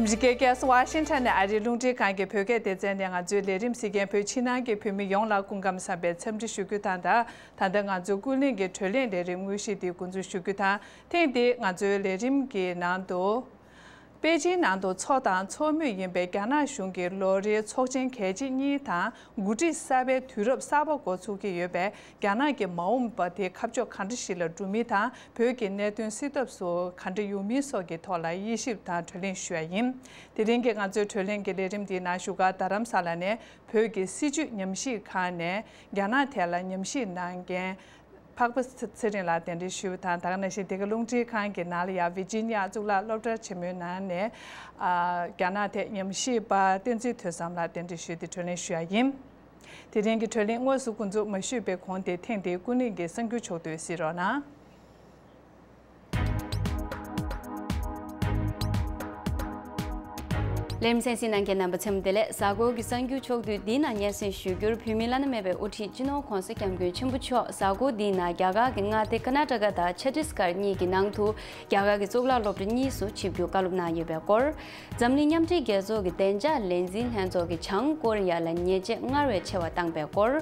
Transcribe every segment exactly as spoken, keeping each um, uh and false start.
ཨ་མི་རི་ཀའི་རྒྱལ་ས་ཝ་ཤིང་ཊོན་ནས་ཨ་རིའི་རླུང་འཕྲིན་ཁང་གི་བོད་སྐད་སྡེ་ཚན་ནས་ང་ཚོའི་ལས་རིམ་གཟིགས་མཁན་བོད་ཕྱི་ནང་གི་བོད་མི་ཡོངས་ལ་སྐུ་ཁམས་བཟང་བའི་འཚམས་འདྲི་ཞུ་རྒྱུ་དང་། ད་ད་ལྟ་ང་ཚོའི་ཀུན་གླེང་གི་བགྲོ་གླེང་ལས་རིམ་དངོས་གཞི་འདི་འགོ་འཛུགས་ཞུ་རྒྱུ་དང་། ཐེངས་འདིའི་ང་ཚོའི་ལས་རིམ་གྱི་ནང་དུ། པེ་ཅིན་ནང་དུ་འཚོ་དང་འཚོ་མུས་ཡིན་པའི་རྒྱ་ནག་གཞུང་གི་ལོ་རེའི་ཚོགས་ཆེན་གལ་ཆེ་གཉིས་དང་། འགོ་ཁྲིད་གསར་པའི་དུས་རབས་གསར་པ་འགོ་ཚུགས་ཀྱི་ཡོད་པས། རྒྱ་ནག་གི་མ་འོངས་པ་དེ་ཁ་ཕྱོགས་ག་འདྲ་ཞིག་ལ་འགྲོ་མིན་དང་། བོད་ཀྱི་གནད་དོན་སེལ་ཐབས་སུ་ག་འདྲ་ཡོང་མིན་སོགས་ཀྱི་ཐོག་ལ་དབྱེ་ཞིབ་དང་བགྲོ་གླེང་ཞུ་ཡ་ཡིན། དེ་རིང་གི་ང་ཚོའི་བགྲོ་གླེང་གི་ལས་རིམ་འདིའི་ནང་བཞུགས་སྒར་རྡ་རམ་ས་ལ་ནས་བོད་ཀྱི་སྲིད་བྱུས་ཉམས་ཞིབ་ཁང་ནས་རྒྱ་ནག་ཐད་ལ་ཉམས་ཞིབ་གནང་མཁན་འཕགས་པ་ཚེ་རིང་ལགས་གདན་འདྲེན་ཞུས་པ་དང་། ད་ག་ནང་བཞིན་འདི་ག་རླུང་འཕྲིན་ཁང་གི་ནང་ལ་ཡང་ཝི་ཇི་ནི་ཡ་གཙུག་ལག་སློབ་གྲྭ་ཆེན་མོའི་ནང་ནས་ཨ་རྒྱ་ནག་ཐད་ཉམས་ཞིབ་པ་བསྟན་འཛིན་ཐོས་བསམ་ལགས་གདན་འདྲེན་ཞུས་ཏེ་བགྲོ་གླེང་ཞུ་ཡ་ཡིན། དེ་རིང་གི་བགྲོ་གླེང་དངོས་སུ་འགོ་འཛུགས་མ་ཞུས་པའི་གོང་དེ་ཐེངས་འདིའི་ཀུན་གླེང་གི་གསར་འགྱུར་ཕྱོགས་བསྡུས་གཟིགས་རོགས་གནང་། ལེམ་སེན་སི་ནང་གི་རྣམ་པ་ཚེམ་བདེ་ལེགས། གཟའ་འཁོར་གྱི་གསར་འགྱུར་ཕྱོགས་བསྡུས་འདིའི་ནང་སྙན་སེང་ཞུ་རྒྱུར། བོད་མིའི་བླ་ན་མེད་པའི་དབུ་ཁྲིད་སྤྱི་ནོར་༧གོང་ས་༧སྐྱབས་མགོན་ཆེན་པོ་མཆོག་གཟའ་འཁོར་འདིའི་ནང་རྒྱ་གར་གྱི་མངའ་སྡེ་ཀར་ནཱ་ཊ་ཀ་དང་ཆ་ཏིས་གར་གཉིས་ཀྱི་ནང་དུ་རྒྱ་གར་གྱི་གཙུག་ལག་སློབ་གྲྭ་གཉིས་སུ་ཆིབས་བསྒྱུར་བཀའ་སློབ་གནང་ཡོད་པའི་སྐོར། འཛམ་གླིང་མཉམ་འབྲེལ་རྒྱལ་ཚོགས་ཀྱི་བདེ་འཇགས་ལས་འཛིན་ལྷན་ཚོགས་ཀྱིས་བྱང་ཀོ་རི་ཡ་ལ་ཉེས་ཆད་སྔར་བས་ཆེ་བ་བཏང་པའི་སྐོར།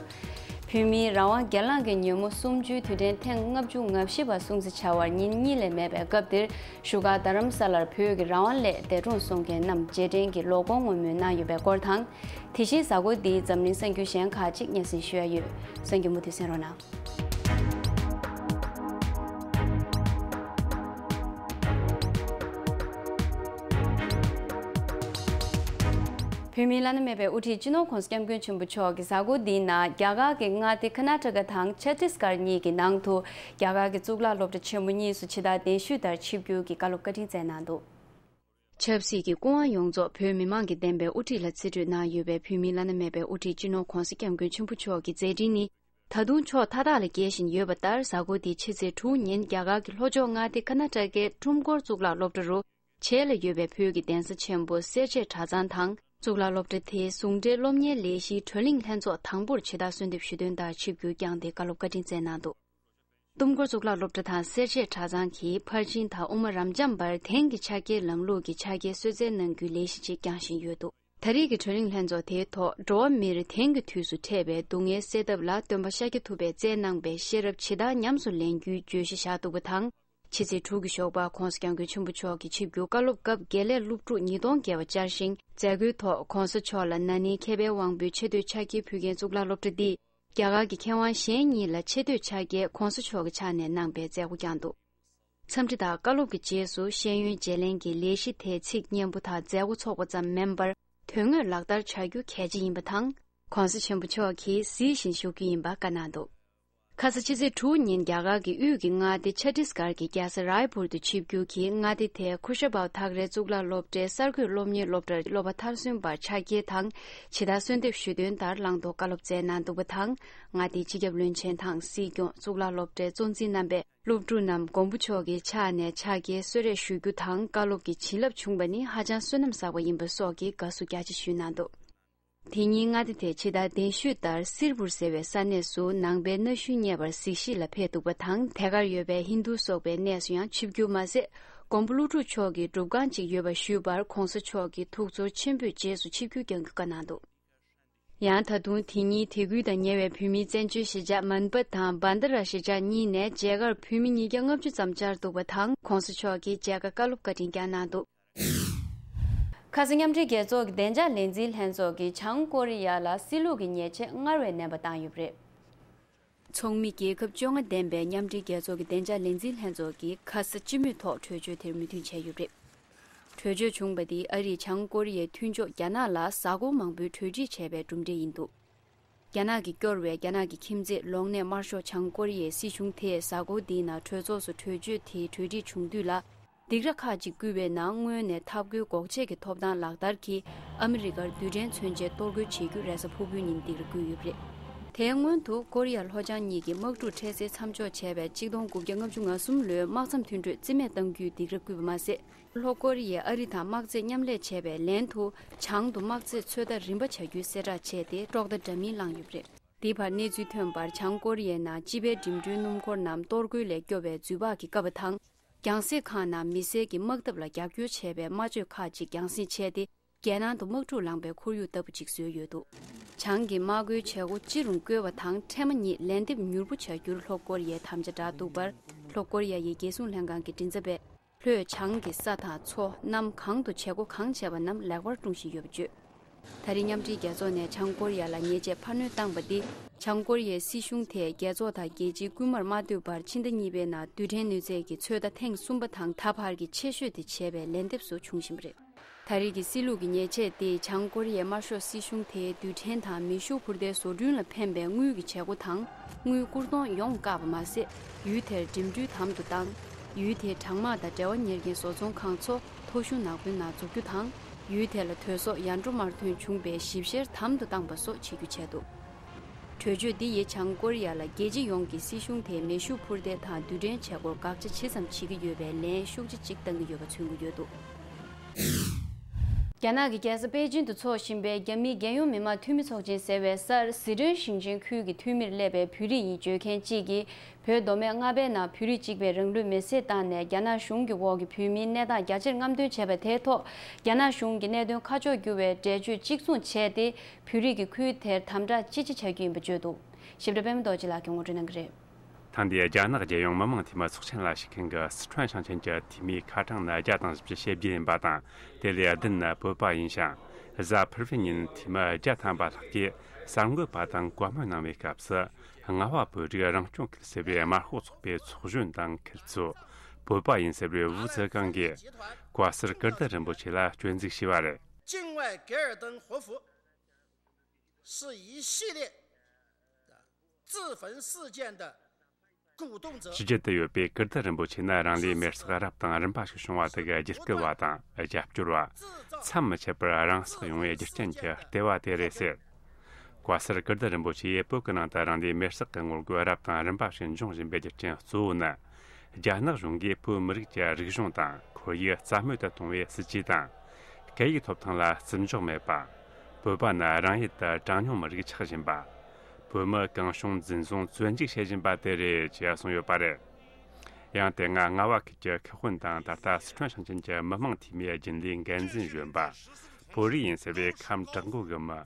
བོད་མིའི་རང་དབང་སྒེར་ལངས་ཀྱི་ཉིན་མོ་གསུམ་བཅུའི་དུས་དྲན་ཐེངས་ལྔ་བཅུ་ང་བཞི་པ་སྲུང་བརྩི་བྱ་བར་ཉིན་གཉིས་ལས་མེད་པའི་སྐབས་འདིར། བཞུགས་སྒར་རྡ་རམ་ས་ལར་བོད་ཀྱི་རང་དབང་སླད་འདས་གྲོངས་སོང་མཁན་རྣམས་རྗེས་དྲན་གྱི་ལོ་འཁོར་བསྔོ་སྨོན་གནང་ཡོད་པའི་སྐོར་དང་། དེ་བཞིན་གཟའ་འཁོར་འདིའི་འཛམ་གླིང་གསར་འགྱུར་གཞན་ཁག་ཅིག་སྙན་སེང་ཞུ་ཡ་ཡོད། གསར་འགྱུར་མུ་མཐུད་གསན་རོགས་གནང་། བོད་མིའི་བླ་ན་མེད་པའི་དབུ་ཁྲིད་སྤྱི་ནོར་༧གོང་ས་༧སྐྱབས་མགོན་ཆེན་པོ་མཆོག་གིས་གཟའ་འཁོར་འདིའི་ནང་རྒྱ་གར་གྱི་མངའ་སྡེ་ཀར་ནཱ་ཊ་ཀ་དང་ཆ་ཏིས་གར་གཉིས་ཀྱི་ནང་དུ་རྒྱ་གར་གྱི་གཙུག་ལག་སློབ་གྲྭ་ཆེན་མོ་གཉིས་སུ་ཇི་ལྟར་གདན་ཞུས་ལྟར་ཆིབས་བསྒྱུར་གྱི་བཀའ་སློབ་བཀའ་དྲིན་སྩལ་གནང་འདུག། ཆབ་སྲིད་ཀྱི་སྐུ་དབང་ཡོངས་རྫོགས་བོད་མི་མང་གིས་འདེམས་པའི་དབུ་ཁྲིད་ལ་རྩིས་སྤྲོད་གནང་ཡོད་པའི་བོད་མིའི་བླ་ན་མེད་པའི་དབུ་ཁྲིད་སྤྱི་ནོར་༧གོང་ས་༧སྐྱབས་མགོན་ཆེན་པོ་མཆོག་གི་མཛད་འཕྲིན་ནི། ད་དུང་ཕྱོགས་མཐའ་དག་ལ་རྒྱས་བཞིན་ཡོད་པ་ལྟར། གཟའ་འཁོར་འདིའི་ཕྱི་ཚེས་དྲུག་ཉིན་རྒྱ་གར་གྱི་ལྷོ་ཕྱོགས་མངའ་སྡེ་ཀར་ནཱ་ཊ་ཀའི་ཁྲོམ་སྐོར་གཙུག་ལག་སློབ་གྲྭ་རུ། བྱེས་ལ་ཡོད་པའི་བོད་ཀྱི་གདན་ས་ཆེན་པོ་སེར་བྱེས་གྲྭ་ཚང་དང་། གཙུག་ལག་སློབ་གྲྭ་དེའི་ཟུང་འབྲེལ་སློབ་གཉེར་ལས་གཞིའི་བགྲོ་གླེང་ལྷན་ཚོགས་དང་པོར་ཇི་ལྟར་གསོལ་འདེབས་ཞུ་དོན་ལྟར་ཆིབས་བསྒྱུར་བསྐྱངས་ཏེ་བཀའ་སློབ་བཀའ་དྲིན་སྩལ་གནང་འདུག། ཏུམ་ཀོར་གཙུག་ལག་སློབ་གྲྭ་དང་སེར་བྱེས་གྲྭ་ཚང་གིས་ཕར་ཕྱིན་དང་དབུ་མ་རབ་འབྱམས་བར་དེང་གི་ཕྱག་འཁྱེར་ལམ་ལུགས་ཀྱི་ཕྱག་འཁྱེར་གསོལ་སྩལ་གནང་རྒྱུའི་ལས་གཞི་ཅིག་བསྐྱངས་བཞིན་ཡོད་འདུག། ད་རེས་ཀྱི་བགྲོ་གླེང་ལྷན་ཚོགས་དེའི་ཐོག་འགྲོ་བ་མིར་དེང་གི་དུས་སུ་འཕྲད་པའི་སྡུག་བསྔལ་སེལ་ཐབས་ལ་སྟོན་པ་ཤཱཀྱ་ཐུབ་པས་སྩལ་གནང་པའི་ཤེས་རབ་ཇི་ལྟར་ཉམས་སུ་ལེན་རྒྱུའི་བརྗོད་གཞི་བཞག་འདུག་པ་དང་། ཕྱི་ཚེས་དྲུག་གི་ཞོགས་པར་༧གོང་ས་༧སྐྱབས་མགོན་ཆེན་པོ་མཆོག་གི་ཆིབས་བསྒྱུར་བཀའ་སློབ་སྐབས་དགེ་ལས་སློབ་ཕྲུག་ཉིས་སྟོང་བརྒལ་བ་བཅར་ཞིང་། མཛད་སྒོའི་ཐོག་༧གོང་ས་མཆོག་ལ་ན་ནིང་མཁས་པའི་དབང་པོའི་ཆེ་བསྟོད་ཕྱག་འཁྱེར་ཕུལ་མཁན་གཙུག་ལག་སློབ་གྲྭ་འདིས་རྒྱ་གར་གྱི་མཁས་དབང་གཞན་གཉིས་ལ་ཆེ་བསྟོད་ཕྱག་འཁྱེར་༧གོང་ས་མཆོག་གི་ཕྱག་ནས་གནང་པའི་མཛད་སྒོ་བསྐྱངས་འདུག། འཚམས་འདྲི་དང་བཀའ་སློབ་ཀྱི་རྗེས་སུ་ཤེས་ཡོན་བརྗེ་ལེན་གྱི་ལས་གཞི་དེའི་ཚིག་སྙན་པོ་དང་མཛད་སྒོ་ཚོགས་པ་ཙམ་མིན་པར། དོན་དངོས་ལག་བསྟར་བྱ་རྒྱུ་གལ་ཆེ་ཡིན་པ་དང་། ༸གོང་ས་ཆེན་པོ་མཆོག་གིས་གཟིགས་བཞིན་བཞུགས་རྒྱུ་ཡིན་པ་བཀའ་གནང་འདུག། ཁ་ས་ཕྱི་ཚེས་དྲུག་ཉིན་རྒྱ་གར་གྱི་དབུས་ཀྱི་མངའ་སྡེ་ཆ་ཏིས་གར་གྱི་རྒྱལ་ས་རཱའི་པུར་དུ་ཆིབས་བསྒྱུར་གྱིས་མངའ་སྡེ་དེའི་ཁུ་ཤ་བྷའོ་ཐག་རའི་གཙུག་ལག་སློབ་གྲྭའི་གསར་འགོད་སློབ་གཉེར་སློབ་གྲྭར་སློབ་པ་མཐར་སོན་པར་ཕྱག་འཁྱེར་དང་ཇི་ལྟར་གསོལ་འདེབས་ཞུ་དོན་ལྟར་བླང་དོར་བཀའ་སློབ་སྩལ་གནང་འདུག་པ་དང་། མངའ་སྡེའི་སྤྱི་ཁྱབ་བློན་ཆེན་དང་སྲིད་སྐྱོང་། གཙུག་ལག་སློབ་གྲྭའི་གཙོ་འཛིན་རྣམ་པས་སློབ་ཕྲུག་རྣམས་མགོན་པོ་མཆོག་གི་ཕྱག་ནས་ཕྱག་འཁྱེར་གསོལ་རས་ཞུ་རྒྱུ་དང་། བཀའ་སློབ་ཀྱི་བྱིན་རླབས་བྱུང་བ་ནི་ཧ་ཅང་བསོད་ནམས་བསགས་པ་ཡིན་པ་སོགས་ཀྱི་དགའ་བསུ་རྒྱ་ཆེ་ཞུས་གནང་འདུག། དེ་ཉིན་མངའ་སྡེ་དེ་ཇི་ལྟར་གདན་ཞུས་ལྟར་སིར་པུར་ཟེར་བའི་ས་གནས་སུ་ནང་པའི་གནའ་ཤུལ་རྙེད་པར་གཟིགས་ཞིབ་ལ་ཕེབས་འདུག་པ་དང་། དེ་གར་ཡོད་པའི་ཧིན་རྡུ་སོགས་པའི་གནས་སུ་ཡང་ཆིབས་བསྒྱུར་མ་ཟད། མགོན་པོ་ཀླུ་སྒྲུབ་མཆོག་གི་སྒྲུབ་ཁང་ཅིག་ཡོད་པ་ཞུས་པར། ༸གོང་ས་མཆོག་གིས་ཐུགས་ཚོར་ཆེན་པོས་རྗེས་སུ་ཆིབས་བསྒྱུར་བསྐྱང་རྒྱུ་བཀའ་གནང་འདུག། ཡང་ད་དུང་དེ་ཉིན་དད་གུས་དང་ཉེ་བའི་བོད་མིའི་བཙན་བྱོལ་གཞིས་ཆགས་མན་པ་དང་བན་ད་ར་གཞིས་ཆགས་གཉིས་ནས་མཇལ་ཁར་བོད་མི་ཉིས་བརྒྱ་ལྔ་བཅུ་ཙམ་བཅར་འདུག་པ་དང་། ༸གོང་ས་མཆོག་གིས་མཇལ་ཁ་བཀའ་སློབ་བཀའ་དྲིན་བསྐྱངས་གནང་འདུག། ཁ་ས་མཉམ་འབྲེལ་རྒྱལ་ཚོགས་ཀྱི་བདེ་འཇགས་ལས་འཛིན་ལྷན་ཚོགས་ཀྱིས་བྱང་ཀོ་རི་ཡ་ལ་སྲིད་ལུགས་ཀྱི་ཉེས་ཆད་སྔར་བས་ནན་པ་བཏང་ཡོད་པ་རེད། ཚོགས་མི་རྒྱལ་ཁབ་བཅོ་ལྔ་ལྡན་པའི་མཉམ་འབྲེལ་རྒྱལ་ཚོགས་ཀྱི་བདེ་འཇགས་ལས་འཛིན་ལྷན་ཚོགས་ཀྱིས་ཁ་ས་སྤྱི་མོས་ཐོག་གྲོས་ཆོད་དེར་མོས་མཐུན་བྱས་ཡོད་པ་རེད། གྲོས་ཆོད་བྱུང་བ་འདི་ཨ་རིས་བྱང་ཀོ་རི་ཡའི་མཐུན་ཕྱོགས་རྒྱ་ནག་ལ་གཟའ་འཁོར་མང་པོའི་གྲོས་འགྲིག་བྱས་པའི་གྲུབ་འབྲས་ཡིན་འདུག། རྒྱ་ནག་གིས་སྐྱོར་བའི་རྒྱ་ནག་གི་ཁྱིམ་མཚེས་ལོང་ནས་དམར་ཤོག་བྱང་ཀོ་རི་ཡའི་སྲིད་གཞུང་དེས་གཟའ་འཁོར་འདིའི་ནང་གྲོས་ཚོགས་སུ་གྲོས་ཆོད་དེའི་གྲོས་འགྲིག་བྱུང་དུས་ལ། སྡིགས་ར་ཁག་ཅིག་བསྐུལ་བའི་ནང་སྔོན་ནས་འཐབ་རྒོལ་འགོག་ཆེད་ཀྱི་ཐོབ་ཐང་ལག་བསྟར་གྱིས་ཨ་མི་རི་ཀར་རྡུལ་ཕྲན་མཚོན་ཆའི་གཏོར་རྒོལ་བྱེད་རྒྱུ་རེས་གཟའ་ཕུར་བུའི་ཉིན་སྡིགས་ར་བསྐུལ་ཡོད་པ་རེད། དེའི་སྔོན་དུ་ཀོ་རི་ཡ་ལྷོ་བྱང་གཉིས་ཀྱི་དམག་འཁྲུག་འཕྲལ་སེལ་མཚམས་འཇོག་བྱས་པའི་གཅིག་སྟོང་དགུ་བརྒྱ་ལྔ་བཅུ་ང་གསུམ་ལོའི་དམག་མཚམས་མཐུན་གྲོས་རྩིས་མེད་གཏང་རྒྱུའི་སྡིགས་ར་བསྐུལ་བ་མ་ཟད། ལྷོ་ཀོ་རི་ཡས་ཨ་རི་དང་དམག་རྩེད་མཉམ་ལས་བྱས་པའི་ལན་དུ། བྱང་དུ་དམག་རྩེད་ཚོད་ལྟ་རིམ་པ་བྱ་རྒྱུའི་གསལ་བསྒྲགས་བྱས་ཏེ། དཀྲོག་གཏའ་འདྲ་མིན་བླངས་ཡོད་པ་རེད། འདིའི་བར་གནས་ཚུལ་ཐོན་པར། བྱང་ཀོ་རི་ཡའི་ནང་སྤྱི་པའི་འགྲིམ་འགྲུལ་སྣུམ་འཁོར་རྣམས་གཏོར་རྒོལ་ལས་སྐྱོབ་པའི་འཛུལ་བག་གིས་བཀབ་པ་དང་། རྒྱང་སྲིང་ཁང་ནང་མི་སེར་གྱི་དམག་འཐབ་ལ་རྒྱབ་སྐྱོར་བྱས་པའི་དམག་སྤྱོད་ཁག་ཅིག་རྒྱང་སྲིང་བྱས་ཏེ། རྒྱལ་ནང་དུ་དམག་འཁྲུག་ལངས་པའི་ཁོར་ཡུག་ལྟ་བུ་ཅིག་བཟོས་ཡོད་འདུག་བྱང་གི་དམག་སྒོའི་བྱེད་སྒོ་ཅི་རུང་བཀོལ་བ་དང་ཕྲན་མ་གཉིས་ལན་འདེབས་མྱུར་པོ་བྱ་རྒྱུར་ལྷོ་ཀོ་རི་ཡའི་དམ་བཅའ་བསྒྲགས་འདུག་པར། ལྷོ་ཀོ་རི་ཡ་ཡི་རྒྱལ་སྲུང་ལྷན་ཁང་གི་མགྲིན་ཚབ་པས། ལྷོའི་བྱང་གི་ས་དང་མཚོ་གནམ་གང་དུ་བྱེད་སྒོ་གང་བྱས་པ་རྣམས་ལེགས་པར་སྐྲུན་བཞིན་ཡོད་པ་བརྗོད། ད་རེས་མཉམ་འབྲེལ་རྒྱལ་ཚོགས་ནས་བྱང་ཀོ་རི་ཡ་ལ་ཉེས་ཆད་འཕར་སྣོན་བཏང་པ་འདི། བྱང་ཀོ་རི་ཡའི་སྲིད་གཞུང་དེས་རྒྱལ་ཚོགས་དང་རྒྱལ་སྤྱིའི་སྐུལ་མར་མ་ལྟོས་པར་ཕྱི་ཟླ་གཉིས་པའི་ནང་རྡུལ་ཕྲན་གནོད་འཚེ་གི་ཚོད་ལྟ་ཐེངས་གསུམ་པ་དང་ད་བར་གྱི་ཆེ་ཤོས་དེ་བྱས་པའི་ལན་འདེབས་སུ་བྱུང་བཞིན་པ་རེད། ད་རེས་ཀྱི་སྲིད་ལུགས་ཀྱི་ཉེས་ཆད་དེ་བྱང་ཀོ་རི་ཡའི་དམར་ཤོག་སྲིད་གཞུང་དེའི་རྡུལ་ཕྲན་དང་མེ་ཤུགས་འཕུར་མདའི་བཟོ་སྐྲུན་ལ་ཕན་པའི་དངུལ་གྱི་བྱེད་སྒོ་དང་། དངུལ་བསྐུར་གཏོང་ཡོང་བཀག་པ་མ་ཟད། ཡུལ་དེར་འགྲིམ་འགྲུལ་དམ་དུ་བཏང་། ཡུལ་དེའི་གྲང་དམག་དང་འབྲེལ་བ་གཉེར་མཁན་བཟོ་ཚོང་ཁང་ཚོ་ཐོ་གཞུང་ནག་པོའི་ནང་འཛུགས་རྒྱུ་དང་། ཡུལ་དེ་ལ་དོལ་སོགས་ཡར་འགྲོ་མར་ཐོན་བྱུང་བའི་ཞིབ་བཤེར་དམ་དུ་བཏང་པ་སོགས་བྱེད་རྒྱུ་བྱས་འདུག་གྲོས་ཆོད་འདི་ཡིས་བྱང་ཀོ་རི་ཡ་ལ་རྒྱལ་སྤྱི་ཡོངས་ཀྱི་སྲིད་གཞུང་དེས་མེ་ཤུགས་འཕུར་མདེལ་དང་རྡུལ་ཕྲན་བྱེད་སྒོར་དགག་བྱ་ཇི་ཙམ་བྱེད་ཀྱི་ཡོད་པའི་ལན་ཤུགས་ཆེ་གཅིག་བཏང་གི་ཡོད་པ་མཚོན་གྱི་ཡོད་འདུག་རྒྱ་ནག་གི་རྒྱལ་ས་པེ་ཅིན་དུ་འཚོགས་བཞིན་པའི་རྒྱ་མིའི་རྒྱལ་ཡོངས་མི་དམངས་འཐུས་མི་ཚོགས་ཆེན་ཟེར་བའི་སར་ཟི་ཁྲོན་ཞིང་ཆེན་ཁུལ་གྱི་འཐུས་མིར་སླེབས་པའི་བོད་རིགས་ཡིན་བརྗོད་མཁན་གཅིག་གིས། བོད་མདོ་སྨད་རྔ་པའི་ནང་བོད་རིགས་གཅིག་པའི་རང་ལུས་མེར་སྲེག་བཏང་ནས་རྒྱ་ནག་གཞུང་གི་འོག་གི་བོད་མིའི་གནས་སྟངས་རྒྱ་ཆེར་རྔམ་སྟོན་བྱས་པ་དེའི་ཐོག་རྒྱ་ནག་གཞུང་གི་གནད་དོན་ཁ་ཕྱོགས་བསྒྱུར་བའི་འགྲེལ་བརྗོད་གཅིག་མཚུངས་བྱས་ཏེ། བོད་རིགས་ཀྱིས་ཁུལ་དེར་དམ་དྲག་ཅི་ཆེ་བྱ་རྒྱུ་ཡིན་པ་བརྗོད་འདུག་ཞིབ་ཕྲ་པད་མ་རྡོ་རྗེ་ལགས་ཀྱིས་ངོ་སྤྲོད་གནང་གི་རེད། ཐེངས་འདིའི་རྒྱ་ནག་རྒྱལ་ཡོངས་མི་དམངས་འཐུས་མི་ཚོགས་ཆེན་ལ་ཞུགས་མཁན་གྱི་སི་ཁྲོན་ཞིང་ཆེན་གྱི་འཐུས་མིའི་ཁ་གྲངས་ནི་བརྒྱ་དང་བཞི་བཅུ་ཞེ་བརྒྱད་ཡིན་པ་དང་། དེ་ལས་བདུན་ནི་བོད་པ་ཡིན་ཞིང་། གཟའ་ཕུར་བུའི་ཉིན་འཐུས་མི་བརྒྱ་ཐམ་པ་ལྷག་གིས་གསར་འགོད་པ་དང་བཀའ་མོལ་གནང་བའི་སྐབས་སུ། རྔ་བ་བོད་རིགས་རང་སྐྱོང་ཁུལ་ཟེར་བའི་དམར་ཤོག་ཚོགས་པའི་ཚོགས་གཞོན་དང་འཁུལ་ཚོས་བོད་པ་ཡིན་ཟེར་བའི་ཝུའུ་ཙི་ཀང་གིས་བཀའ་ཟུར་ཀིརྟི་རིན་པོ་ཆེ་ལ་སྐྱོན་འཛུགས་བྱས་པ་རེད། 境外给尔登活佛是一系列的自焚事件的鼓动者。 ཕྱི་རྒྱལ་དུ་ཡོད་པའི་ཀིརྟི་རིན་པོ་ཆེ་ནི་རང་ལུས་མེར་སྲེག་རབ་དང་རིམ་པ་ཞིག་བྱུང་བ་དེ་གི་རྒྱུད་སྐུལ་བ་དང་རྒྱབ་སྐྱོར་བ། མཚམས་མི་ཆད་པར་རང་སྲེག་ཡོང་བའི་རྒྱུ་རྐྱེན་གྱི་ལྟེ་བ་དེ་རེད་ཟེར། བཀའ་ཟུར་ཀིརྟི་རིན་པོ་ཆེས་བོད་ཀྱི་ནང་དུ་རང་ལུས་མེར་སྲེག་གི་ངོ་རྒོལ་རབ་དང་རིམ་པ་ཞིག་འབྱུང་བཞིན་པའི་རྒྱུ་རྐྱེན་གཙོ་བོ་ནི། རྒྱ་ནག་གཞུང་གིས་བོད་མི་རིགས་ཀྱི་རིག་གཞུང་དང་ཁོར་ཡུག་རྩ་མེད་དུ་གཏོང་བའི་སྲིད་ཇུས་དང་། སྐད་ཡིག་ཐོབ་ཐང་ལ་བརྩི་འཇོག་མེད་པ། བོད་པ་ནི་རང་ཡུལ་དུ་གྲངས་ཉུང་མི་རིགས་ཆགས་བཞིན་པ། བོད་མི་གང་བྱུང་འཛིན་བཟུང་བཙོན་འཇུག་བྱེད་བཞིན་པ་དེ་རེད་ཅེས་གསུངས་ཡོད་པ་རེད། ཡང་དེ་སྔ་རྔ་བ་ཁུལ་གྱི་ཁེ་དབང་དང་ད་ལྟ་སི་ཁྲོན་ཞིང་ཆེན་གྱི་མི་དམངས་འཐུས་མིའི་རྒྱུན་ལས་འགན་འཛིན་གཞོན་པ། བོད་རིགས་ཡིན་ཟེར་བའི་ཁམས་བྲག་མགོ་གི་མི།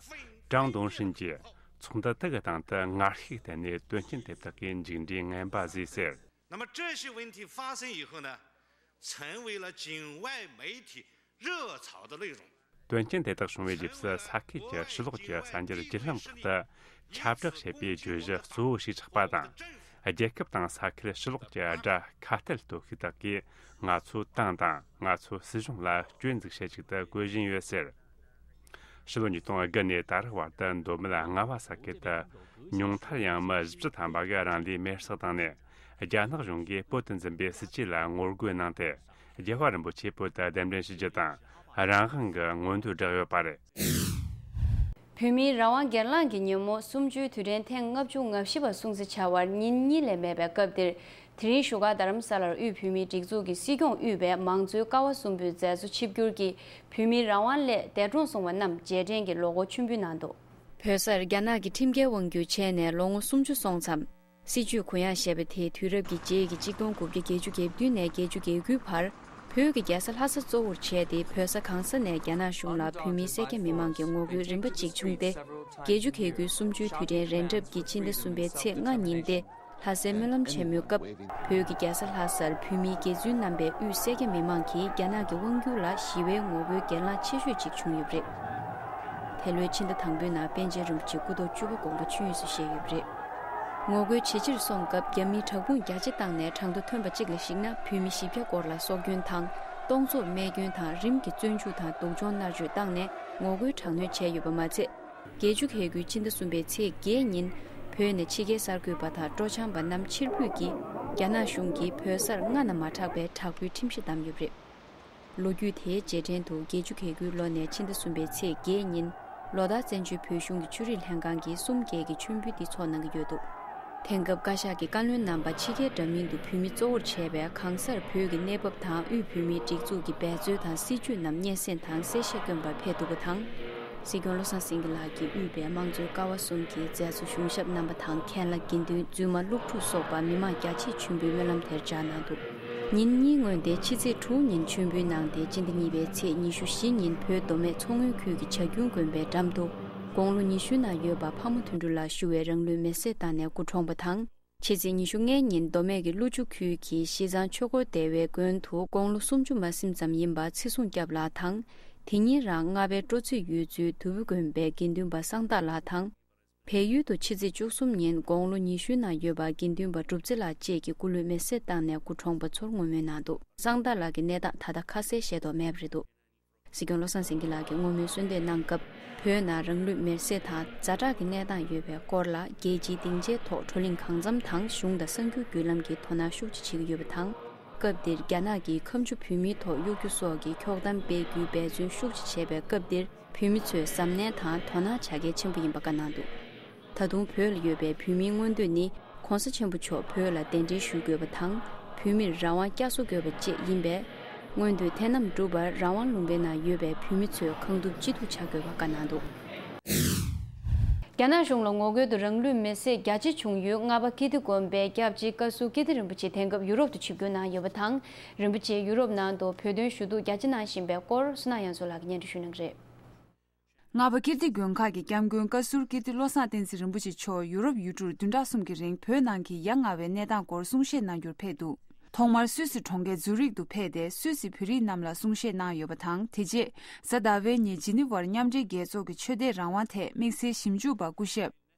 ཀྲང་ཏུང་ཧྲིན་གྱིས། ཚོགས་འདུ་དེ་གི་སྟེང་དུ་ངར་ཤུགས་བསྟན་ནས་དོན་རྐྱེན་དེ་དག་གི་མཇུག་འབྲས་ངན་པ་བཟོས་ཟེར། 那么这些问题发生以后呢，成为了境外媒体热潮的内容。 དོན་རྐྱེན་དེ་དག་བྱུང་བའི་རྗེས་སུ་ས་ཁུལ་གྱི་ཕྱི་ལོགས་ཀྱི་གསར་འགྱུར་བརྒྱུད་ལམ་ཁག་ཏུ་ཁྱབ་བསྒྲགས་བྱེད་པའི་བརྗོད་གཞི་གཙོ་བོ་ཞིག་ཆགས་པ་དང་། རྒྱལ་ཁབ་དང་ས་ཁུལ་ཕྱི་ལོགས་ཀྱི་དགྲ་ཁ་གཏད་གཏོད་ཤུགས་དག་གིས་ང་ཚོའི་ཏང་དང་ང་ཚོའི་སྲིད་གཞུང་ལ་སྐྱོན་འཛུགས་བྱེད་ཅིག་ཏུ་བཀོད་བཞིན་ཡོད་ཟེར། ཕྱི་ལོ་ཉིས་སྟོང་དགུ་ནས་ད་རག་བར་དུ་མདོ་སྨད་རྔ་བ་ས་ཁུལ་དུ་ཉུང་མཐར་ཡང་མི་བཞི་བཅུ་ཐམ་པ་གིས་རང་ལུས་མེར་སྲེག་བཏང་ནས། རྒྱ་ནག་གཞུང་གིས་བོད་དུ་འཛིན་པའི་སྲིད་ཇུས་ལ་ངོ་རྒོལ་གནང་སྟེ། རྒྱལ་བ་རིན་པོ་ཆེས་བོད་དུ་གདན་འདྲེན་ཞུ་རྒྱུ་དང་རང་དབང་གི་མངོན་འདོད་བསྒྲགས་ཡོད་པ་རེད། བོད་མིའི་རང་དབང་སྒེར་ལངས་ཀྱི་ཉིན་མོ་གསུམ་བཅུའི་དུས་དྲན་ཐེངས་ལྔ་བཅུ་ང་བཞི་པ་སྲུང་བརྩི་བྱ་བར་ཉིན་གཉིས་ལས་མེད་པའི་སྐབས་འདིར། དེ་རིང་བཞུགས་སྒར་རྡ་རམ་ས་ལར་དབུས་བོད་མིའི་སྒྲིག་འཛུགས་ཀྱི་སྲིད་སྐྱོང་དབུས་པའི་མང་གཙོའི་ཀ་བ་གསུམ་པོའི་མཛད་གཙོ་ཆིབས་བསྒྱུར་གྱིས་བོད་མིའི་རང་དབང་སླད་འདས་གྲོངས་སོང་བ་རྣམས་རྗེས་དྲན་གྱི་བློ་འགོག་མཆོད་འབུལ་གནང་འདུག་བོད་སར་རྒྱ་ནག་གི་ཁྲིམས་འགལ་དབང་བསྒྱུར་བྱས་ནས་ལོ་ངོ་སུམ་ཅུ་སོང་མཚམས། སྲིད་བྱུས་གུ་ཡངས་ཞེས་པ་དེའི་དུས་རབས་ཀྱི་རྗེས་ཀྱི་ཆིག་སྟོང་དགུ་བརྒྱ་བརྒྱད་ཅུ་གྱ་བདུན་ནས་བརྒྱད་ཅུ་གྱ་དགུའི་བར། བོད་ཀྱི་རྒྱལ་ས་ལྷ་ས་གཙོ་བོར་བྱས་ཏེ་བོད་ས་གང་ས་ནས་རྒྱ་ནག་གཞུང་ལ་བོད་མིའི་སེར་སྐྱ་མི་མང་གི་ངོ་རྒོལ་རིམ་པ་གཅིག་བྱུང་སྟེ། བརྒྱད་ཅུ་གྱ་དགུའི་གསུམ་བཅུའི་དུས་དྲན་རན་གྲབས་ཀྱི་ཕྱི་ཟླ་གསུམ་པའི་ཚེས་ལྔ་ཉིན་ཏེ། ལྷ་སའི་སྨོན་ལམ་ཆེན་མོའི་སྐབས། བོད་ཀྱི་རྒྱལ་ས་ལྷ་སར་བོད་མིའི་དགེ་བཙུན་རྣམ་པས་དབུས་སེར་སྐྱ་མི་མང་གིས་རྒྱ་ནག་གི་དབང་བསྒྱུར་ལ་ཞི་བའི་ངོ་རྒོལ་གྱེན་ལངས་ཆེ་ཤོས་ཅིག་བྱུང་ཡོད་པ་རེད། དེ་ལོའི་ཕྱི་ཟླ་དང་པོའི་ནང་པཎ་ཆེན་རིན་པོ་ཆེ་སྐུ་ཐོག་བཅུ་པ་དགོངས་པ་ཆོས་དབྱིངས་སུ་བཞེས་ཡོད་པ་རེད། ངོ་རྒོལ་ཇེ་ཆེར་སོང་སྐབས་རྒྱ་མིས་དྲག་དཔུང་རྒྱ་ཆེ་བཏང་ནས་གྲངས་ཐོ་ཐོན་པ་གཅིག་ལ་གཞིགས་ན་བོད་མི་བཞི་བརྒྱ་སྐོར་ལ་སྲོག་སྐྱོན་དང་སྟོང་ཚོར་རྨས་སྐྱོན་དང་རིམ་གྱིས་བཙོན་འཇུག་དང་སྡུག་སྦྱོང་མནར་གཅོད་བཏང་ནས་ངོ་རྒོལ་དྲག་གནོན་བྱས་ཡོད་པ་མ་ཚད། བརྒྱད་ཅུ་གྱ་དགུའི་ཕྱི་ཟླ་གསུམ་པའི་ཚེས་བརྒྱད་ཉིན། བོད་ནས་ཕྱི་རྒྱལ་གསར་འགོད་པ་དང་སྤྲོ་འཆམ་པ་རྣམས་ཕྱིར་འབུད་ཀྱིས་རྒྱ་ནག་གཞུང་གིས་བོད་སར་སྔ་ན་མ་གྲགས་པའི་དྲག་པོའི་ཁྲིམས་གཞི་བསྡམས་ཡོད་པ་རེད། ལོ་རྒྱུས་དེའི་རྗེས་དྲན་དུ་བརྒྱད་ཅུ་གྱ་དགུའི་ལོ་ནས་ཕྱི་ཟླ་གསུམ་པའི་ཚེས་བརྒྱད་ཉིན། ལོ་ལྟར་བཙན་བྱོལ་བོད་གཞུང་གི་ཆོས་རིག་ལྷན་ཁང་གིས་གསུམ་བརྒྱད་ཀྱི་མཆོད་འབུལ་འདི་ཚོགས་གནང་གི་ཡོད་འདུག་དེང་སྐབས་བཀའ་ཤག་གི་བཀའ་བློན་རྣམ་པ་ཕྱི་རྒྱལ་འདྲ་མིན་དུ་བོད་མི་གཙོ་བོར་བྱས་པའི་གང་སར་བོད་ཀྱི་གནས་བབ་དང་དབུས་བོད་མིའི་སྒྲིག་འཛུགས་ཀྱི་འབད་རྩོལ་དང་སྲིད་བྱུས་རྣམས་སྙན་སེང་དང་གསལ་བཤད་སྐྱོན་པར་ཕེབས་འདུག་པ་དང་། སྲིད་སྐྱོང་བློ་བཟང་སེང་གེ་ལགས་ཀྱིས་དབུས་པའི་དམངས་གཙོའི་ཀ་བ་གསུམ་གྱི་མཛད་གཙོ་གཞུང་ཞབས་རྣམ་པ་དང་མཁན་བླ་དགེ་འདུན་བཙུན་མ་སློབ་ཕྲུག་སོགས་པ་མི་མང་རྒྱ་ཆེས་མཆོད་འབུལ་སྨོན་ལམ་དེར་བཅར་གནང་འདུག་ཉིན་གཉིས་སྔོན་ཏེ་ཕྱི་ཚེས་དྲུག་ཉིན་མཆོད་འབུལ་གནང་སྟེ། སྤྱི་ཟླ་གཉིས་པའི་ཚེས་ཉི་ཤུ་བཞི་ཉིན་བོད་མདོ་སྨད་མཚོ་སྔོན་ཁུལ་གྱི་བྱ་ཁྱུང་དགོན་པའི་འགྲམ་དུ་དགུང་ལོ་ཉི་ཤུའི་ནང་ཡོད་པ་ཕག་མོ་དོན་གྲུབ་ལགས་ཞུ་བའི་རང་ལུས་མེར་སྲེག་བཏང་ནས་སྐུ་གྲོངས་པ་དང་། ཕྱི་ཚེས་ཉི་ཤུ་ལྔའི་ཉིན་མདོ་སྨད་ཀྱི་ཀླུ་ཆུ་ཁུལ་གྱི་ཤིས་ཙང་ཆོས་འཁོར་སྡེ་བའི་དགོན་དུ་དགུང་ལོ་སུམ་ཅུ་མ་ཟིན་ཙམ་ཡིན་པ་ཚེ་བཟུང་སྐྱབས་ལགས་དང་། དེ་ཉིན་རང་རྔ་བའི་སྤྲོ་ཚིགས་ཡུལ་ཚོའི་དུ་བུ་དགོན་པའི་དགེ་འདུན་པ་གསང་བདག་ལགས་དང་། བལ་ཡུལ་དུ་ཕྱི་ཚེས་བཅུ་གསུམ་ཉིན་དགུང་ལོ་ཉི་ཤུའི་ནང་ཡོད་པ་དགེ་འདུན་པ་གྲུབ་རྩེ་ལགས་བཅས་ཀྱི་སྐུ་ལུས་མེར་སྲེག་བཏང་ནས་སྐུ་གྲོངས་པ་ཚོར་བསྔོ་སྨོན་གནང་འདུག་གསང་བདག་ལགས་ཀྱི་གནས་སྟངས་ད་ལྟ་ཁ་གསལ་ཤེས་རྟོགས་མེད་པ་རེད་འདུག་སྲིད་སྐྱོང་བློ་བཟང་སེང་གེ་ལགས་ཀྱིས་བསྔོ་སྨོན་གསོལ་འདེབས་གནང་སྐབས། བོད་ནང་རང་ལུས་མེར་སྲེག་དང་ཛ་དྲག་གི་གནས་སྟངས་ཡོད་པའི་སྐོར་ལ་རྒྱལ་སྤྱིའི་སྡིངས་ཆའི་ཐོག་བགྲོ་གླེང་གང་འཚམ་དང་གཞུང་དང་གསར་འགྱུར་བརྒྱུད་ལམ་གྱིས་དོ་སྣང་ཤུགས་ཆེ་བྱེད་ཀྱི་ཡོད་པ་དང་། སྐབས་འདིར་རྒྱ་ནག་གིས་ཁ་མཆུ་བོད་མིའི་ཐོག་གཡོ་སྒྱུ་སོགས་ཀྱི་འཁྱོག་གཏམ་སྤེལ་རྒྱུའི་འབད་བརྩོན་ཤུགས་ཆེ་བྱས་པས། སྐབས་འདིར་བོད་མི་ཚོས་གཟབ་ནན་དང་དོ་སྣང་བྱ་གལ་ཆེན་པོ་ཡིན་པ་བཀའ་གནང་འདུག་ད་དུང་བོད་ལ་ཡོད་པའི་བོད་མིའི་མངོན་འདོད་ནི། ྋགོང་ས་ཆེན་པོ་མཆོག་བོད་ལ་གདན་འདྲེན་ཞུ་དགོས་པ་དང་། བོད་མིར་རང་དབང་བསྐྱར་གསོ་དགོས་པ་བཅས་ཡིན་པས། མངོན་འདོད་དེ་རྣམས་འགྲུབ་པར་རང་དབང་ལུང་པའི་ནང་ཡོད་པའི་བོད་མི་ཚོས་གང་ཐུབ་ཅི་ཐུབ་བྱ་དགོས་པ་བཀའ་གནང་འདུག་རྒྱ་ནག་གཞུང་ལ་ངོ་རྒོལ་དུ་རང་ལུས་མེར་སྲེག་རྒྱ་ཆེ་བྱུང་ཡུལ་རྔ་པ་ཀིརྟི་དགོན་པའི་སྐྱབས་རྗེ་བཀའ་ཟུར་ཀིརྟི་རིན་པོ་ཆེ་དེང་སྐབས་ཡུ་རོབ་ཏུ་ཆིབས་བསྒྱུར་གནང་ཡོད་པ་དང་། རིན་པོ་ཆེས་ཡུ་རོབ་ནང་དུ་བོད་དོན་ཞུ་གཏུག་རྒྱ་ཆེ་གནང་བཞིན་པའི་སྐོར་བསོད་ནམས་དབྱངས་མཚོ་ལགས་ཀྱིས་སྙན་སྒྲོན་ཞུ་གནང་གི་རེད། རྔ་པ་ཀིརྟི་དགོན་ཁག་གི་སྐྱབས་མགོན་བཀའ་ཟུར་ཀིརྟི་བློ་བཟང་བསྟན་འཛིན་རིན་པོ་ཆེ་མཆོག་ཡུ་རོབ་ཡུལ་གྲུར་བདུན་ཕྲག་གསུམ་གྱི་རིང་བོད་ནང་གི་ཡ་ང་བའི་གནས་སྟངས་སྐོར་གསུང་བཤད་གནང་རྒྱུར་ཕེབས་འདུག་ཐོག་མར་སུད་སི་གྲོང་ཁྱེར་ཛུ་རིག་ཏུ་ཕེབས་ཏེ། སུད་སི་བོད་རིགས་རྣམས་ལ་གསུང་བཤད་གནང་ཡོད་པ་དང་། དེ་རྗེས་གཟའ་ཟླ་བའི་ཉིན་ཇི་ནི་ཝར་མཉམ་འབྲེལ་རྒྱལ་ཚོགས་ཀྱི་ཆོས་དད་རང་དབང་ཐད་དམིགས་བསལ་ཞིབ་འཇུག་པ་སྐུ་ཞབས་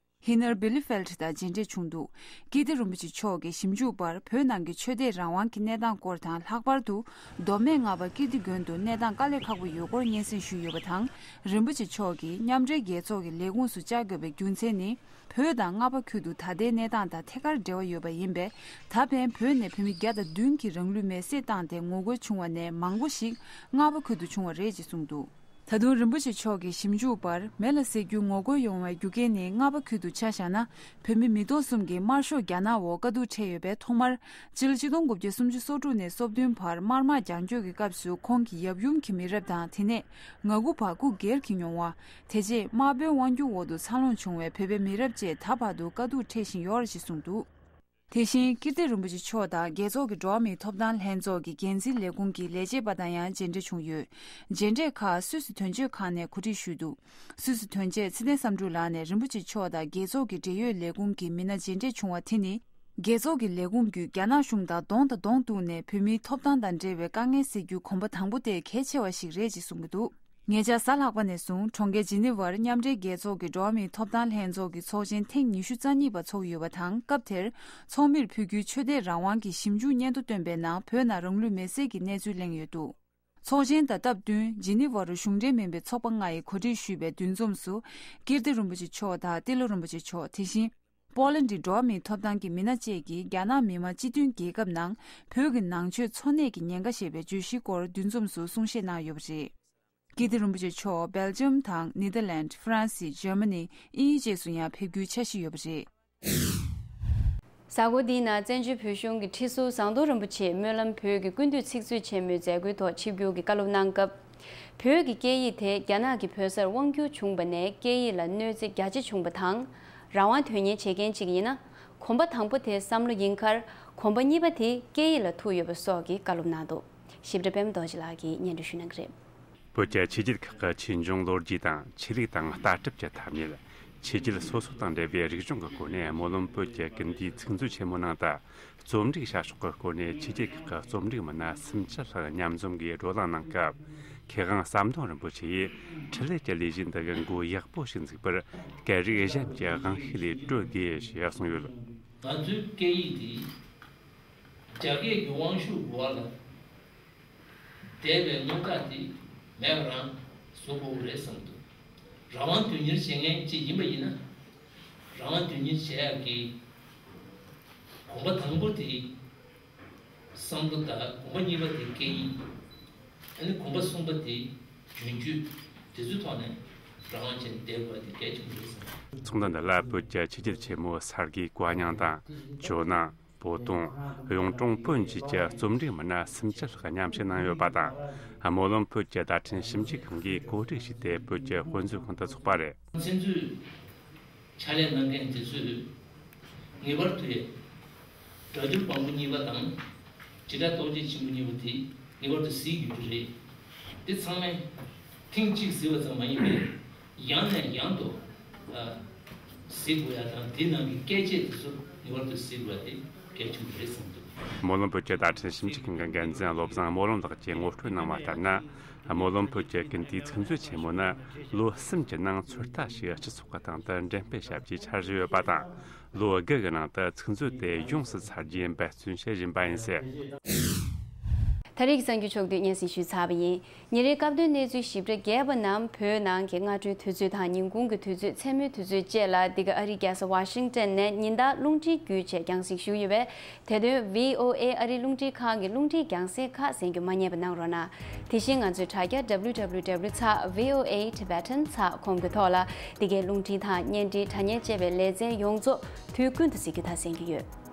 ཧི་ནར་བི་ལི་ཕེལ་ཊི་དང་མཇལ་འཕྲད་བྱུང་འདུག་ཀིརྟི་རིན་པོ་ཆེ་མཆོག་གིས་ཞིབ་འཇུག་པར་བོད་ནང་གི་ཆོས་དད་རང་དབང་གི་གནས་སྟངས་སྐོར་དང་། ལྷག་པར་དུ་མདོ་སྨད་རྔ་པ་ཀིརྟི་དགོན་དུ་གནས་སྟངས་དཀའ་ལས་ཁག་པོ་ཡོད་སྐོར་སྙན་སེང་ཞུས་ཡོད་པ་དང་། རིན་པོ་ཆེ་མཆོག་གིས་མཉམ་འབྲེལ་རྒྱལ་ཚོགས་ཀྱི་ལས་ཁུངས་སུ་བཅར་དགོས་པའི་རྒྱུ་མཚན་ནི། བོད་དང་རྔ་པ་ཁུལ་དུ་ད་ལྟའི་གནས་སྟངས་དང་ཐད་ཀར་འབྲེལ་བ་ཡོད་པ་ཡིན་པས། ད་ཕན་བོད་ནས་བོད་མི་བརྒྱ་དང་བདུན་གྱིས་རང་ལུས་མེར་སྲེག་བཏང་སྟེ་ངོ་རྒོལ་བྱུང་བ་ནས་མང་པོ་ཞིག་རྔ་པ་ཁུལ་དུ་བྱུང་བ་རེད་ཅེས་གསུངས་འདུག་ད་དུང་རིན་པོ་ཆེ་མཆོག་གིས་ཞིབ་འཇུག་པར། མེ་ལ་སྲེག་རྒྱུའི་ངོ་རྒོལ་ཡོང་བའི་རྒྱུ་རྐྱེན་ནི། རྔ་པ་ཁུལ་དུ་ཆ་བཞག་ན། བོད་མི་མི་ཐོག་གསུམ་གྱིས་དམར་ཤོག་རྒྱ་ནག་འོག་དཀའ་སྡུག་འཕྲད་ཡོད་པས། ཐོག་མར་སྤྱི་ལོ་ཆིག་སྟོང་དགུ་བརྒྱ་སུམ་ཅུ་སོ་དྲུག་ནས་སོ་བདུན་བར་དམར་དམག་རྒྱང་སྐྱོད་ཀྱི་སྐབས་སུ་ཁོང་གི་ཡབ་ཡུམ་གྱི་མི་རབས་དང་། དེ་ནས་ང་དགུ་བར་སྐུ་སྒེར་གྱི་མྱོང་བ། དེ་རྗེས་དམར་པོའི་དབང་སྒྱུར་འོག་ཏུ་འཚར་ལོངས་བྱུང་བའི་བོད་པའི་མི་རབས་བཅས་ད་བར་དུ་དཀའ་སྡུག་འཕྲད་བཞིན་ཡོད་རེད་ཅེས་གསུངས་འདུག་དེ་བཞིན་ཀིརྟི་རིན་པོ་ཆེ་མཆོག་དང་རྒྱལ་ཚོགས་ཀྱི་འགྲོ་བ་མིའི་ཐོབ་ཐང་ལྷན་ཚོགས་ཀྱི་འགན་འཛིན་ལས་ཁུངས་ཀྱི་ལས་བྱེད་པ་དང་ཡང་མཇལ་འཕྲད་བྱུང་ཡོད། མཇལ་འཕྲད་ཁག་སུད་སི་དོན་གཅོད་ཁང་ནས་གོ་སྒྲིག་ཞུས་འདུག་སུད་སི་དོན་གཅོད་ཚེ་བརྟན་བསམ་གྲུབ་ལགས་ནས་རིན་པོ་ཆེ་མཆོག་དང་རྒྱལ་ཚོགས་ཀྱི་འབྲེལ་ཡོད་ལས་ཁུངས་ཀྱི་མི་སྣ་མཇལ་འཕྲད་བྱུང་བ་དེ་ནི། རྒྱལ་ཚོགས་ཀྱི་ལས་ཁུངས་བརྒྱུད་རྒྱ་ནག་གཞུང་དང་གདོང་དང་གདོང་གཏུགས་ནས་བོད་མིའི་ཐོབ་ཐང་དང་འབྲེལ་བའི་དཀའ་ངལ་སེལ་རྒྱུའི་གོམ་པ་དང་པོ་དེ་གལ་ཆེ་བ་ཞིག་རེད་ཅེས་གསུངས་ཀྱི་འདུག་ཉེ་ཆར་གཟའ་ལྷག་པ་ནས་བཟུང་གྲོང་ཁྱེར་ཇི་ནི་ཝར་མཉམ་འབྲེལ་རྒྱལ་ཚོགས་ཀྱི་འགྲོ་བ་མིའི་ཐོབ་ཐང་ལྷན་ཚོགས་ཀྱི་ཚོགས་ཆེན་ཐེངས་ཉི་ཤུ་རྩ་གཉིས་པ་ཚོགས་ཡོད་པ་དང་། སྐབས་དེར་ཚོགས་མིར་ཕུལ་རྒྱུའི་ཆོས་དད་རང་དབང་གི་ཞིབ་འཇུག་སྙན་ཐོ་བཏོན་པའི་ནང་བོད་ནང་རང་ལུས་མེར་སྲེག་གི་གནས་ཚུལ་གླེང་ཡོད་འདུག་ཚོགས་ཆེན་དང་སྟབས་བསྟུན་ཇི་ནི་ཝར་གཞུང་འབྲེལ་མིན་པའི་ཚོགས་པ་ལྔ་ཡིས་གོ་སྒྲིག་ཞུས་པའི་འདུ་འཛོམས་སུ། ཀིརྟི་རིན་པོ་ཆེ་མཆོག་དང་ཏི་ལོ་རིན་པོ་ཆེ་མཆོག་དེ་བཞིན། པོ་ལན་གྱི་འགྲོ་བ་མིའི་ཐོབ་ཐང་གི་མི་སྣ་བཅས་ཀྱིས་རྒྱ་ནག་མི་དམངས་སྤྱི་མཐུན་རྒྱལ་ཁབ་ནང་བོད་ཀྱི་ནང་ཆོས་འཚོ་གནས་ཀྱི་ཉེན་ཁ་ཞེས་པའི་བརྗོད་གཞིའི་སྐོར་འདུ་འཛོམས་སུ་གསུང་བཤད་གནང་ཡོད་པ་རེད། ཀིརྟི་རིན་པོ་ཆེ་མཆོག་སྦེལ་ཇམ་དང་ནེ་དར་ལན། ཧྥ་རན་སི། འཇར་མ་ནི། དབྱིན་ཡུལ་བཅས་སུ་ཡང་ཕེབས་རྒྱུའི་འཆར་གཞི་ཡོད་པ་རེད། གཟའ་འཁོར་འདིའི་ནང་བཙན་བྱོལ་བོད་གཞུང་གི་ཁྲི་ཟུར་ཟམ་གདོང་རིན་པོ་ཆེས་སྨོན་ལམ་བོད་ཀྱི་ཀུན་འདུས་ཚིག་མཛོད་ཆེན་མོའི་མཛད་སྒོའི་ཐོག་ཆིབས་བསྒྱུར་གྱི་བཀའ་སློབ་གནང་སྐབས། བོད་ཀྱི་སྐད་ཡིག་དེ་རྒྱ་ནག་གིས་བོད་སར་དབང་བསྒྱུར་བྱུང་བ་ནས་སྐད་ཡིག་ལ་གནོད་འཚེ་རྒྱ་ཆེ་བྱུང་བ་དང་། རང་དབང་དོན་གཉེར་བྱེད་མཁན་ཅིག་ཡིན་ན། གོམ་པ་དང་པོ་དེ་བསམ་བློ་ཡིན་ཁར། གོམ་པ་གཉིས་པ་དེ་སྐད་ཡིག་ལ་ཐུག་ཡོད་པ་སོགས་ཀྱི་བཀའ་སློབ་གནང་འདུག་ཞིབ་ཕྲ་པད་མ་རྡོ་རྗེ་ལགས་ཀྱིས་སྙན་སྒྲོན་ཞུ་གནང་གི་རེད། བོད་ཀྱི་ཆོས་བརྒྱུད་ཁག་གི་ཆོས་འབྱུང་ལོ་རྒྱུས་དང་ཆོས་ལུགས་དང་ལྟ་གྲུབ་ཀྱི་ཐ་སྙད། ཆོས་བརྒྱུད་སོ་སོ་དང་འབྲེལ་བའི་རིག་གཞུང་གི་སྐོར་ནས་སྨོན་ལམ་བོད་ཀྱི་ཀུན་འདུས་ཚིག་མཛོད་ཆེན་མོའི་ནང་དུ། རྩོམ་སྒྲིག་བྱ་ཕྱོགས་ཀྱི་སྐོར་ནས་ཆོས་བརྒྱུད་ཁག་གི་རྩོམ་སྒྲིག་མི་སྣ་སུམ་ཅུ་ལྷག་མཉམ་འཛོམས་ཀྱིས་བགྲོ་གླེང་གནང་སྐབས། མཁས་དབང་ཟམ་གདོང་རིན་པོ་ཆེ་ཡིས་འཕྲིན་ལས་ཀྱི་ལས་གཞི་འདི་གི་མགོ་ཡག་པོ་ཞིག་འཛུགས་པར་སྐད་རིགས་གཞན་གྱི་དབང་ཤུགས་ལས་སྤྲོད་དགོས་ཞེས་གསུངས་ཡོད། ང་ཚོའི་སྐད་ཡིག་འདི་རྒྱ་སྐད་ཀྱི་དབང་ཤུགས་འོག་ལ་བསྡད་པའི་གནད་འགག་འདི་མེད་པ་རང་བཟོ་དགོས་རེད་བསམ་འདུག་རང་དབང་དོན་གཉེར་བྱེད་མཁན་ཅིག་ཡིན་པ་ཡིན་ན། རང་དབང་དོན་གཉེར་བྱེད་ཡག་གི་གོམ་པ་དང་པོ་དེ་བསམ་བློ་དང་། གོམ་པ་གཉིས་པ་དེ་སྐད་ཡིག་ཨ་ནི་གོམ་པ་གསུམ་པ་དེ་རྒྱུན་སྤྱོད། དེ་ཚོའི་ཐོག་ནས་རང་དབང་ཅན་བསྡད་དགོས་པ་དེ་གལ་ཆེན་པོ་རེད་བསམ། ཚོགས་འདུ་འདི་ལ་བོད་ཀྱི་ཆོས་བརྒྱུད་ཆེན་མོ་ས་དགེ་བཀའ་རྙིང་དང་ཇོ་ནང་། བོ་དོང་། གཡུང་དྲུང་བོན་བཅས་ཀྱི་རྩོམ་སྒྲིག་མི་སྣ་སུམ་ཅུ་ལྷག་མཉམ་ཞུགས་གནང་ཡོད་པ་དང་། སྨོན་ལམ་བོད་ཀྱི་བརྡ་འཕྲིན་ཞིབ་འཇུག་ཁང་གིས་གོ་སྒྲིག་བྱས་ཏེ་བོད་ཀྱི་དཔེ་མཛོད་ཁང་དུ་འཚོགས་པ་རེད། ཚིག་མཛོད་ཕྱག་ལས་གནང་མཁན་དེ་ཚོས་ངེས་པར་དུ་སྒྲ་སྒྱུར་བམ་པོ་གཉིས་པ་དང་ དྲིལ་བསྒྲགས་རྟོགས་བརྗོད་ཆེན་པོ་གཉིས་པོ་དེ་ངེས་པར་དུ་གཟིགས་དགོས་ཀྱི་རེད། དེ་ཚང་མས་ཐེངས་གཅིག་གཟིགས་པ་ཙམ་མ་ཡིན་པར་ཡང་ནས་ཡང་དུ་ཨ་གཟིགས་དགོས་ཡ་དང་དེའི་ནང་གི་སྐད་ཆ་དེ་ཚོ་ངེས་པར་དུ་གཟིགས་དགོས་ཡ་དེ་གལ་ཆེན་པོ་རེད་བསམ་འདུག། སྨོན་ལམ་བོད་ཀྱི་བརྡ་འཕྲིན་ཞིབ་འཇུག་ཁང་གི་འགན་འཛིན་བློ་བཟང་སྨོན་ལམ་ལགས་ཀྱིས་ངོ་སྤྲོད་གནང་བ་ལྟར་ན། སྨོན་ལམ་བོད་ཀྱི་དགུན་དུས་ཚིག་མཛོད་ཆེན་མོ་ནི་ལོ་གསུམ་གྱི་ནང་ཚོད་ལྟ་ཞིག་སྤྱི་ཚོགས་ཀྱི་སྟེང་དུ་འགྲེམས་སྤེལ་བྱ་རྒྱུའི་འཆར་གཞི་ཡོད་པ་དང་། ལོ་དགུ་གི་ནང་དུ་ཚིག་མཛོད་དེ་ཡོངས་སུ་ཚར་རྒྱུའི་འབད་བརྩོན་བྱེད་བཞིན་པ་ཡིན་ཟེར། ད་རེས་ཀྱི་གསར་འགྱུར་ཕྱོགས་བསྡུས་སྙན་སེང་ཞུས་ཚར་བ་ཡིན། ཉིན་རེའི་སྐབས་དོན་གནས་ཚུལ་ཞིབ་ཕྲ་རྒྱས་པ་རྣམས་བོད་ནང་གི་སྔ་དྲོའི་དུས་ཚོད་དང་ཉིན་གུང་གི་དུས་ཚོད། མཚན་མོའི་དུས་ཚོད་བཅས་ལ་འདི་ག་ཨ་རིའི་རྒྱལ་ས་ཝ་ཤིང་ཏན་ནས་ཉིན་ལྟར་རླུང་འཕྲིན་བརྒྱུད་བཅས་རྒྱང་སྲིང་ཞུ་ཡོད་པས། དེ་དོན་V O A ཨ་རིའི་རླུང་འཕྲིན་ཁང་གི་རླུང་འཕྲིན་རྒྱང་སྲིང་ཁག་གསན་རྒྱུ་མ་བསྙེལ་བ་གནང་རོགས་གནང་། དེ་བཞིན་ང་ཚོའི་དྲ་རྒྱ W W W ཚེག V O A Tibetan ཚེག་com གི་ཐོག་ལ་འདི་གའི་རླུང་འཕྲིན་དང་བརྙན་འཕྲིན་དྲ་བརྙན་བཅས་པའི་ལེ་ཚན་ཡོངས་རྫོགས་དུས་ཀུན་ཏུ་གཟིགས་རྒྱུ་དང་གསན་རྒྱུ་ཡོད།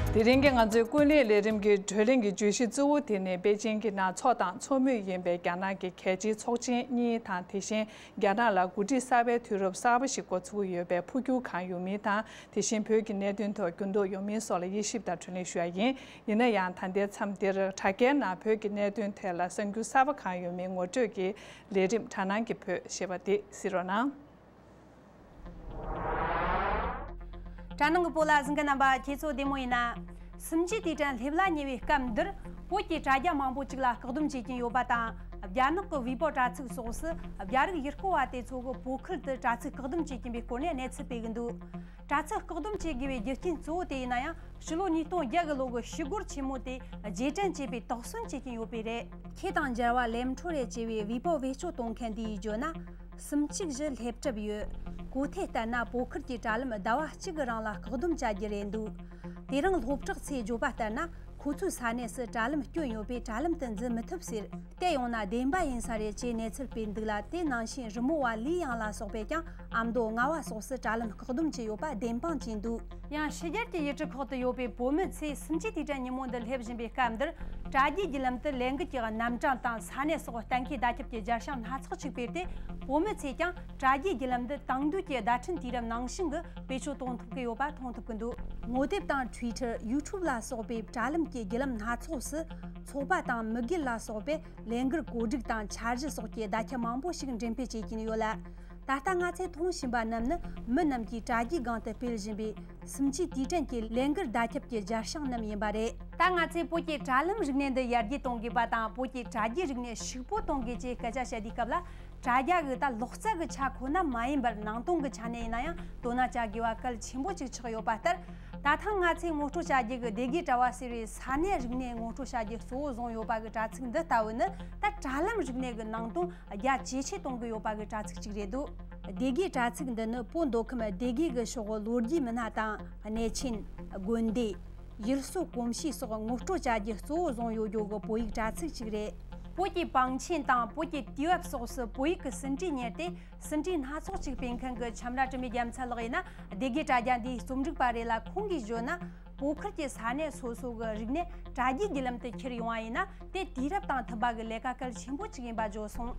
དེ་རིང་གི་ང་ཚོའི་ཀུན་གླེང་ལས་རིམ་གྱི་བགྲོ་གླེང་གི་བརྗོད་གཞི་གཙོ་བོ་དེ་ནི་པེ་ཅིང་གི་ནང་འཚོ་དང་འཚོ་མུས་ཡིན་པའི་རྒྱ་ནག་གི་གལ་ཆེའི་ཚོགས་ཆེན་གཉིས་དང་། དེ་བཞིན་རྒྱ་ནག་ལ་འགོ་ཁྲིད་གསར་པའི་དུས་རབས་གསར་པ་ཞིག་འགོ་ཚུགས་ཡོད་པའི་འཕོ་འགྱུར་གང་ཡོང་མིན་དང་། དེ་བཞིན་བོད་ཀྱི་གནད་དོན་ཐོག་འགྱུར་ལྡོག་ཡོང་མིན་སོགས་ལ་དབྱེ་ཞིབ་དང་བགྲོ་གླེང་ཞུ་ཡ་ཡིན། ཡིན་ན་ཡང་ད་ལྟའི་མཚམས་འདིར་དྲ་རྒྱའི་ནང་བོད་ཀྱི་གནད་དོན་ཐད་ལ་གསར་འགྱུར་གསར་པ་གང་ཡོང་མིན་ངོ་སྤྲོད་ཀྱི་ལས་རིམ་དྲ་སྣང་གི་བོད་ཞེས་པ་འདི་གཟིགས་རོགས་གནང་། དྲ་སྣང་གི་བོད་ལ་གཟིགས་མཁན་རྣམ་པ་ཁྱེད་ཚོ་བདེ་མོ་ཡིན་ན། གསུམ་བཅུའི་དུས་དྲན་སླེབས་ལ་ཉེ་བའི་སྐབས་འདིར་བོད་ཀྱི་དྲ་རྒྱ་མང་པོ་ཅིག་ལ་བཀག་སྡོམ་བྱེད་ཀྱིན་ཡོད་པ་དང་། རྒྱ་ནག་གི་ཝི་པོ་དྲ་ཚིགས་སོགས་སུ་རྒྱ་རིགས་ཡུལ་སྐོར་བ་དེ་ཚོ་གི་བོད་ཁུལ་དུ་དྲ་ཚིགས་བཀག་སྡོམ་བྱེད་ཀྱིན་པའི་སྐོར་ནས་གནས་ཚུལ་སྤེལ་གྱི་འདུག། དྲ་ཚིགས་བཀག་སྡོམ་བྱེད་དགོས་པའི་རྒྱུ་རྐྱེན་གཙོ་བོ་དེ་ཡིན་ན་ཡང་། ཕྱི་ལོ་ཉིས་སྟོང་བརྒྱད་གི་ལོ་གི་ཞི་རྒོལ་ཆེན་མོ་དེ་རྗེས་དྲན་བྱེད་པའི་དོགས་ཟོན་བྱེད་ཀྱིན་ཡོད་པས་རེད། ཁེ་དང་འབྱར་བ་ལེབ་འཕྲོ་རེད་ཅེས་པའི་ཝི་པོ་བེད་སྤྱོད་གཏོང་མཁན་དེས་བརྗོད་ན། གསུམ་གཅིག་བཞི་སླེབས་གྲབས་ཡོད། གོ་ཐོས་ལྟར་ན་བོད་ཁུལ་གྱི་དྲ་ལམ་ཟླ་བ་གཅིག་གི་རིང་ལ་བཀག་སྡོམ་བྱ་རྒྱུ་རེད་འདུག། དེ་རིང་སློབ་གྲོགས་ཚོས་བརྗོད་པ་ལྟར་ན། ཁོ་ཚོའི་ས་གནས་སུ་དྲ་ལམ་སྐྱོན་ཡོད་པས་དྲ་ལམ་དུ་འཛུལ་མི་ཐུབ་ཟེར། དེ་ཡང་ན་བདེན་པ་ཡིན་ས་རེད་ཅེས་གནས་ཚུལ་སྤེལ་འདུག་ལ། དེ་ནང་བཞིན་རི་མོ་བ་ལི་ཡང་ལ་སོགས་པས་ཀྱང་ཨ་མདོ་རྔ་བ་སོགས་སུ་དྲ་ལམ་བཀག་སྡོམ་བྱས་ཡོད་པ་བདེན་དཔང་བྱས་འདུག། ཡང་ཕྱི་རྒྱལ་གྱི་ཡུལ་གྲུ་ཁག་ཏུ་ཡོད་པའི་བོད་མི་ཚོས་གསུམ་བཅུའི་དུས་དྲན་ཉིན་མོ་འདི་སླེབས་བཞིན་པའི་སྐབས་འདིར། དྲ་རྒྱའི་བརྒྱུད་ལམ་དུ་ལས་འགུལ་གྱི་རྣམ་གྲངས་དང་ས་གནས་སོགས་གཏན་འཁེལ་བརྡ་ཁྱབ་ཀྱི་རྒྱལ་ཞེན་སྣ་ཚོགས་ཤིག་སྤེལ་ཏེ། བོད་མི་ཚོས་ཀྱང་དྲ་རྒྱའི་བརྒྱུད་ལམ་འདི་དེང་དུས་ཀྱི་བརྡ་འཕྲིན་དུས་རབས་ནང་བཞིན་གྱི་བེད་སྤྱོད་གཏོང་ཐུབ་ཀྱི་ཡོད་པ་མཐོང་ཐུབ་ཀྱི་འདུག། ངོ་དེབ་དང་Twitter། YouTube ལ་སོགས་པའི་དྲ་ལམ་གྱི་བརྒྱུད་ལམ་སྣ་ཚོགས་སུ། ཚོགས་པ་དང་མི་སྒེར་ལ་སོགས་པས་ལས་འགུལ་གོ་སྒྲིག་དང་འཆར་གཞི་སོགས་ཀྱི་བརྡ་ཁྱབ་མང་པོ་ཞིག་འགྲེམས་སྤེལ་བྱེད་ཀྱིན་ཡོད་ལ། ད་ལྟ་ང་ཚོས་མཐོང་བཞིན་པ་རྣམས་ནི་མི་རྣམས་ཀྱིས་དྲ་རྒྱའི་སྒང་དུ་སྤེལ་བཞིན་པའི་གསུམ་བཅུའི་དུས་དྲན་གྱི་ལས་འགུལ་བརྡ་ཁྱབ་ཀྱི་རྒྱལ་ཞེན་རྣམས་ཡིན་པ་རེད། ད་ང་ཚོས་བོད་ཀྱི་དྲ་ལམ་རིག་གནས་འདི་ཡར་རྒྱས་གཏོང་དགོས་པ་དང་། བོད་ཀྱི་དྲ་རྒྱའི་རིག་གནས་ཕྱུག་པོ་གཏོང་དགོས་ཅེས་སྐད་ཆ་བཤད་དུས་སྐབས་ལ། དྲ་རྒྱ་གི་ད་ལོག་རྩལ་གྱི་ཆ་ཁོ་ན་མ་ཡིན་པར་ནང་དོན་གྱི་ཆ་ནས་ཡིན་ན་ཡང་དོ་སྣང་བྱ་དགོས་པ་གལ་ཆེན་པོ་ཅིག་ཆགས་ཡོད་པ་ལྟར། ད་ཐེངས་ང་ཚོས་ངོ་སྤྲོད་བྱ་རྒྱུ་གི་སྡེ་དགེ་དྲ་བ་ཟེར་བའི་ས་གནས་རིག་གནས་ངོ་སྤྲོད་བྱ་རྒྱུ་གཙོ་བོ་བཟུང་ཡོད་པ་གི་དྲ་ཚིགས་འདི་ལྟ་བུ་ནི། ད་དྲ་ལམ་རིག་གནས་ཀྱི་ནང་དོན་རྒྱ་ཇེ་ཆེ་གཏོང་གི་ཡོད་པ་གི་དྲ་ཚིགས་གཅིག་རེད་འདུག། སྡེ་དགེ་དྲ་ཚིགས་འདི་ནི་བོད་མདོ་ཁམས་སྡེ་དགེ་གི་ཕྱོགས་ལོ་རྒྱུས་མི་སྣ་དང་གནས་ཆེན། དགོན་སྡེ། ཡུལ་སྲོལ་གོམས་གཤིས་སོགས་ངོ་སྤྲོད་བྱ་རྒྱུ་གཙོ་བོ་བཟུང་ཡོད་རྒྱུ་གི་བོད་ཡིག་དྲ་ཚིགས་གཅིག་རེད། བོད་ཀྱི་བང་ཆེན་དང་བོད་ཀྱི་དུས་བབ་སོགས་སུ་བོད་ཡིག་གི་ཟིན་བྲིས་གཉེར་ཏེ། ཟིན་བྲིས་སྣ་ཚོགས་ཅིག་སྤེལ་མཁན་གྱི་ཁྱམས་ར་དྲི་མེད་རྒྱལ་མཚན་ལགས་ཡིན་ན་སྡེ་དགེ་དྲ་རྒྱ་འདིའི་རྩོམ་སྒྲིག་པ་རེད་ལ། ཁོང་གིས་བརྗོད་ན། བོད་ཁུལ་གྱི་ས་གནས་སོ་སོ་གི་རིག་གནས་དྲ་རྒྱའི་བརྒྱུད་ལམ་དུ་ཁྱེར་ཡོང་བ་ཡིན་ན། དེ་དུས་རབས་དང་མཐུན་པ་གི་ལས་ཀ་གལ་ཆེན་པོ་ཅིག་ཡིན་པ་བརྗོད་སོང་།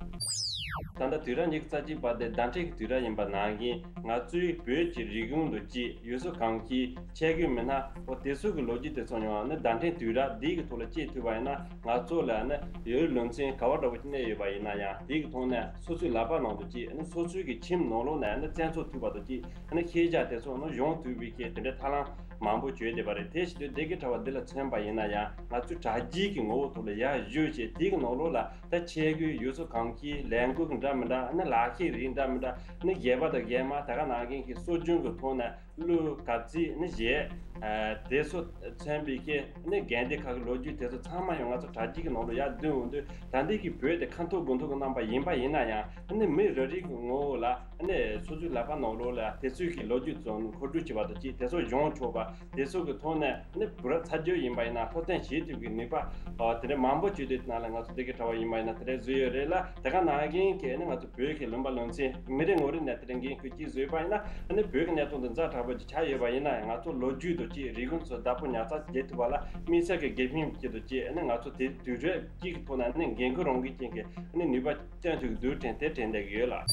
ད་ལྟ་དུས་རབས་ཉི་ཤུ་རྩ་གཅིག་པ་དེ་བརྡ་འཕྲིན་གྱི་དུས་རབས་ཡིན་པ་ནང་བཞིན། ང་ཚོའི་བོད་ཀྱི་རིག་གཞུང་དང་བཅས་ཡུལ་སྲོལ་གོམས་གཤིས། ཆས་གོས་མི་སྣ། འོ་དེ་ཚོ་གི་ལོ་རྒྱུས་དེ་ཚོ་ཡང་ནི་བརྡ་འཕྲིན་དུས་རབས་འདི་གི་ཐོག་ལ་སྐྱེལ་ཐུབ་པ་ཡིན་ན། ང་ཚོ་ལ་ནི་ཡུལ་ལུང་ཚན་ག་བ་འདྲ་བོ་ཅིག་གནས་ཡོད་པ་ཡིན་ན་ཡང་། དེ་གི་ཐོག་ནས་སོ་སོའི་ལག་པ་ནང་དུ་ཅིག་ནི་སོ་སོའི་གི་ཁྱིམ་ནང་ལོགས་ནས་ནི་བཙན་འཚོལ་ཐུབ་པ་དང་ཅིག་ནི་ཤེས་བྱ་དེ་ཚོ་ནི་ཡོང་ཐུབ་པའི་གི་དེ་འདྲའི་ཐབས་ལམ་མང་པོ་བྱོས་བསྡད་པ་རེད། དེ་བྱེད་དུས་སྡེ་དགེ་དྲ་བ་འདི་ལ་མཚོན་པ་ཡིན་ན་ཡང་། ང་ཚོའི་དྲ་རྒྱའི་གི་ངོ་བོ་ཐོག་ལ་ཡར་བཞུགས་བྱས། དེ་གི་ནང་ལོགས་ལ་ད་ཆས་གོས། ཡུལ་སྲོལ་གོམས་གཤིས། ལས་འགུལ་གི་འདྲ་མི་འདྲ། ནི་ལག་ཤེས་རིགས་འདྲ་མི་འདྲ། ནི་རྒྱས་པ་དང་རྒྱས་མ། ད་ག་ནང་བཞིན་གྱི་སྲོལ་རྒྱུན་གྱི་ཐོག་ནས་གླུ་གར་རྩེད། ནི་གཞས། ཨ་དེ་ཚོ་མཚོན་པའི་གི་ནི་དགོན་སྡེ་ཁག་གི་ལོ་རྒྱུས་དེ་ཚོ་ཚང་མ་ཡང་ང་ཚོ་དྲ་རྒྱའི་གི་ནང་ལ་ཡར་བསྡུ་འོང་དུས། ད་ལྟའི་གི་བོད་དེ་ཁ་མཐོ་དགུ་མཐོ་གི་རྣམ་པ་ཡིན་པ་ཡིན་ན་ཡང་། ནི་མི་རེ་རེ་གི་ངོ་བོ་ལ་ནི་སོ་སོའི་ལག་པ་ནང་ལོགས་ལ་དེ་ཚོའི་གི་ལོ་རྒྱུས་ཚོ་མཁོ་སྤྲོད་བྱེད་པ་དང་ཅིག་དེ་ཚོ་སྦྱོང་ཆོག་པ། དེ་ཚོ་གི་ཐོག་ནས་ནི་བོད་རབས་ཚ་རྒྱུད་ཡིན་པ་ཡིན་ན་སློབ་སྟོན་བྱེད་ཐུབ་ཀྱི་ནུས་པ། ཨ་དེ་འདྲ་མང་པོ་བྱེད་དུས་ནང་ལ་ང་ཚོ་སྡེ་དགེ་དྲ་བ་ཡིན་པ་ཡིན་ན་དེ་འདྲ་བཟོས་ཡོད་རེད་ལ། དེ་ག་ནང་བཞིན་གྱི་ནི་ང་ཚོ་བོད་ཀྱི་ལུང་པ་ལུང་ཚན་མི་རེ་ངོ་རེ་ནས་དེ་འདྲ་འགན་ཁུར་ཅིག་བཟོས་པ་ཡིན་ན། ནི་བོད་ཀྱི་གནས་སྟངས་དེ་ཛ་དྲག་ ཆགས་ཡོད་པ་ཡིན་ན་ཡང་ང་ཚོ་ལོ་རྒྱུས་དང་བཅས་རིག་གཞུང་སོགས་བདག་པོ་ཉར་ཚགས་བྱེད་ཐུབ་པ་ལ་དམིགས་བསལ་གྱི་དགེ་ཕན་གྱི་དང་བཅས་ནི་ང་ཚོ་དེ་དུས་རབས་གཅིག་གི་ཐོག་ནས་ནི་འགན་ཁུར་རང་འགན་ཅན་གྱི་ནི་ནུས་པ་བཏོན་ཐུབ་ཀྱི་འདུག་དྲན་དེ་དྲན་བསྡད་ཀྱི་ཡོད་ལགས།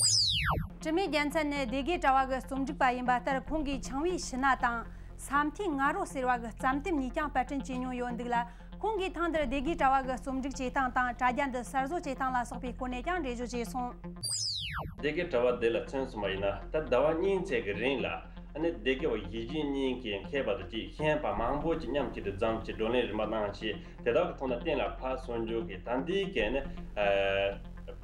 དྲི་མེད་རྒྱལ་མཚན་ནི་སྡེ་དགེ་གྲྭ་བ་གི་རྩོམ་སྒྲིག་པ་ཡིན་པ་ལྟར་ཁོང་གིས་ཆང་བའི་ཕྱི་ན་དང་ས་མཐའི་ང་རོ་ཟེར་བ་གི་རྩམ་དེབ་གཉིས་ཀྱང་པར་སྐྲུན་བྱེད་མྱོང་ཡོད་འདུག་ལ། ཁོང་གིས་ཐེངས་འདིར་སྡེ་དགེ་གྲྭ་བ་གི་རྩོམ་སྒྲིག་བྱེད་སྟངས་དང་དྲ་རྒྱ་འདི་གསར་བཟོ་བྱེད་སྟངས་ལ་སོགས་པའི་སྐོར་ནས་ཀྱང་འགྲེལ་བརྗོད་བྱས་སོང་། སྡེ་དགེ་གྲྭ་བ་དེ་ལ་མཚོན་སོང་བ་ཡིན་ན་ད་ཟླ་བ་གཉིས་ཚད་ཀྱི་རིང་ལ་ཨ་ནི་སྡེ་དགེ་བ་གཞིས་བྱེས་གཉིས་ཀྱི་མཁས་པ་དང་བཅས་ཤེས་ཡོན་པ་མང་པོ་ཅིག་མཉམ་གཅིག་ཏུ་འཛོམས་ཀྱིས་བགྲོ་གླེང་རིམ་པ་གནང་ཞིང་དེ་དག་གི་ཐོག་ནས་གཏན་ལ་ཕབ་སོང་རྒྱུ་གི་ད་འདིའི་གལ་ནི་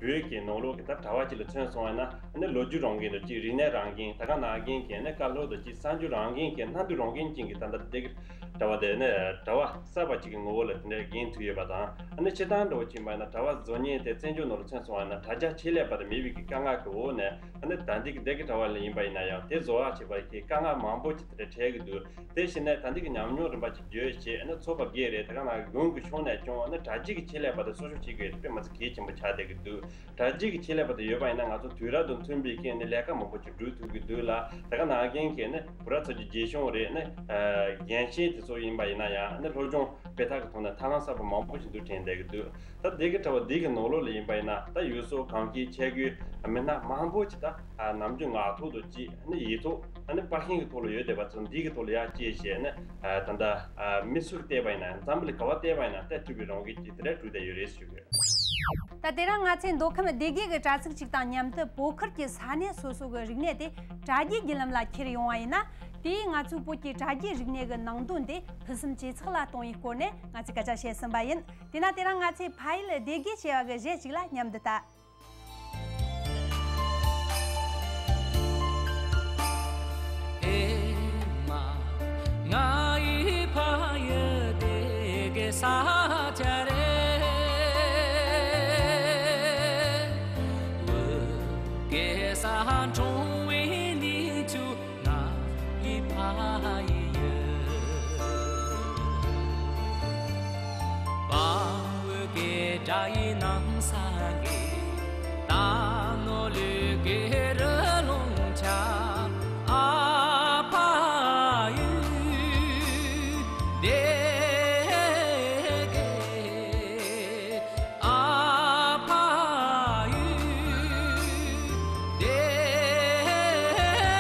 བོད་ཀྱི་ནང་ལོགས་ཀྱི་ད་གྲྭ་བ་ཅིག་ལ་མཚོན་སོང་བ་ཡིན་ན་ཨ་ནི་ལོ་རྒྱུས་རང་བཞིན་དང་བཅས་རིག་གནས་རང་བཞིན་ད་ག་ནང་བཞིན་གྱི་ནི་བཀའ་སློབ་དང་བཅས་གསར་འགྱུར་རང་བཞིན་གྱི་སྣ་འདུས་རང་བཞིན་ཅན་གྱི་ད་ལྟ་སྡེ་དགེ་གྲྭ་བ་དེ་ནི་གྲྭ་བ་གསར་པ་ཅིག་གི་ངོ་བོ་ལ་དེ་འདྲའི་འགན་ཐུག་ཡོད་པ་དང་ཨ་ནི་སྤྱིར་བཏང་འདྲ་བོ་ཕྱིན་པ་ཡིན་ན་གྲྭ་བ་བཟོ་མཁན་དེ་བཙན་བྱོལ་ནང་ལ་མཚོན་སོང་བ་ཡིན་ན་དྲ་རྒྱ་ཆེད་ལས་པ་དང་མེད་པའི་གི་དཀའ་ངལ་གྱི་འོག་ནས་ཨ་ནི་ད་ལྟའི་གི་སྡེ་དགེ་གྲྭ་བ་ལ་ཡིན་པ་ཡིན་ན་ཡང་དེ་བཟོ་བ་བྱེད་པ་གི་དཀའ་ངལ་མང་པོ་ཅིག་དེ་འདྲ་འཕྲད་ཀྱི་འདུག་དེ་བཞིན་ནས་ད་ལྟའི་གི་ཉམས་མྱོང་རིམ་པ་ཅིག་བརྗོད་བྱས་ཨ་ནི་ཚོགས་པ་སྒེར་རེད་དེ་ག་ནང་གི་དགོན་གྱི་ཕྱོགས་ནས་ཀྱང་ཨ་ནི་དྲ་རྒྱའི་གི་ཆེད་ལས་པ་དང་གསོ་སྐྱོང་བྱེད་དགོས་དཔེ་མི་སྲིད་གལ་ཆེན་པོ་ཆགས་བསྡད་ཀྱི་འདུག་དྲ་རྒྱའི་གི་ཆེད་ལས་པ་དེ་ཡོད་པ་ཡིན་ན་ང་ཚོ་དུས་རབས་དང་མཐུན་པའི་གི་ནི་ལས་ཀ་མང་པོ་ཅིག་སྒྲུབ་ཐུབ་ཀྱི་འདུག་ལ། དེ་ག་ནང་བཞིན་གྱི་ནི་བུ་ར་ཚོ་གི་རྗེས་གཞུང་རེད་ནི་རྒན་ཤེས་དེ་ཚོ་ཡིན་པ་ཡིན་ན་ཡང་ནི་སློབ་སྦྱོང་སྤེལ་ཐབས་ཀྱི་ཐོག་ནས་ཐབས་ལམ་གསར་པ་མང་པོ་ཞིག་འདུག་དྲན་བསྡད་ཀྱི་འདུག་ད་སྡེ་དགེ་གྲྭ་བ་འདི་གི་ནང་ལོགས་ལ་ཡིན་པ་ཡིན་ན་ད་ཡུལ་སྲོལ་གོམས་གཤིས་ཆས་གོས་མི་སྣ་མང་པོ་ཅིག་ད་ནམ་རྒྱུན་ངག་ཐོག་ཏུ་གཅིག་ནི་ཡིག་ཐོག་ནི་པར་ཤིང་གི་ཐོག་ལ་ཡོད་བསྡད་པ་ཚོ་འདི་གི་ཐོག་ལ་ཡར་སྐྱེལ་བྱས་ནི་ད་ལྟ་མི་སུ་གིས་བལྟས་པ་ཡིན་ན་འཛམ་བུ་གླིང་ག་བ་བལྟས་པ་ཡིན་ན་བལྟ་ཐུབ་པའི་རང་བཞིན་ཅིག་དེ་འདྲ་གྲུབ་བསྡད་ཡོད་རེད་ཞུ་གི། ད་དེ་རིང་ང་ཚོའི་མདོ་ཁམས་སྡེ་དགེ་གི་དྲ་ཚིགས་གཅིག་དང་མཉམ་དུ་བོད་ཁུལ་གྱི་ས་གནས་སོ་སོ་གི་རིག་གནས་དེ་དྲ་རྒྱའི་བརྒྱུད་ལམ་ལ་འཁྱེར་ཡོང་བ་ཡིན་ན། དེས་ང་ཚོའི་བོད་ཀྱི་དྲ་རྒྱའི་རིག་གནས་ཀྱི་ནང་དོན་དེ་ཕུན་སུམ་ཇེ་ཚོགས་ལ་གཏོང་བའི་སྐོར་ནས་ང་ཚོས་སྐད་ཆ་བཤད་ཟིན་པ་ཡིན། དེས་ན་དེ་རིང་ང་ཚོས་ཕ་ཡུལ་སྡེ་དགེ་ཞེས་པ་གི་གཞས་གཅིག་ལ་མཉམ་དུ་ལྟ། ཨེ་མ། ང་ཡི་ཕ་ཡུལ་སྡེ་དགེ་ས་ཆ་རེད། བོད་ཀྱི་ས་འཁྲུངས་པའི་གནས་ཚུལ་ང་ཡི་ཕ་ཡུལ། དཔའ་བོ་གི་སྒྲ་ཡི་ནང་ས་གི། ད་ནོ་ལུ་གི་རི་ལུང་ཆ། ཨ་ཕ་ཡུལ་སྡེ་དགེ། ཨ་ཕ་ཡུལ་སྡེ་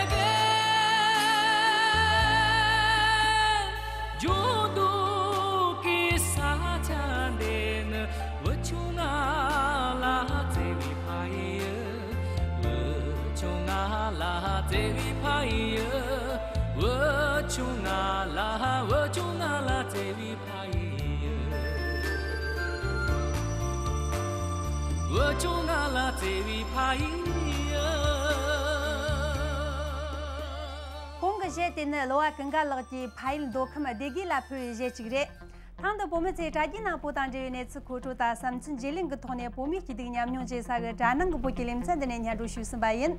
དགེ། འགྱུར་རྡོ་གི་ས་ཆ་འདི་ནི། བུ་ཆུང་ང་ལ་བརྩེ་བའི་ཕ་ཡུལ། བུ་ཆུང་ང་ལ་བརྩེ་བའི་ཕ་ཡུལ། བུ་ཆུང་ང་ལ། བུ་ཆུང་ང་ལ་བརྩེ་བའི་ཕ་ཡུལ། བུ་ཆུང་ང་ལ་བརྩེ་བའི་ཕ་ཡུལ། གོང་གི་གཞས་དེ་ནི་གླུ་བ་ཀུན་དགའ་ལགས་ཀྱིས་ཕ་ཡུལ་མདོ་ཁམས་སྡེ་དགེ་ལ་ཕུལ་བའི་གཞས་གཅིག་རེད། ཐེངས་འདི་བོད་མི་ཚོས་དྲ་རྒྱའི་ནང་བོད་དང་འབྲེལ་བའི་གནས་ཚུལ་མཁོ་སྤྲོད་དང་བསམ་ཚུལ་བརྗེ་ལེན་གྱི་ཐོག་ནས་བོད་མིའི་སྐྱིད་སྡུག་མཉམ་མྱོང་བྱེད་ས་གི་དྲ་ནང་གི་བོད་ཀྱི་ལེ་ཚན་འདི་ནས་སྙན་སྒྲོན་ཞུས་ཟིན་པ་ཡིན།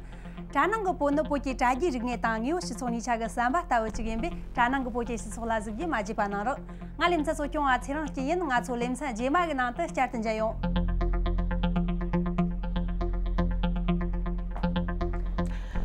དྲ་ནང་གི་བོད་ནི་བོད་ཀྱི་དྲ་རྒྱའི་རིག་གནས་དང་དངོས་ཡོད་སྤྱི་ཚོགས་གཉིས་ཆ་གི་ཟམ་པ་ལྟ་བུ་གཅིག་ཡིན་པས་དྲ་ནང་གི་བོད་ཀྱི་སྤྱི་ཚོགས་ལ་གཟིགས་རྒྱུ་མ་བརྗེད་པ་གནང་རོགས། ང་ལེ་ཚན་གཙོ་སྐྱོང་བ་ཚེ་རིང་སྐྱིད་ཡིན། ང་ཚོ་ལེ་ཚན་རྗེས་མ་གི་ནང་དུ་བསྐྱར་དུ་མཇལ་ཡོང་།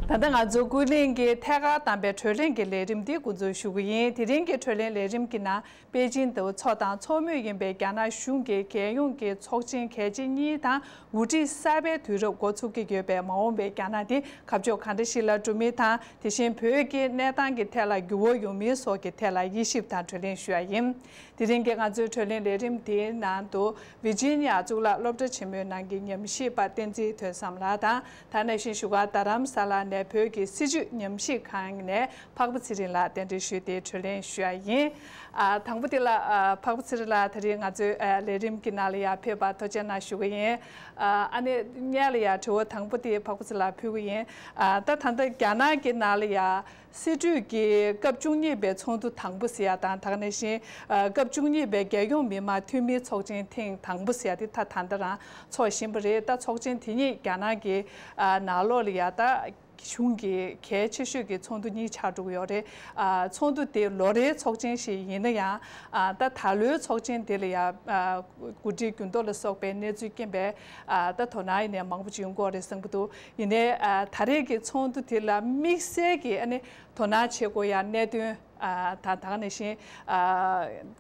ད་ལྟ་ང་ཚོ་ཀུན་གླེང་གི་ཐད་ཀར་བདམས་པའི་བགྲོ་གླེང་གི་ལས་རིམ་འདི་འགོ་འཛུགས་ཞུ་གི་ཡིན། དེ་རིང་གི་བགྲོ་གླེང་ལས་རིམ་གྱི་ནང་པེ་ཅིན་དུ་འཚོ་དང་འཚོ་མུས་ཡིན་པའི་རྒྱ་ནག་གཞུང་གི་རྒྱལ་ཡོངས་ཀྱི་ཚོགས་ཆེན་གལ་ཆེ་གཉིས་དང་འགོ་ཁྲིད་གསར་པའི་དུས་རབས་འགོ་ཚུགས་ཀྱི་ཡོད་པས་མ་འོངས་པའི་རྒྱ་ནག་འདི་ཁ་ཕྱོགས་གང་འདྲ་ཞིག་ལ་འགྲོ་མིན་དང་དེ་བཞིན་བོད་ཀྱི་གནས་སྟངས་ཀྱི་ཐད་ལ་འགྱུར་བ་ཡོང་མིན་སོགས་ཀྱི་ཐད་ལ་དབྱེ་ཞིབ་དང་བགྲོ་གླེང་ཞུ་ཡ་ཡིན། དེ་རིང་གི་ང་ཚོའི་བགྲོ་གླེང་ལས་རིམ་འདིའི་ནང་དུ་ཝི་ཇི་ནི་ཡ་གཙུག་ལག་སློབ་གྲྭ་ཆེན་མོའི་ནང་གི་ཉམས་ཞིབ་པ་བསྟན་འཛིན་ཐོས་བསམ་ལགས་དང་། དེ་ནང་བཞིན་བཞུགས་སྒར་རྡ་རམ་ས་ལ་ནས་བོད་ཀྱི་སྲིད་བྱུས་ཉམས་ཞིབ་ཁང་ནས་འཕགས་པ་ཚེ་རིང་ལགས་གདན་འདྲེན་ཞུས་ཏེ་བགྲོ་གླེང་ཞུ་ཡ་ཡིན། ཨ། དང་པོ་དེ་ལ་ཨ། འཕགས་པ་ཚེ་རིང་ལགས་དེ་རིང་ང་ཚོའི་ཨ། ལས་རིམ་གྱི་ནང་ལ་ཡར་ཕེབས་པར་ཐུགས་རྗེ་གནང་ཞུ་གི་ཡིན། ཨ། ཨ་ནི་སྔོན་ལ་ཡར་དྲི་བ་དང་པོ་དེ་འཕགས་པ་ཚེ་རིང་ལགས་ཕུལ་གི་ཡིན། ཨ། ད་ད་ལྟ་རྒྱ་ནག་གི་ནང་ལ་ཡར་སྲིད་གྲོས་ཀྱི་སྐབས་བཅུ་གཉིས་པའི་ཚོགས་འདུ་དང་པོ་ཟེར་ཡ་དང་དེ་ནང་བཞིན་ཨ། སྐབས་བཅུ་གཉིས་པའི་རྒྱལ་ཡོངས་མི་དམངས་འཐུས་མིའི་ཚོགས་ཆེན་ཐེངས་དང་པོ་ཟེར་ཡ་དེ་ད་ད་ལྟ་རང་ཚོགས་བཞིན་པ་རེད། ད་ཚོགས་ཆེན་དེ་གཉིས་རྒྱ་ནག་གི་ཨ། ནང་ལོགས་ལ་ཡར་ད། གཞུང་གི་གལ་ཆེ་ཤོས་ཀྱི་ཚོགས་འདུ་གཉིས་ཆགས་འགྲོ་གི་ཡོད་རེད། ཨ་ཚོགས་འདུ་དེ་ལོ་རེའི་ཚོགས་ཆེན་ཞིག་ཡིན་ན་ཡང་། ཨ་ད་ད་ལོའི་ཚོགས་ཆེན་དེ་ལ་ཡང་། ཨ་འགོ་ཁྲིད་འགྱུར་ལྡོག་ལ་སོགས་པའི་གནས་ཚུལ་རྐྱེན་པས། ཨ་ད་དོ་སྣང་ཡིན་ནའི་མང་པོ་ཅིག་ཡོང་གི་ཡོད་རེད་བསམ་གྱི་འདུག་ཡིན་ནའི་ཨ་ད་རེས་ཀྱི་ཚོགས་འདུ་དེ་ལ་དམིགས་བསལ་གྱི་ཨ་ནི་དོ་སྣང་བྱེད་དགོས་ཡ་གནད་དོན། ཨ་ད་ད་ག་ནང་བཞིན། ཨ་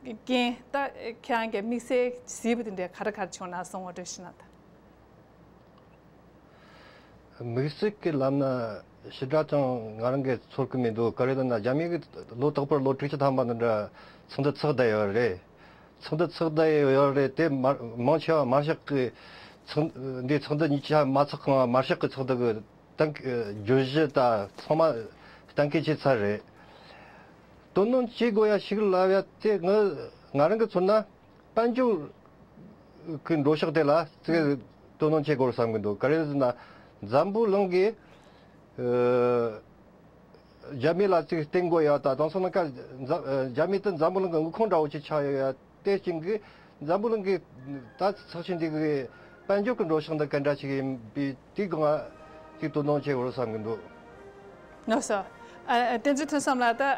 རྐྱེན་ད་ཁྱེད་རང་གིས་དམིགས་བསལ་གཟིགས་པ་དེ་འདྲའི་ག་རེ་ག་རེ་བྱུང་ན་གསུང་བ་འདྲ་ཞིག་གནང་དང་། དམིགས་བསལ་གྱི་ལབ་ན་ཞེ་དྲག་ཅང་ང་རང་གིས་ཚོར་གི་མི་འདུག་ག་རེ་ལབ་ན་རྒྱ་མི་གི་ལོ་རྟག་པར་ལོ་དྲུག་ཅུ་ཐམ་པ་འདི་འདྲ་ཚོགས་འདུ་ཚོགས་བསྡད་ཡོད་རེད། ཚོགས་འདུ་ཚོགས་བསྡད་ཡོད་རེད་དེ་མ་མང་ཆེ་བ་དམར་ཤོག་གི་ཚོགས་འདི་ཚོགས་འདུ་གཉིས་ཆ་མ་ཚོགས་གོང་དམར་ཤོག་གི་ཚོགས་འདུ་གི་གཏན་འཁེལ་བརྗོད་གཞི་དང་ཚང་མ་གཏན་འཁེལ་བྱས་ཚར་རེད། དོ་སྣང་བྱེད་དགོས་ཡ་ཞིག་ལབ་ཡ་དེ་ང་ང་རང་གི་ཚོར་ན། དཔལ་འབྱོར་གྱི་འགྲོ་ཕྱོགས་དེ་ལ་ཅིག་དོ་སྣང་བྱེད་དགོས་བསམ་གྱི་འདུག་ག་རེ་ཟེར་ན་འཛམ་བུ་གླིང་གི་ཨ་རྒྱ་མི་ལ་ཅིག་བརྟེན་དགོས་ཡ་ད་དེང་སང་ན་ཀ་འཛམ་ཨ་རྒྱ་མི་དེ་འཛམ་བུ་གླིང་གི་དངུལ་ཁང་འདྲ་བོ་ཅིག་ཆགས་ཡོད་ཡ་དེ་རྐྱེན་གྱིས་འཛམ་བུ་གླིང་གི་ད་ཚོགས་ཆེན་འདི་གི་དཔལ་འབྱོར་གྱི་འགྲོ་ཕྱོགས་འདི་ག་འདྲ་ཅིག་ཡིན་པའི་དེའི་སྒང་ཅིག་དོ་སྣང་བྱེད་དགོས་བསམ་གྱི་འདུག་ལགས་སོ། ཨ་ཨ་བསྟན་འཛིན་ཐོས་བསམ་ལགས་ད་ཨ་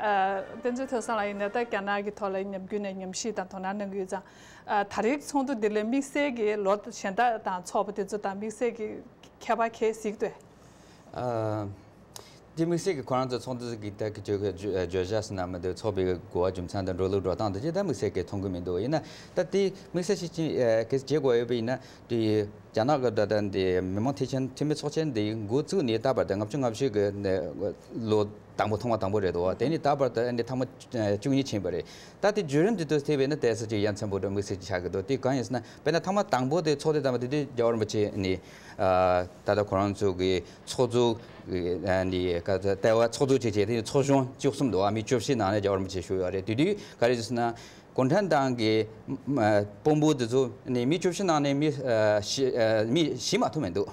བསྟན་འཛིན་ཐོས་བསམ་ལགས་ཡིན་ན་ད་རྒྱ་ནག་གི་ཐོག་ལ་ཉམས་རྒུད་ནས་ཉམས་ཞིབ་དང་དོ་སྣང་གནང་གི་ཡོད་ཙང་། ཨ་ད་རེས་ཚོགས་འདུ་འདི་ལ་དམིགས་བསལ་གྱི་ལོ་གཞན་དག་དང་ཚོགས་པ་དེ་ཚོ་དང་དམིགས་བསལ་གྱི་ཁྱད་པར་ག་རེ་གཟིགས་འདུག་ཨ་དེ་དམིགས་བསལ་གྱི་ཁོ་རང་ཚོ་ཚོགས་འདུ་གི་ད་གི་བརྗོད་བརྗོད་བྱ་ཟེར་ན་མི་འདུག་ཚོགས་པའི་གོ་བ་རྒྱུ་མཚན་དང་འགྲོ་ལུགས་འགྲོ་སྟངས་དེ་ཅི་ད་དམིགས་བསལ་གྱི་མཐོང་གི་མི་འདུག་ཡིན་ན་ད་དེ་དམིགས་བསལ་ཞིག་ཅིག་གལ་བྱེད་དགོས་ཡོད་པ་ཡིན་ན། དེ་རྒྱ་ནག་གི་ད་ལྟ་འདི་མི་མང་ཐེག་ཆེན་འཐུས་མི་ཚོགས་ཆེན་འདི་འགོ་བཙུགས་ནས་ད་བར་དུ་ལྔ་བཅུ་ང་བཞི་གི་ལོ་དང་པོ་ཐོག་མ་དང་པོ་རེད་འདུག་དེ་ནས་ད་བར་དུ་འདི་ཐེངས་མ་བཅུ་གཉིས་ཕྱིན་པ་རེད། ད་དེ་བརྒྱུད་རིམ་དེ་དུ་བལྟས་པས་ན་ཏོག་ཙམ་ཅིག་ཡ་མཚན་པོ་འདྲ་དམིགས་བསལ་ཅིག་ཆགས་ཀྱི་འདུག་དེ་གང་ཡིན་ཟེར་ན་དཔེར་ན་ཐེངས་མ་དང་པོ་དེ་ཚོགས་དུས་ཙམ་པ་དེ་དུས་རྒྱལ་བ་རིན་པོ་ཆེ་ནས་ད་ལྟ་ཁོ་རང་ཚོ་གི་ཚོགས་གཙོ་གི་ནས་ལྟེ་བ་ཚོགས་གཙོ་བྱས་བྱས་དེ་ཚོགས་གཞོན་བཅུ་གསུམ་འདུག་མི་བཅུ་བཞི་ནང་ནས་རྒྱལ་བ་རིན་པོ་ཆེ་བཞུགས་ཡོད་རེད། དེ་དུས་ག་རེ་ཟེར་ན། གུང་ཁྲན་ཏང་གི་དཔོན་པོ་དེ་ཚོ་ནི་མི་བཅུ་བཞི་ནང་ནས་མི་ཨ་བཞི་ཨ་མི་བཞི་མ་ཐུབ་མི་འདུག་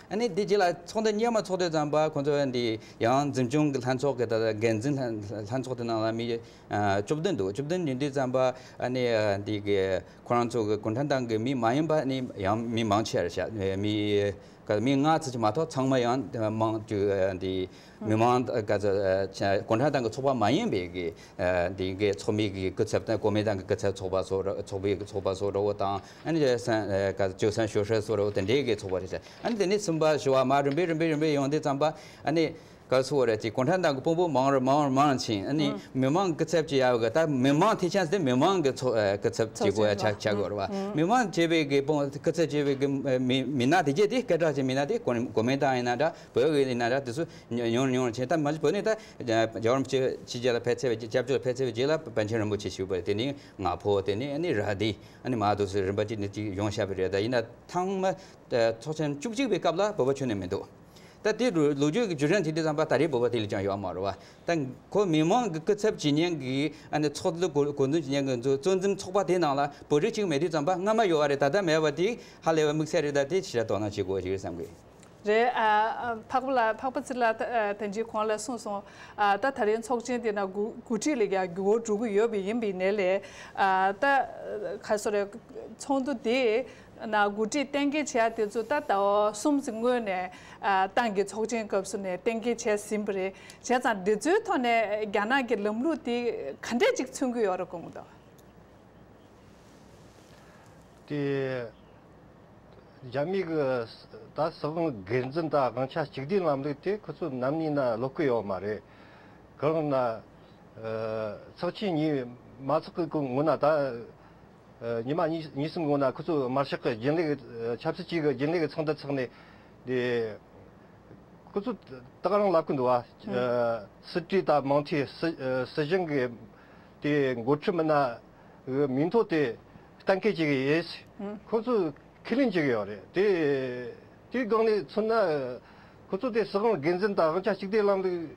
ཨ་ནི་དེ་རྗེས་ལ་ཚོགས་འདུ་སྔོན་མ་ཚོགས་དུས་ཙམ་པ་ཁོང་ཚོ་འདི་ཡང་འཛིན་སྐྱོང་གི་ལྷན་ཚོགས་ཀྱི་ད་ལྟ་འགན་འཛིན་ལྷན་ལྷན་ཚོགས་དེ་ནང་ལ་མི་ཨ་བཅུ་བདུན་འདུག་བཅུ་བདུན་ཡིན་དུས་ཙམ་པ་ཨ་ནི་ཨ་འདི་གི་ཁོ་རང་ཚོ་གི་གུང་ཁྲན་ཏང་གི་མི་མ་ཡིན་པ་ནི་ཡང་མི་མང་ཆེ་བ་རེད་ཤག་མི། ག་མི་ལྔ་ཙམ་ཅིག་མ་གཏོགས་ཚང་མ་ཡང་དམངས་ཀྱི་འདི་མི་མང་ག་ཚོད་གུང་ཁྲན་ཏང་གི་ཚོགས་པ་མ་ཡིན་པའི་གི་འདི་གའི་ཚོགས་མི་གི་སྐུ་ཚབ་དང་གོ་མིན་ཏང་གི་སྐུ་ཚབ་ཚོགས་པ་སོགས་ཚོགས་པའི་ཚོགས་པ་སོགས་འདྲ་བོ་དང་ཨ་ནི་སན་ག་ཅོ་སན་ཞོ་ཧྲེ་སོགས་འདྲ་བོ་དེ་འདྲའི་གི་ཚོགས་པ་རེད་ཟེར། ཨ་ནི་དེ་ནས་གསུམ་པ་བཞི་བ་མ་རིམ་པས་རིམ་པས་རིམ་པས་ཡོང་དུས་ཙམ་པ་ཨ་ནི་ག་ཚོད་རེད་ཅིག་གུང་ཁྲན་ཏང་གི་དཔོན་པོ་མང་རུ་མང་རུ་མང་རུ་ཕྱིན། ཨ་ནི་མི་མང་གི་སྐུ་ཚབ་ཅིག་ཡོད་གི་ད་མི་མང་ཐེག་ཆེན་དེ་མི་མང་གི་ཚོགས་སྐུ་ཚབ་ཅིག་དགོས་ཡ་ཆགས་ཆགས་དགོས་རེད་བ། མི་མང་བྱས་པའི་གི་དཔོན་སྐུ་ཚབ་བྱས་པའི་གི་མི་མི་སྣ་དེ་གྱད་དེ་སྐད་གྲགས་ཅན་མི་སྣ་དེ་གོ་གོ་མིན་ཏང་ཡིན་ན་འདྲ་བོད་ཡིན་ན་འདྲ་དེ་ཚོ་ཉུང་ཉུང་ཕྱིན། ད་མ་གཞི་བོད་ནས་ད་རྒྱལ་བ་རིན་པོ་ཆེ་ཕྱི་རྒྱལ་ལ་ཕེབས་ཚར་བའི་སྐྱབས་བཅོལ་ཕེབས་ཚར་བའི་རྗེས་ལ་པཎ་ཆེན་རིན་པོ་ཆེ་བཞུགས་པ་རེད། དེ་ནས་ང་ཕོ་དེ་ནས་ཨ་ནི་ར་དེ་ཨ་ནི་མ་དུ་སུ་རིམ་པ་གཅིག་ནས་གཅིག་ཡོང་བཞག་པ་རེད། ད་ཡིན་ན་ཐེངས་མ་ཚོགས་ཆེན་བཅུ་གཅིག་པའི་སྐབས་ལ་བོད་པ་ཁྱོན་ནས་མི་འདུག་ད་དེ་ལོ་རྒྱུས་ཀྱི་བརྒྱུད་རིམ་དེ་དུས་ཙམ་པ་ད་རེས་བོད་པ་དེ་ལས་ཀྱང་ཡོད་མ་རེད་བ། ད་ཁོ་མི་མང་གི་སྐུ་ཚབ་བྱེད་མཁན་གྱི་ཨ་ནི་ཚོགས་འདུ་གོ་གོ་འཛུལ་བྱེད་མཁན་གྱི་གཙོ་གཙོ་འཛིན་ཚོགས་པ་དེ་ནང་ལ་བོད་རིགས་གཅིག་མེད་དུས་ཙམ་པ་སྔ་མ་ཡོད་བ་རེད། ད་ལྟ་མེད་པ་དེ་ཧ་ལས་པ་དམིགས་བསལ་རེད། ད་དེ་ཕྱིར་དོ་སྣང་བྱེད་དགོས་ཞིག་རེད་བསམ་གི། རེད། ཨ་ཨ་འཕགས་པ་ལགས་འཕགས་པ་ཚེ་ལགས་ད་ཨ་ཐེངས་གཅིག་གོང་ལ་གསུངས་སོང་། ཨ་ད་ད་རིང་ཚོགས་ཆེན་དེ་ནང་འགོ་འགོ་ཁྲིད་ལ་ཡང་འགྱུར་བ་འགྲོ་གི་ཡོད་པ་ཡིན་པའི་ནས་ལས་ཨ་ད་ག་སོ་རེད། ཚོགས་འདུ་དེ་ནང་འགོ་ཁྲིད་གཏན་འཁེལ་བྱས་དེ་ཚོ་ད་ཟླ་བ་གསུམ་ཙམ་སྔོན་ནས་ཨ་ཏང་གི་ཚོགས་ཆེན་སྐབས་སུ་ནས་གཏན་འཁེལ་བྱས་ཟིན་པ་རེད། བྱས་ཙང་འདི་ཚོའི་ཐོག་ནས་རྒྱ་ནག་གི་ལམ་ལུགས་དེ་ག་འདྲས་ཅིག་མཚོན་གྱི་ཡོད་རེད་དགོངས་འདུག་དེ་རྒྱ་མི་གི་ད་སྲིད་དབང་སྒེར་འཛིན་དང་དབང་ཆ་གཅིག་སྡུད་ལམ་ལུགས་དེ་ཁོ་ཚོ་ནམ་ཡིན་ན་ལོབས་ཀྱི་ཡོད་མ་རེད། གང་ལབ་ན་ཚོགས་ཆེན་གཉིས་མ་ཚོགས་ཀྱི་སྔོན་ན་ད་ཉི་མ་གཉིས་གཉིས་གསུམ་སྔོན་ན་ཁོ་ཚོ་དམར་ཤོག་གི་རྒྱུན་ལས་ཆབ་སྲིད་ཅིག་གི་རྒྱུན་ལས་ཀྱི་ཚོགས་འདུ་ཚོགས་ནས་དེ། ཁོ་ཚོ་ད་ག་རང་ལབ་ཀྱི་འདུག་བ། ཨ་སྲིད་གྲོས་དང་མང་མཐའི་སྲིད་ཨ་སྲིད་གཞུང་གི་དེ་འགོ་ཁྲིད་མི་སྣ་གི་མིང་ཐོ་དེ་གཏན་འཁེལ་བྱེད་ཀྱི་ཡིན། ཁོ་ཚོ་ཁས་ལེན་བྱེད་ཀྱི་ཡོད་རེད། དེ་དེའི་སྒང་ནས་མཚོན་ན་ཁོ་ཚོ་དེ་སྲིད་དབང་སྒེར་འཛིན་དང་དབང་ཆ་གཅིག་སྡུད་ལམ་ལུགས་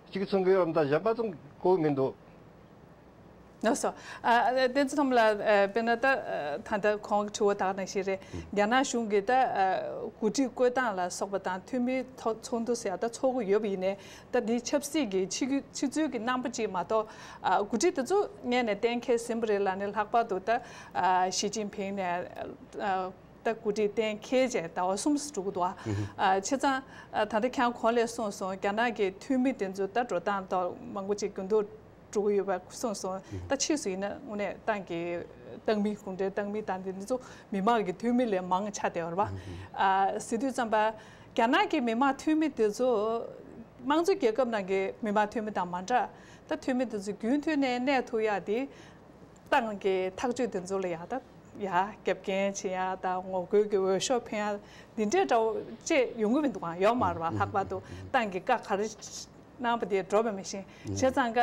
གཅིག་མཚོན་གྱི་ཡོད་རམ། ད་གཞན་པ་ཚོ་གོ་གི་མི་འདུག་ལགས་སོ། ཨ་བསྟན་འཛིན་ལྷ་མོ་ལགས། ཨ་དཔེར་ན་ད་ཨ་ད་ལྟ་ཁོང་གི་དྲི་བ་དག་ནང་བཞིན་རེད། རྒྱ་ནག་གཞུང་གིས་ད་ཨ་འགོ་ཁྲིད་བསྐོ་སྟངས་ལ་སོགས་པ་དང་འཐུས་མིའི་ཚོགས་ཚོགས་འདུ་ཟེར་ཡ་ད་ཚོགས་ཀྱི་ཡོད་པ་ཡིན་ནའི་ད་འདིའི་ཆབ་སྲིད་ཀྱི་ཕྱི་ཕྱི་ཚུལ་གྱི་རྣམ་པ་ཅིག་མ་གཏོགས། ཨ་འགོ་ཁྲིད་དེ་ཚོ་སྔོན་ནས་གཏན་འཁེལ་ཟིན་པ་རེད་ལབ་ནས་ལྷག་པར་དུ་ད་ཨ་ཞི་ཅིན་ཕིང་ནས་ཨ། ད་འགོ་ཁྲིད་གཏན་འཁེལ་བྱས་ཟླ་བ་གསུམ་ཙམ་འགྲོ་གི་འདུག་ཨ། ཨ། བྱས་ཙང་ཨ། ད་ལྟ་ཁྱེད་རང་གོང་ལ་གསུངས་སོང་། རྒྱ་ནག་གི་འཐུས་མི་དེ་ཚོ་ད་འགྲོ་སྟངས་ཐོག་མང་པོ་ཅིག་འགྱུར་ལྡོག་འགྲོ་གི་ཡོད་པ་གསུངས་སོང་། ད་ཕྱིས་སུ་ཡིན་ན་དངོས་གནས་ཏང་གི་ཏང་མི་གུང་ཁྲན་ཏང་མི་དང་དེ་ཚོ་མི་མང་གི་འཐུས་མི་ལས་མང་ཆགས་བསྡད་ཡོད་རེད་པ། ཨ། ཟེར་དུས་ཙམ་པ་རྒྱ་ནག་གི་མི་མང་འཐུས་མི་དེ་ཚོ་དམངས་གཙོའི་རྒྱལ་ཁབ་ནང་གི་མི་མང་འཐུས་མི་དང་མ་འདྲ། ད་འཐུས་མི་དེ་ཚོ་རྒྱུན་མཐུད་ནས་གནས་ཐུབ་ཡག་དེ། ཏང་གི་ཐག་གཅོད་དེ་ཚོ་ལ་ཡ་ད་ཡ་རྒྱབ་འགལ་བྱེད་ཡ་དང་ངོ་རྒོལ་གྱི་འོས་ཤོག་འཕེན་ཡ་འདི་འདྲའི་འདྲ་བོ་བཅས་ཡོང་གི་མི་འདུག་ག་ཡོད་མ་རེད་པ། ལྷག་པར་དུ་ཏང་གི་བཀའ་ག་རེ་གནང་བ་དེ་འགྲོ་བ་མི་ཤེས། བྱས་ཙང་ཀ་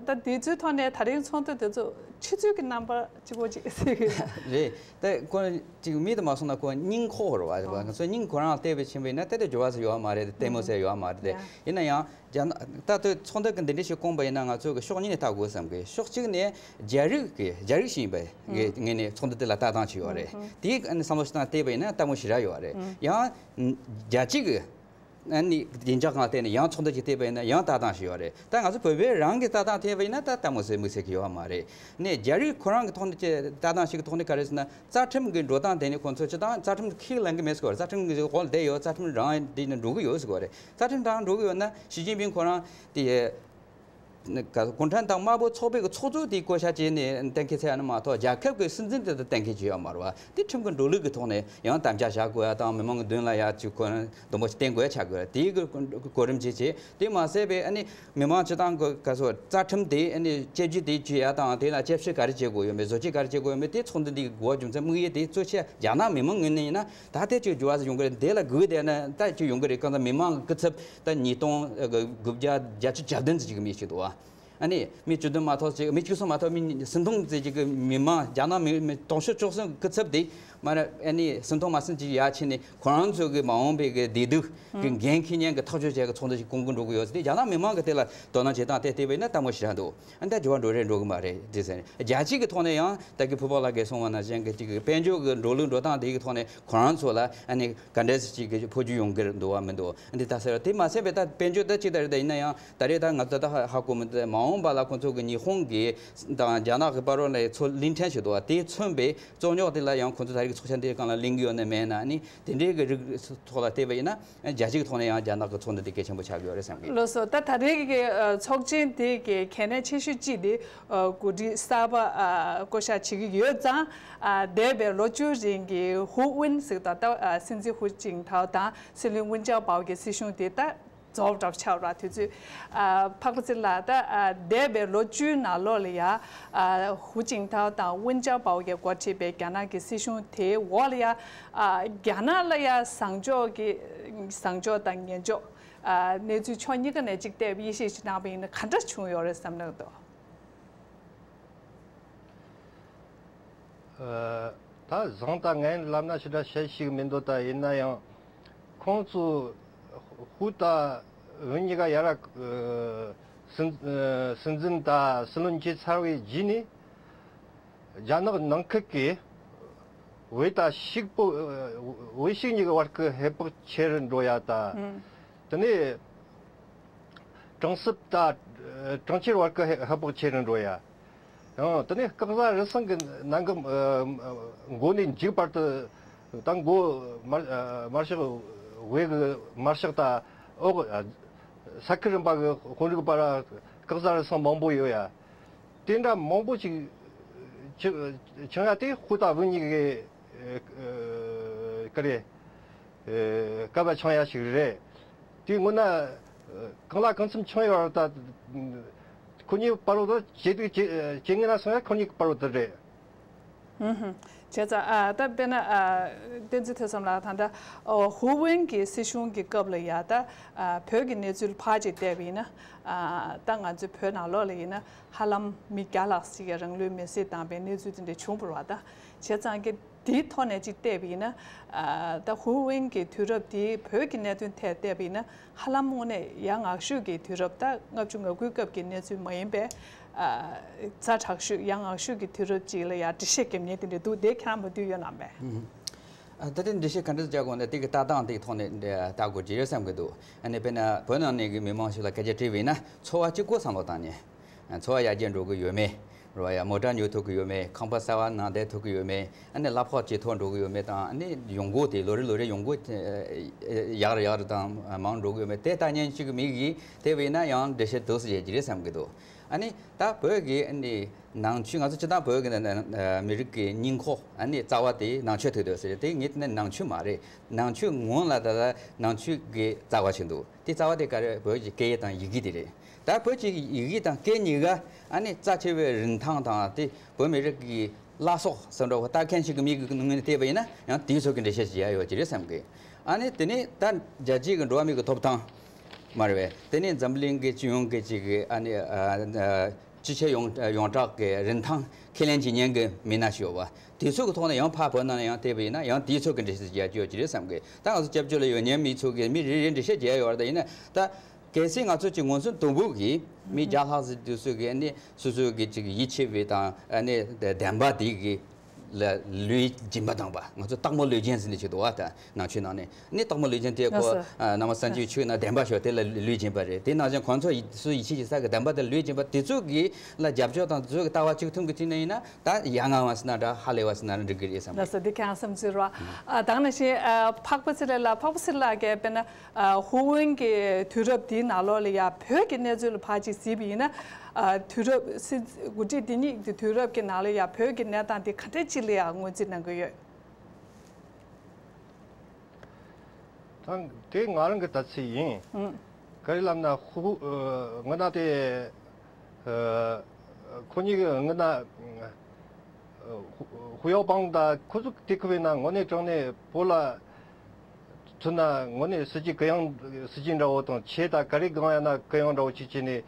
ད་དེ་ཚོའི་ཐོག་ནས་ད་རིང་ཚོགས་འདུ་དེ་ཚོ་ཕྱི་ཚུལ་གྱི་རྣམ་པ་གཅིག་པོ་ཅིག་གསལ་གི་རེད། ད་ཁོ་ཅིག་མིག་ཏུ་མ་སོང་ན་ཁོ་སྙིང་ཁོག་རེད་པ། རེད་པ། ང་ཚོ་སྙིང་ཁོ་རང་ལ་བལྟས་པའི་ཕྱིན་པ་ཡིན་ན་ད་དེ་འགྱུར་བ་ཟེར་ཡོད་མ་རེད། ལྟད་མོ་ཟེར་ཡོད་མ་རེད་དེ། ཡིན་ན་ཡང་། རྒྱ་ནག་ད་ལྟ་ཚོགས་འདུ་གི་འདི་འདྲ་ཞིག་བསྐོངས་པ་ཡིན་ན་ང་ཚོ་གི་ཕྱོགས་གཉིས་ནས་ལྟ་དགོས་བསམ་གི། ཕྱོགས་གཅིག་ནས་རྒྱ་རིགས་ཀྱི་རྒྱ་རིགས་ཤིག་ཡིན་པའི་ངོས་ནས་ཚོགས་འདུ་དེ་ལ་ལྟ་སྟངས་ཤིག་ཡོད་རེད། དེའི་བསམ་བློ་ཞིག་བཏང་བལྟས་པ་ཡིན་ན་ལྟད་མོ་ཞེ་དྲག་ཡོད་རེད། ཡང་རྒྱལ་སྤྱི་གི་ཨ་ནི་བདེ་འཇགས་སྒང་བལྟས་ནས་ཡང་ཚོགས་འདུ་ཞིག་བལྟས་པ་ཡིན་ན་ཡང་ལྟ་སྟངས་ཤིག་ཡོད་རེད། ད་ང་ཚོ་བོད་པའི་རང་གི་ལྟ་སྟངས་བལྟས་པ་ཡིན་ན་ད་ལྟད་མོ་ཟེར་དམིགས་བསལ་གྱི་ཡོད་མ་རེད། ནས་རྒྱ་རིགས་ཁོ་རང་གི་ཐོག་ནས་ལྟ་སྟངས་ཤིག་གི་ཐོག་ནས་ག་རེ་ཟེར་ན། རྩ་ཁྲིམས་ཀྱི་འགྲོ་སྟངས་དེ་ནི་ཁོང་ཚོ་སྤྱིར་བཏང་རྩ་ཁྲིམས་ཁས་ལེན་གྱི་མེད་ཟེར་བ་རེད། རྩ་ཁྲིམས་ཀྱི་འོག་ལ་བསྡད་ཡོད། རྩ་ཁྲིམས་རང་བསྡད་ནས་འགྲོ་གི་ཡོད་ཟེར་བ་རེད། རྩ་ཁྲིམས་རང་འགྲོ་གི་ཡོད་ན་ཞི་ཅིན་ཕིང་ཁོ་རང་དེ་གུང་ཁྲན་ཏང་དམར་པོ་ཚོགས་པའི་གི་ཚོགས་གཙོ་དེ་བསྐོ་བཞག་བྱས་ནས་གཏན་འཁེལ་ཚར་ཡ་ནི་མ་གཏོགས་རྒྱལ་ཁབ་ཀྱི་སྲིད་འཛིན་དེ་ད་གཏན་འཁེལ་བྱས་ཡོད་མ་རེད་བ། དེ་ཁྲིམས་ཀྱི་འགྲོ་ལུགས་ཀྱི་ཐོག་ནས་ཡང་དམ་བཅའ་བཞག་དགོས་ཡ་དང་མི་མང་གི་མདུན་ལ་ཡ་ཅིག་ཁོ་རང་འདུམ་འགྲིག་བྱེད་དགོས་ཡ་ཆགས་དགོས་ཡ་དེའི་གི་གོ་རིམ་བྱས་བྱས། དེ་མ་ཟད་པའི་ཨ་ནི་མི་མང་སྤྱི་བཏང་གི་ག་ཚོད་རྩ་ཁྲིམས་དེ་ཨ་ནི་བཅོས་བསྒྱུར་དེ་བྱེད་ཡ་དང་དེ་ལ་དཔྱད་ཞིབ་ག་རེ་བྱེད་དགོས་ཡོད་མེད། བཟོ་བཅོས་ག་རེ་བྱེད་དགོས་ཡོད་མེད། དེ་ཚོགས་འདུ་འདིའི་དགོས་པ་རྒྱུ་མཚན་དམིགས་ཡུལ་དེ་གཙོ་ཆེ་རྒྱ་ནག་མི་མང་ངོས་ནས་ཡིན་ན་ད་ལྟའི་ཅིག་འགྱུར་བ་ཞིག་ཡོང་གི་རེད། དེ་ལ་སྒུག་བསྡད་ན་ད་ཅིག་ཡོང་གི་རེད། གང་ལྟར་མི་མང་གི་སྐུ་ཚབ་ད་ཉིས་སྟོང་དགུ་བརྒྱ་བརྒྱད་ཅུ་གྱ་བདུན་ཙམ་ཅིག་གི་མི་ཞིག་འདུག་བ། ཨ་ནི་མི་བཅུ་བདུན་མ་གཏོགས་ཅིག་མི་བཅུ་གསུམ་མ་གཏོགས་མི་སུམ་སྟོང་ཙམ་ཅིག་གི་མི་མང་རྒྱ་ནག་མི་མི་སྟོང་ཕྲག་བཅུ་གསུམ་སྐུ་ཚབ་དེ་མ་ར་ཨ་ནི་སུམ་སྟོང་མ་ཟིན་ཅིག་ཡར་ཕྱིན་ནས་ཁོ་རང་ཚོ་གི་མ་འོངས་པའི་གི་བདེ་སྡུག་གི་འགན་འཁྱེར་མཁན་གི་ཐག་གཅོད་བྱེད་གི་ཚོགས་འདུ་ཞིག་སྐོང་གི་འགྲོ་གི་ཡོད་ཟེར་ཏེ་རྒྱ་ནག་མི་མང་གི་དེ་ལ་དོ་སྣང་བྱེད་སྟངས་དེ་བལྟས་པ་ཡིན་ན་ལྟད་མོ་ཞེ་དྲག་འདུག་ཨ་ནི་ད་འགྱུར་བ་འགྲོ་རེད་འགྲོ་གི་མ་རེད་དེ་ཟེར། རྒྱལ་སྤྱི་གི་ཐོག་ནས་ཡང་ད་གི་ཕུ་པོ་ལགས་ཀྱིས་གསུངས་པ་ནང་བཞིན་གི་ཅིག་གི་དཔལ་འབྱོར་གི་འགྲོ་ལུགས་འགྲོ་སྟངས་དེ་གི་ཐོག་ནས་ཁོ་རང་ཚོ་ལ་ཨ་ནི་ག་འདྲས་ཅིག་གི་འཕོ་འགྱུར་ཡོང་གི་འདུག་བ་མི་འདུག་ཨ་ནི་ད་ཟེར་བ་དེ་མ་ཟད་པའི་ད་དཔལ་འབྱོར་ད་ཅིག་ད་རེད། ད་ཡིན་ན་ཡང་ད་རེས་ད་ང་ཚོ་ད་ཧ་གོ་མི་འདུག་མ་འོངས་པ་ལ་ཁོང་ཚོ་གི་ཉི་ཧོང་གི་དང་རྒྱ་ནག་གི་བར་ལ་ཚོ་གླིང་ཕྲན་ཞིག་འདུག་བ། དེ་མཚོན་པའི་རྩོད་རྙོག་དེ་ལ་ཡང་ཁོང་ཚོ་ད་རེས་ཀྱི་ཚོགས་ཆེན་དེའི་སྒང་ལ་གླེང་གི་ཡོད་ན་མེད་ན་ཨ་ནི་དེ་འདྲའི་གི་རིགས་ཐོག་ལ་བལྟས་པ་ཡིན་ན། རྒྱལ་སྤྱིའི་ཐོག་ནས་ཡང་རྒྱ་ནག་གི་ཚོགས་འདུ་འདི་གལ་ཆེན་པོ་ཆགས་ཀྱི་ཡོད་རེད་བསམ་གི། ལགས་སོ། ད་ད་རེས་ཀྱི་ཨ་ཚོགས་ཆེན་འདི་གི་གལ་གནད་ཆེ་ཤོས་གཅིག་འདི་ཨ་འགོ་ཁྲིད་གསར་པ་ཨ་བསྐོ་བཞག་བྱེད་ཀྱི་ཡོད་ཙང་། ཨ་འདས་པའི་ལོ་བཅུ་རིང་གི་ཧུའུ་ཝུན་ཟེར་ད་ལྟ་ཨ་སྲིད་འཛིན་ཧུའུ་ཅིན་ཐའོ་དང་སྲིད་བློན་ཝུན་ཅའོ་པའོ་གི་སྲིད་གཞུང་དེ་ད་རྫོགས་གྲབས་ཆགས་ར། དུས་ཚོད་ཨ་འཕགས་པ་ཚེ་ལགས། ད་ཨ་འདས་པའི་ལོ་བཅུའི་ནང་ལོགས་ལ་ཡ་ཨ་ཧུའུ་ཅིན་ཐའོ་དང་ཝུན་ཅའོ་པའོ་གིས་འགོ་ཁྲིད་པའི་རྒྱ་ནག་གི་སྲིད་གཞུང་དེའི་འོག་ལ་ཡ། ཨ་རྒྱ་ནག་ལ་ཡ་བཟང་ཕྱོགས་ཀྱི་བཟང་ཕྱོགས་དང་ངན་ཕྱོགས། ཨ་གནས་ཚུལ་ཕྱོགས་གཉིས་ཀ་ནས་གཅིག་བལྟས་པ་དབྱེ་ཞིབ་ཅིག་གནང་བ་ཡིན་ན་ག་འདྲ་བྱུང་ཡོད་རེད་བསམ་གནང་འདུག་ཨ་ད་བཟང་དང་ངན་ལབ་ན་ཞེ་དྲག་བཤད་ཤེས་ཀྱི་མི་འདུག་ད་ཡིན་ན་ཡང་ཁོང་ཚོ་ཧུའུ་དང་ཝུན་གཉིས་ཀ་ཡར་སྲིད་སྲིད་འཛིན་དང་སྲིད་བློན་བྱས་ཚར་བའི་རྗེས་ནས། རྒྱ་ནག་ནང་ཁུལ་གྱི་བོད་དང་ཕྱུག་པོ། བོད་ཕྱུག་གཉིས་ཀྱི་བར་གྱི་ཧེ་བག་ཆེ་རུ་འགྲོ་ཡ་དང་། དེ་ནས་གྲོང་གསེབ་དང་གྲོང་ཁྱེར་བར་གྱི་ཧེ་བག་ཆེ་རུ་འགྲོ་ཡ། ཡང་དེ་ནས་སྐལ་བཟང་རུ་སང་གི་ནང་གི་མགོ་ནས་མཇུག་བར་དུ་ད་མགོ་དམར་དམར་ཤོག་བོད་ཀྱི་དམར་ཤོག་དང་འོག་ས་ཁུལ་རིམ་པ་གི་དཔོན་རིགས་བར་སྐལ་བཟང་རུ་སང་མང་པོ་ཡོད་ཡ། དེ་འདྲ་མང་པོ་ཞིག་ཆགས་ཆགས་ཡ་དེ་ཧུའུ་དང་ཝུན་གཉིས་ཀྱི་ཨ་ག་རེ་ཨ་སྐལ་བ་ཆགས་ཡ་ཞིག་རེད། དེའི་སྔོན་ན་ཨ་གང་ལ་གང་འཚམ་ཆགས་ཡོད་རེད། ད་ཁོ་གཉིས་བར་དུ་ཇེ་སྡུག་ཇེ་ཇེ་ངན་ལ་སོང་ཡ་ཁོ་གཉིས་བར་དུ་རེད། ཧུམ་ཧུམ། བྱས་ཙང་ཨ་ད་དཔེར་ན་ཨ་བསྟན་འཛིན་ཐོས་བསམ་ལགས། ད་ལྟ་ཨོ་ཧུའུ་ཝུན་གྱི་སྲིད་གཞུང་གི་སྐབས་ལ་ཡ་ད་ཨ་བོད་ཀྱི་གནས་ཚུལ་ཕར་ཅིག་བལྟས་པ་ཡིན་ན། ཨ་ད་ང་ཚོའི་བོད་ནང་ལོགས་ལ་ཡིན་ན་ཧ་ལམ་མི་བརྒྱ་ལྷག་ཅིག་གིས་རང་ལུས་མེར་སྲེག་བཏང་པའི་གནས་ཚུལ་དེ་འདྲ་བྱུང་བ་རེད་པ། ད་བྱས་ཙང་གི་དེའི་ཐོག་ནས་ཅིག་བལྟས་པ་ཡིན་ན། ཨ་ད་ཧུའུ་ཝུན་གྱི་དུས་རབས་དེའི་བོད་ཀྱི་གནད་དོན་ཐད་བལྟས་པ་ཡིན་ན། ཧ་ལམ་དངོས་གནས་ཡ་ང་ཤོས་ཀྱི་དུས་རབས། ད་ལྔ་བཅུ་ང་དགུའི་སྐབས་ཀྱི་གནས་ཚུལ་མ་ཡིན་པའི་ཨ་ཛ་དྲག་ཤོས་ཡ་ང་ཤོས་ཀྱི་དུས་རབས་ཅིག་ལ་ཡ་འགྲེལ་བཤད་རྒྱབ་མཁན་དེ་འདྲ་འདུག་དེ་ཁྱེད་རང་མ་འདུས་ཡོད་ན་མེད། ཨ་ད་དེ་འགྲེལ་བཤད་ག་འདྲ་རྒྱག་དགོས་ན་དེ་གི་ལྟ་སྟངས་དེའི་ཐོག་ནས་འདི་ལྟ་དགོས་ཀྱི་རེད་བསམ་གྱི་འདུག་ཨ་ནི་དཔེར་ན་བོད་ནང་ནས་ཀྱི་མི་མང་ཞིག་ལ་སྐད་ཆ་དྲིས་པ་ཡིན་ན་འཚོ་བ་གཅིག་པོ་བསམ་བློ་བཏང་ནས། ཨ་འཚོ་བ་ཡར་རྒྱས་འགྲོ་གི་ཡོད་མེད། རེད་བ་ཡ། མོ་ཊ་ཉོ་ཐུབ་ཀྱི་ཡོད་མེད། ཁང་པ་གསར་པ་ནང་བསྡད་ཐུབ་ཀྱི་ཡོད་མེད། ཨ་ནི་གླ་ཕོགས་ཇེ་མཐོར་འགྲོ་གི་ཡོད་མེད་དང་། ཨ་ནི་ཡོང་སྒོ་དེ་ལོ་རེ་ལོ་རེ་ཡོང་སྒོ་ཡག་རུ་ཡག་རུ་དང་མང་འགྲོ་གི་ཡོད་མེད། དེ་ལྟ་མཁན་ཞིག་གི་མི་གིས་དེ་བས་ན་ཡང་འགྲེལ་བཤད་འདུག་སེ་བྱེད་ཀྱི་རེད་བསམ་གྱི་འདུག་ཨ་ནི་ད་བོད་ཀྱི་ཨ་ནི་ནང་ཆོས། ང་ཚོ་སྤྱིར་བཏང་བོད་ཀྱི་ནང་མི་རིགས་ཀྱི་སྙིང་ཁོག་ཨ་ནི་རྩ་བ་དེ་ནང་ཆོས་ཐུག་འདུག་ཟེར། དེ་ངས་བལྟས་ན་ནང་ཆོས་མ་རེད། ནང་ཆོས་ངོ་ལ་ད་ལྟ་ནང་ཆོས་ཀྱི་རྩ་བ་ཞིག་འདུག་དེ་རྩ་བ་དེ་ག་རེ། བོད་ཀྱི་སྐད་ཡིག་དང་ཡི་གེ་དེ་རེད། ད་བོད་ཀྱི་ཡི་གེ་དང་སྐད་གཉིས་ཀ་ཨ་ནི་རྩ་ཆེ་བའི་རིན་ཐང་དང་། དེ་བོད་མི་རིགས་ཀྱི་བླ་སྲོག་ཟེར་འདྲ་བོ་ལྟ་མཁན་ཞིག་གི་མི་གི་ངོས་ནས་བལྟས་པ་ཡིན་ན་ཡང་དེའི་ཚོ་གི་འགྲེལ་བཤད་ཅིག་ཡ་ཡོད་ཀྱི་རེད་བསམ་གི། ཨ་ནི་དེ་ནས་ད་རྒྱལ་སྤྱིའི་གི་འགྲོ་བ་མི་གི་ཐོབ་ཐང་མ་རེད་པས། དེ་ནས་འཛམ་གླིང་གི་སྤྱི་ཡོངས་ཀྱི་ཅིག་གི་ཨ་ནི་ཨ་ཨ་སྤྱི་ཆིངས་ཡོངས་ཡོངས་གྲགས་ཀྱི་རིན་ཐང་ཁས་ལེན་བྱེད་མཁན་གྱི་མི་སྣ་ཞིག་ཡོད་པ། དེ་ཚོ་གི་ཐོག་ནས་ཡང་ཕར་བོད་ནང་ལ་ཡང་བལྟས་པ་ཡིན་ན་ཡང་དེའི་ཚོ་གི་འགྲེལ་བཤད་ཅིག་ཡ་ཡོད་ཀྱི་རེད་བསམ་གི། ད་ང་ཚོ་སྐྱབས་བཅོལ་ལ་ཡོད་མཁན་མི་ཚོ་གི་མི་རེ་རེ་འགྲེལ་བཤད་བྱས་ཡོད་རེད། ད་ཡིན་ན་ད། གལ་སྲིད་ང་ཚོ་གཅིག་ངོས་འཛིན་དུམ་བུ་གིས་མི་བརྒྱ་ལྷག་ཙམ་དེ་ཚོ་གིས་ནི་སོ་སོ་གི་ཅིག་ཡིད་ཆེས་པའི་དང་ནི་བདེན་པ་དེ་གི་ལ་ལུས་སྦྱིན་པ་བཏང་པ། ང་ཚོ་སྟག་མོ་ལུས་སྦྱིན་ཟེར་ནས་ཅིག་འདུག་བ། ད་ནང་ཆོས་ནང་ནས་ནི་སྟག་མོ་ལུས་སྦྱིན་དེ་ཁོ་ལགས་སོ། ཨ་ནང་པ་སངས་རྒྱས་ཆོས་ནང་བདེན་པ་ཤོད་དེ་ལ་ལུས་སྦྱིན་པ་རེད། དེ་ནང་བཞིན་ཁོང་ཚོ་ཡི་སོ་ཡིད་ཆེས་བྱེད་ས་གི་བདེན་པ་དེ་ལུས་སྦྱིན་པ་དེ་ཚོ་གི་ལ་རྒྱབ་སྐྱོར་དང་དེ་ཚོ་གི་ལྟ་བ་གཅིག་མཐུན་གི་ཐོག་ནས་ཡིན་ན་ད་ཡ་ང་བ་ཟེར་ན་འདྲ། ཧ་ལས་བ་ཟེར་ན་འདྲ་འགྲིག་གི་རེད་བསམ་གི། ལགས་སོ། འདི་ཁ་སང་བསམ་ཚུལ་རོ། ཨ་ད་ག་ནང་བཞིན་ཨ་འཕགས་པ་ཚེ་རིང་ལགས། འཕགས་པ་ཚེ་རིང་ལགས་ཀྱིས་དཔེར་ན། ཨ་ཧུའུ་ཝེན་གྱི་དུས་རབས་འདིའི་ནང་ལོགས་ལ་ཡ་བོད་ཀྱི་གནས་ཚུལ་ལ་ཕར་ཅིག་གཟིགས་པ་ཡིན་ན། ཨ་དུས་རབས་སྲིད་འགོ་ཁྲིད་འདི་གཉིས་ཀྱི་དུས་རབས་ཀྱི་ནང་ལ་ཡ་བོད་ཀྱི་གནས་སྟངས་འདི་ག་འདྲ་ཅིག་ལ་ཡ་ངོས་འཛིན་གནང་གི་ཡོད། ད་དེ་ང་རང་གི་ལྟ་ཚུལ་ཡིན། ཨང་། ག་རེ་ལབ་ན་ཧུ་ཨ་ང་ན་དེ་ཨ་ཁོ་གཉིས་ཀྱི་ང་ན་ཨ་ཧུ་ཧུའུ་པང་དང་ཁོ་ཚོ་དེ་ཁུ་བའི་ན་དངོས་གནས་དྲང་གནས་བོད་ལ་མཚོན་ན་དངོས་གནས་སྲིད་ཇུས་གུ་ཡངས། སྲིད་ཇུས་འདྲ་བོ་དང་ཆེ་ད་ག་རེ་གང་ཡང་ན་གུ་ཡངས་འདྲ་བོ་ཅིག་བྱས་ནས་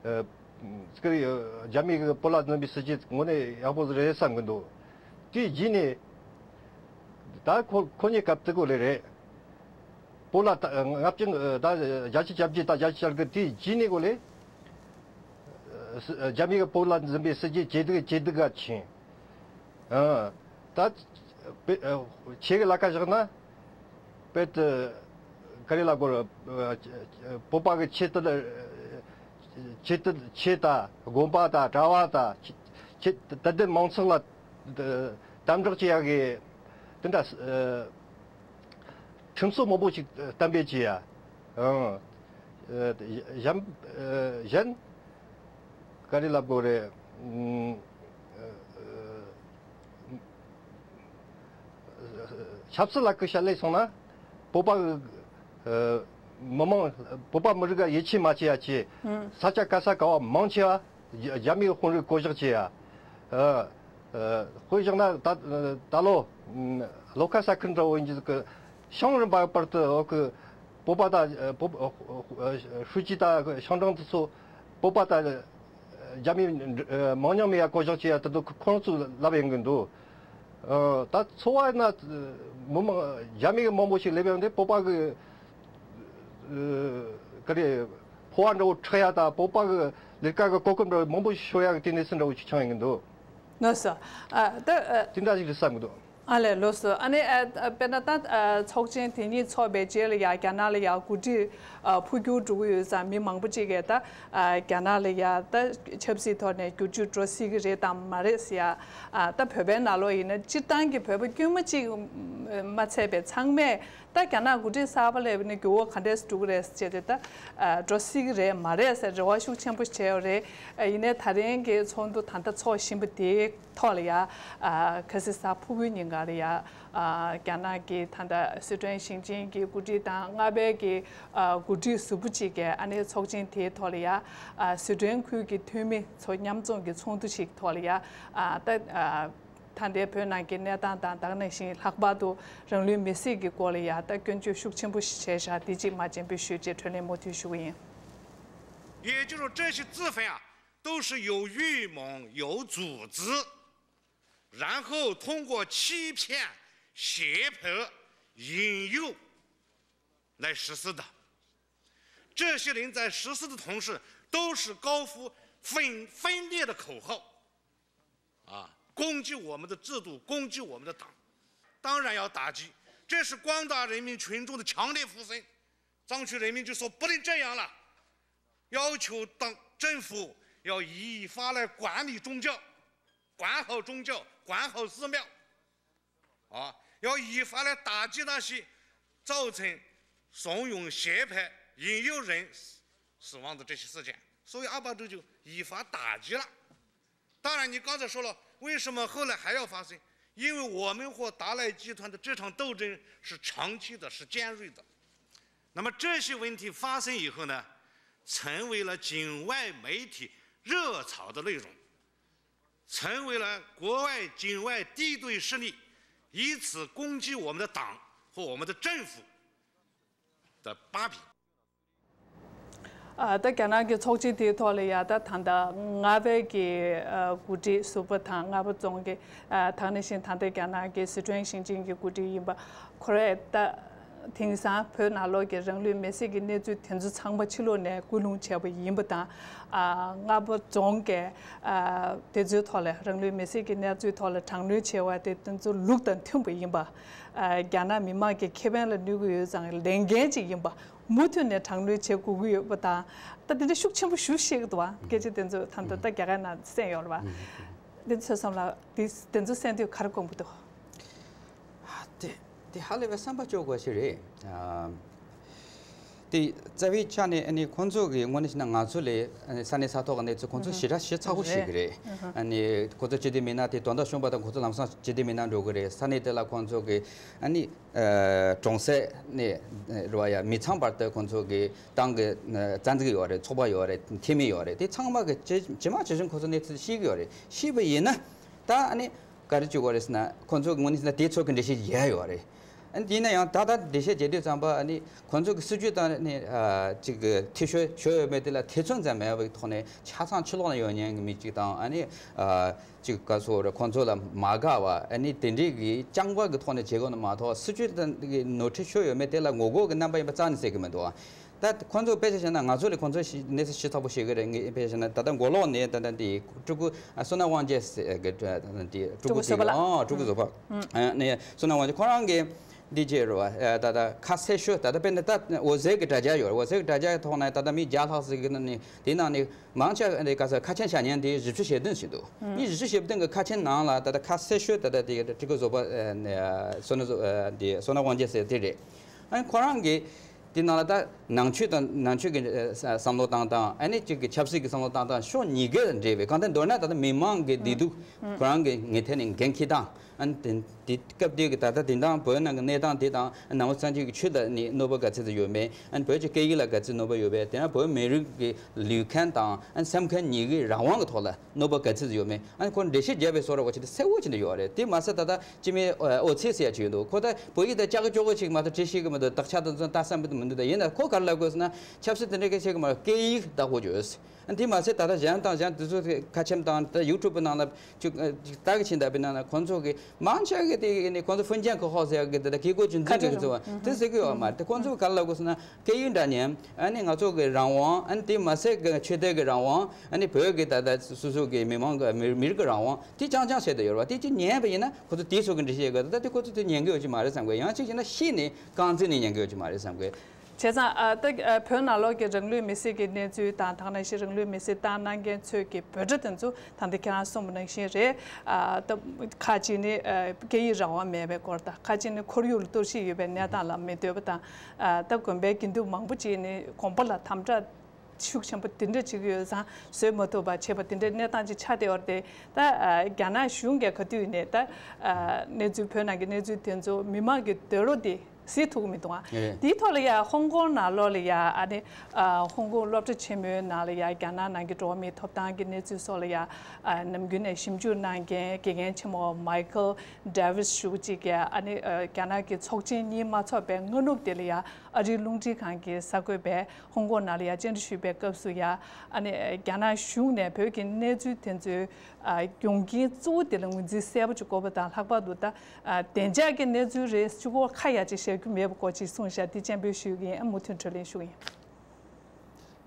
ཨ་ཙི་གི་རྒྱ་མི་གི་བོད་ལ་འཛིན་པའི་སྲིད་ཇུས་དངོས་གནས་ཡག་པོ་རེད་བསམ་གི་འདུག་དེའི་རྗེས་ནས་ད་ཁོ་ཁོ་གཉིས་སྐབས་དེ་གོ་ལེ་རེད། བོད་ལ་ད་ལྔ་བཅུ་ད་བརྒྱད་ཅུ་གྱ་བརྒྱད་དང་བརྒྱད་ཅུ་གྱ་དགུ་དེའི་རྗེས་ནས་གོ་ལེ། རྒྱ་མི་གི་བོད་ལ་འཛིན་པའི་སྲིད་ཇུས་ཇེ་སྡུག་ཇེ་སྡུག་ག་ཕྱིན། ཨ་ད་ཆོས་ཀྱི་ལ་ཁ་བཞག་ན་དཔེ་དེ་ག་རེ་ལ་གོ་ར། བོད་པ་གི་ཆོས་དད་ཆོས་དད་ཆོས་དད་དགོན་པ་དང་གྲྭ་བ་དང་ཆོས་དད་ལྡན་མང་ཚོགས་ལ་དམ་དྲག་བྱེད་ཡག་གི་དེ་འདྲ་ཁྲིམས་སྲོལ་མང་པོ་ཞིག་གཏན་འབེབས་བྱས་ཡ། ཨང་། གཞན་གཞན་ག་རེ་ལབ་དགོས་རེད། ཆབ་སྲིད་ལ་སྐུ་ཞབས་ལས་སོང་ན་བོད་པ་མི་མང་བོད་པ་མི་རིགས་ཡིད་ཆེས་མ་བྱེད་ཡ་བྱས། ས་ཆ་ག་ས་ག་བ་མང་ཆེ་བ་རྒྱ་མིའི་དཔོན་རིགས་བསྐོ་གཞག་བྱས་ཡ། ཨ་ཨ་དཔེ་བཞག་ན་ད་ད་ལོ་ཨ་བློ་ཁ་ས་ཁུལ་འདྲ་བོ་ཡིན་གྱི་ཟིག་གི་ཤང་རིམ་པ་བར་དུ་འོ་གི་བོད་པ་དང་ཨ་བོད་ཨ་ཧྲུའུ་ཅི་དང་ཤང་ཀྲང་དེ་ཚོ་བོད་པ་དང་རྒྱ་མི་ཨ་མང་ཉུང་མེད་ཡ་བསྐོ་གཞག་བྱས་ཡ་དེ་ཚོ་ཁོང་ཚོས་ལབ་ཡོང་གི་འདུག་ཨ་ད་འཚོ་བ་ན་མི་མང་རྒྱ་མི་གི་མང་པོ་ཞིག་སླེབས་ཡོང་དུས་བོད་པ་གི་ཨ་ག་རེ་ཕོ་བ་འདྲ་བོ་འཁྲུ་ཡ་དང་བོད་པ་གི་ལས་ཀ་གི་གོ་སྐབས་འདྲ་བོ་མང་པོ་ཞིག་ཤོར་ཡ་གི་དེ་གནས་ཚུལ་འདྲ་བོ་ཞིག་བྱུང་ཡོང་གི་འདུག་ལགས་སོ། ཨ་ད་ཨ་དེ་འདྲ་ཞིག་རེད་བསམ་གི་འདུག་ཨ་ལས། ལགས་སོ། ཨ་ནི་ཨ་ཨ་དཔེར་ན་ད་ཨ་ཚོགས་ཆེན་དེ་གཉིས་ཚོགས་པའི་རྗེས་ལ་ཡ་རྒྱ་ནག་ལ་ཡ་འགོ་ཁྲིད་ཨ་འཕོ་འགྱུར་འགྲོ་གི་ཡོད་ཙང་མི་མང་པོ་ཅིག་གིས་ད་ཨ་རྒྱ་ནག་ལ་ཡ་ད་ཆབ་སྲིད་ཐོག་ནས་འགྱུར་བཅོས་འགྲོ་སྲིད་ཀྱི་རེད་དམ་མ་རེད་ཟེར་ཡ། ཨ་ད་བོད་པའི་ནང་ལོགས་ཡིན་ན་སྤྱིར་བཏང་གི་བོད་པ་དཀྱུས་མ་གཅིག་མ་ཚད་པའི་ཚང་མས་ད་རྒྱ་ནག་འགོ་ཁྲིད་གསར་པ་སླེབས་ནས་འགྱུར་བ་ག་འདྲས་འགྲོ་གི་རེད་ཟེར་བྱས་ཏེ་ད་ཨ་འགྲོ་སྲིད་ཀྱི་རེད་མ་རེད་ཟེར་རེ་བ་ཤུགས་ཆེན་པོ་བྱས་ཡོད་རེད། ཨ་ཡིན་ནའི་ད་རིང་གི་ཚོགས་འདུ་ད་ལྟ་ཚོགས་བཞིན་པ་དེའི་ཐོག་ལ་ཡ། ཨ་ཁ་སང་གཟའ་ཕུར་བུའི་ཉིན་ཀ་ལ་ཡ། ཨ་རྒྱ་ནག་གི་ད་ལྟ་སི་ཁྲོན་ཞིང་ཆེན་གྱི་འགོ་ཁྲིད་དང་མངའ་སྡེ་གི་ཨ་འགོ་ཁྲིད་ཟུར་པོ་གཅིག་གིས་ཨ་ནི་ཚོགས་ཆེན་དེའི་ཐོག་ལ་ཡ། ཨ་སི་ཁྲོན་ཁུལ་གྱི་འཐུས་མི་ཚོ་མཉམ་འཛོམས་ཀྱི་ཚོགས་འདུ་ཞིག་ཐོག་ལ་ཡ། ཨ་ད་ཨ་ད་ལྟའི་བོད་ནང་གི་གནས་སྟངས་དང་ད་ག་ནང་བཞིན་ལྷག་པར་དུ་རང་ལུས་མེར་སྲེག་གི་སྐོར་ལ་ཡ་ད་སྐྱོན་བརྗོད་ཤུགས་ཆེན་པོ་ཞིག་བྱས་བཞག་དེ་གཅིག་མ་མཇལ་འབུལ་ཞུས་རྗེས་དྲིས་ལན་མུ་མཐུད་ཞུ་གི་ཡིན། 也就是说，这些自焚啊，都是有预谋、有组织，然后通过欺骗、胁迫、引诱来实施的。这些人在实施的同时，都是高呼分分裂的口号，啊，攻击我们的制度，攻击我们的党，当然要打击，这是广大人民群众的强烈呼声。藏区人民就说不能这样了，要求党政府要依法来管理宗教，管好宗教，管好寺庙，啊，要依法来打击那些造成怂恿、邪派、引诱人死亡的这些事件。所以二八六九依法打击了。当然，你刚才说了，为什么后来还要发生？因为我们和达赖集团的这场斗争是长期的，是尖锐的。那么这些问题发生以后呢，成为了境外媒体热潮的内容，成为了国外境外敌对势力以此攻击我们的党和我们的政府的把柄。 ཨ། ད་རྒྱ་ནག་གི་ཚོགས་ཆེན་དེའི་ཐོག་ལ་ཡ་ད་ད་ལྟ་རྔ་བའི་གི་ཨ་འགོ་ཁྲིད་ཟུར་པ་དང་རྔ་པ་རྫོང་གི་ཨ་དེ་ནང་བཞིན་ད་ལྟ་རྒྱ་ནག་གི་སི་ཁྲོན་ཞིང་ཆེན་གྱི་འགོ་ཁྲིད་ཡིན་པ་ཁོ་རས་ད་དེང་སང་བོད་ནང་ལོགས་ཀྱི་རང་ལུས་མེར་སྲེག་གི་གནས་ཚུལ་དེ་ཚོ་ཚང་མ་ཕྱི་ལོགས་ནས་སྐུལ་སློང་བྱས་པ་ཡིན་པ་དང་། ཨ་རྔ་པ་རྫོང་གི་ཨ་དེ་ཚོའི་ཐོག་ལ་རང་ལུས་མེར་སྲེག་གི་གནས་ཚུལ་ཐོག་ལ་དྲག་གནོན་བྱས་པ་དེ་དེ་ཚོ་ལུགས་དང་མཐུན་པ་ཡིན་པ། ཨ་རྒྱ་ནག་མི་མང་གི་ཁེ་ཕན་ལ་གནོད་ཀྱི་ཡོད་ཙང་ལས་འགན་ཅིག་ཡིན་པ། མུ་མཐུད་ནས་དྲག་གནོན་བྱེད་དགོས་ཀྱི་ཡོད་པ་དང་། ད་དེ་འདྲ་ཤུགས་ཆེན་པོ་ཞེ་པོ་བཤད་ཀྱི་འདུག་བ། སྐད་ཆ་དེ་ཚོ་ད་ལྟ་ད་རྒྱ་གར་ནང་གསན་ཡོད་རེད་བ། དེ་ཚོ་བསམ་ལ་དེ་དེ་ཚོ་གསན་དུས་ག་རེ་དགོངས་པ་འདུག་དེ་དེ་ཧ་ལས་པའི་བསམ་པ་སྐྱོ་དགོས་ཞིག་རེད། དེ་རྩ་བའི་ཆ་ནས་ཨ་ནི་ཁོང་ཚོ་གི་དངོས་གནས་བྱས་ན་ང་ཚོ་ལས་ཨ་ནི་ས་གནས་ས་ཐོག་གི་གནས་ཚུལ་ཁོང་ཚོ་ཞེ་དྲག་ཤེས་ཚ་པོ་ཞིག་རེད། ཨ་ནི་ཁོང་ཚོ་སྤྱི་བདེ་མི་སྣ་དེ་དོན་དག་བྱུང་བ་དང་ཁོང་ཚོ་ལམ་སང་སྤྱི་བདེ་མི་སྣ་འགྲོ་གི་རེད། ས་གནས་དེ་ལ་ཁོང་ཚོ་གི་ཨ་ནི། གྲོང་གསེབ་ནས་རེད་བ་ཡ་མི་ཚང་བར་དུ་ཁོང་ཚོ་གི་ཏང་གི་རྩ་འཛུགས་ཡོད་རེད། ཚོགས་པ་ཡོད་རེད། འཐུས་མི་ཡོད་རེད། དེ་ཚང་མ་གི་ཇི་ཇི་མ་ཇི་བཞིན་ཁོང་ཚོ་གནས་ཚུལ་ཤེས་ཀྱི་ཡོད་རེད། ཤེས་པ་ཡིན་ན་ད་ཨ་ནི་ག་རེ་བྱེད་དགོས་རེད་ཟེར་ན་ཁོང་ཚོ་གི་ངོས་ནས་ཟེར་ན་དེ་ཚོ་གི་འགྲེལ་བཤད་རྒྱག་ཡོད་རེད། ཨ་ནི་ཡིན་ན་ཡང་ད་ལྟ་འགྲེལ་བཤད་བྱེད་དུས་ཙམ་པ་ཨ་ནི་ཁོང་ཚོ་གི་སྲིད་ཇུས་དང་ནི་ཅིག་གི་འཐུས་ཤོར་ཤོར་ཡོད་མེད་དེ་ལ་ཐེ་ཚོམ་ཙམ་མེད་པའི་ཐོག་ནས་ཆ་ཚང་ཕྱི་ལོགས་ན་ཡོད་མཁན་གི་མི་གཅིག་དང་ཨ་ནི། ཅིག་ག་ཚོད་རེད། ཁོང་ཚོ་ལ་མ་དགའ་བ་ཨ་ནི་དེ་འདྲའི་གི་རྐྱང་པ་གི་ཐོག་ནས་བྱེད་དགོས་ན་མ་གཏོགས་སྲིད་ཇུས་དང་གི་ནོར་འཁྲུལ་ཤོར་ཡོད་མེད་དེ་ལ་ངོ་རྒོལ་གི་རྣམ་པ་ཡིན་པ་རྩ་ནས་གསལ་གི་མི་འདུག་ད་ཁོང་ཚོ་དཔེ་ཆ་བཞག་ན་ང་ཚོ་ལས་ཁོང་ཚོ་ཤི་གནས་ཚུལ་ཤི་ཚགས་པོ་ཤེས་གི་རེད། ངས་དཔེ་ཆ་བཞག་ན་ད་ལྟ་མགོ་ལོག་ནས་ད་ལྟ་འདི་སྤྲུལ་སྐུ་ཨ་བསོད་ནམས་དབང་རྒྱལ་ཟེར་གི་འདི་སྤྲུལ་སྐུ་ཟེར་གི་ཨང་སྤྲུལ་སྐུ་བཟོ་པ་ཨ་ནས་བསོད་ནམས་དབང་རྒྱལ་ཁོ་རང་གི་འདི་བྱས་རེད་བ། ད་ལྟ་ཁ་གསལ་ཤོས་ད་ལྟ་དཔེར་ན་ད་འོད་ཟེར་གི་དྲ་རྒྱ་ཡོད་རེད། འོད་ཟེར་གི་དྲ་རྒྱ་ཐོག་ནས་ད་ལྟ་མི་བརྒྱ་ལྷག་ཟིག་གི་ནང་ནས་དེ་ནང་ནས། མང་ཆེ་འདི་ག་ས་ཁ་ཆེམས་བཞག་མཁན་དེ་བཞི་བཅུ་ཞེ་བདུན་ཞིག་འདུག་ཨུམ། མི་བཞི་བཅུ་ཞེ་བདུན་གི་ཁ་ཆེམས་ནང་ལ་ད་ལྟ་ཁ་གསལ་ཤོས་ད་ལྟ་དེ་སྤྲུལ་སྐུ་བཟོ་པ་ཨ་ནི་བསོད་ནམས་བཟོ་ཨ་དེ་བསོད་ནམས་དབང་རྒྱལ་ཟེར་དེ་རེད། ཨ་ནི་ཁོ་རང་གིས་དེ་ནང་ལ་ད་ནང་ཆོས་དང་ནང་ཆོས་ཀྱི་ཨ་བསམ་བློ་བཏང་སྟངས་ཨ་ནི་གཅིག་གི་ཆབ་སྲིད་ཀྱི་བསམ་བློ་བཏང་སྟངས་ཕྱོགས་གཉིས་ཀའི་ལ་འབྲེལ་བའི་གང་ལྟར་མདོར་ན་ད་ལྟ་མི་མང་གི་བདེ་སྡུག་ཁོ་རང་གི་ངོས་ཐད་ནས་འགན་འཁྱེར་སྟངས། ཨ་ནི་དེ་དེ་སྐབས་དེ་གི་ད་ལྟ་དེང་སང་བོད་ནང་གི་གནས་སྟངས་དེ་དང་ནང་པ་སངས་རྒྱས་ཀྱི་ཆོས་ལ་ནི་གནོད་པ་ག་ཚད་ཙམ་ཡོད་མེད། ཨ་ནི་བོད་ཀྱི་སྐད་ཡིག་ལ་ག་ཚད་གནོད་པ་ཡོད་པས། དེ་ན་བོད་མི་རིགས་ཀྱི་ལུས་ཁམས་དང་ཨ་ནི་སེམས་ཁམས་གཉིས་ཀའི་རང་དབང་གི་ཐོག་ལ་གནོད་པ་ག་ཚད་ཙམ་ཡོད་མེད། ཨ་ནི་ཁོ་འགྲེལ་བཤད་བརྒྱབ་པའི་བཟོ་འདྲ་བ་ཅིག་དེ་གསལ་བོ་ཅིག་འདི་ཡོད་རེད། དེ་མ་ཟད་ད་ལྟ་སྤྱི་མི་ཨོ་ཚེ་ཟེར་ཡ་ཅིག་ཡོད་འདུག་ཁོ་ད་བོད་ཡིག་ད་ཅག་གི་ཅོག་གི་ཅིག་མ་གཏོགས་བྲིས་ཤེས་གི་མི་འདུག་དག་ཆ་དང་ཚོ་ལྟ་བསམ་པ་མི་འདུག་ད་ཡིན་ན་ཁོ་ག་རེ་ལབ་དགོས་ཟེར་ན་ཆབ་སྲིད་དེ་འདྲ་གི་བཤད་གི་མ་རེད། སྐད་ཡིག་བདག་པོ་བྱོས། དེ་མ་ཟད་ད་ལྟ་གཞན་དང་གཞན་དེ་ཚོ་ཁ་ཆེམས་དང་ད་ཡུ་ཊུབ་ནང་ལ་ཅིག་ལྟ་གི་ཕྱིན་ད་པའི་ནང་ལ་ཁོང་ཚོ་གི་མང་ཆེ་གི་དེ་ནི་ཁོང་ཚོ་ཧྥུན་ཅན་གི་ཧོ་ཟེར་གི་དེ་ད་གི་གོ་ཅུན་ཙིན་གི་ཚོ་དེ་ཟེར་གི་ཡོད་མ་རེད། དེ་ཁོང་ཚོ་ག་རེ་ལབ་དགོས་ཟེར་ན་སྐད་ཡིག་འདྲ་མཉམ་ཨ་ནི་ང་ཚོ་གི་རང་དབང་ཨ་ནི་དེ་མ་ཟད་གི་ཆོས་དད་གི་རང་དབང་ཨ་ནི་བོད་གི་ད་ལྟ་སོ་སོ་གི་མི་མང་གི་མི་མི་རིགས་གི་རང་དབང་དེ་རྐྱང་རྐྱང་བཤད་དེ་ཡོད་རེད་བ། དེ་ཅིག་ཉན་པ་ཡིན་ན་ཁོ་ཚོ་དེ་ཚོ་གི་འགྲེལ་བཤད་གི་ད་དེ་ཁོ་ཚོ་དེ་ཉན་གི་ཡོད་ཀྱི་མ་རེད་བསམ་གི། ཡང་གཅིག་བྱས་ན་ཤེས་ནས་རྐང་འཛིན་ནས་ཉན་གི་ཡོད་ཀྱི་མ་རེད་བསམ་གི། བྱས་ཙང་ཨ་ད་ཨ་བོད་ནང་ལོགས་ཀྱི་རང་ལུས་མེར་སྲེག་གི་གནས་ཚུལ་དང་དེ་ནང་བཞིན་རང་ལུས་མེར་སྲེག་བཏང་གནང་མཁན་ཚོས་ཀྱི་འབོད་སྒྲ་དེ་ཚོ་ད་ལྟ་ཁྱེད་རང་གསུངས་པ་ནང་བཞིན་རེད། ཨ་ད་ཁ་ཅིག་ནི་ཨ་སྐད་ཡིག་རང་དབང་མེད་པའི་སྐོར་དང་ཁ་ཅིག་ནི་ཁོར་ཡུག་ལ་གཏོར་བཤིག་ཡོད་པའི་གནས་སྟངས་ལ་མི་འདོད་པ་དང་། ཨ་ད་དགོན་པའི་དགེ་འདུན་མང་པོ་ཅིག་ནི་དགོན་པ་ལ་དམ་དྲག་ཤུགས་ཆེན་པོ་དེ་འདྲ་བྱེད་ཀྱི་ཡོད་ཙང་བཟོད་མ་ཐུབ་པ་བྱས་པ་དེ་འདྲའི་གནས་སྟངས་ཅིག་ཆགས་བསྡད་ཡོད་རེད་དེ། ད་ཨ་རྒྱ་ནག་གཞུང་གིས་ག་དུས་ནས་ད་ཨ་གནས་ཚུལ་བོད་ནང་གི་གནས་ཚུལ་དེ་ཚོ་མི་མང་གི་འདོད་བློ་དེ། གཟིགས་ཐུབ་ཀྱི་མི་འདུག་ཨ། རེད། དེའི་ཐོག་ལ་ཡ་ཧོང་ཀོང་ནང་ལོགས་ལ་ཡ་ཨ་ནི་ཨ་ཧོང་ཀོང་སློབ་གྲྭ་ཆེན་མོའི་ནང་ལ་ཡ་རྒྱ་ནག་ནང་གི་འགྲོ་བ་མིའི་ཐོབ་ཐང་གི་གནས་ཚུལ་སོགས་ལ་ཡ་ཨ་ནམ་རྒྱུན་ནས་ཞིབ་འཇུག་གནང་མཁན་དགེ་རྒན་ཆེན་མོ་མའི་ཁལ་ཌེ་ཝིས་ཞུ་གཅིག་གིས་ཨ་ནི་ཨ་རྒྱ་ནག་གི་ཚོགས་ཆེན་གཉིས་མ་ཚོགས་པའི་སྔ་ནུབ་དེ་ལ་ཡ་ཨ་རིའི་རླུང་འཕྲིན་ཁང་གི་གསར་འགོད་པས་ཧོང་ཀོང་ནང་ལ་ཡ་བཅར་འདྲི་ཞུས་པའི་སྐབས་སུ་ཡ་ཨ་ནི་རྒྱ་ནག་གཞུང་ནས་བོད་ཀྱི་གནས་ཚུལ་དེ་ཚོའི་ཨ་ཡོང་རྐྱེན་གཙོ་བོ་དེ་ལ་ངོས་འཛིན་གསལ་པོ་ཅིག་དགོས་པ་དང་ལྷག་པར་དུ་ད། བདེ་འཇགས་ཀྱི་གནས་ཚུལ་རེད། གཅིག་པོ་ཁ་ཡ་གཅིག་བཤད་རྒྱུ་མེད་པ་སྐོར་ཅིག་གསུངས་བཞག་དེ་སྤྱན་འབུལ་ཞུ་གི་ཡིན། ཨ་མུ་མཐུད་དྲིས་ལན་ཞུ་གི་ཡིན།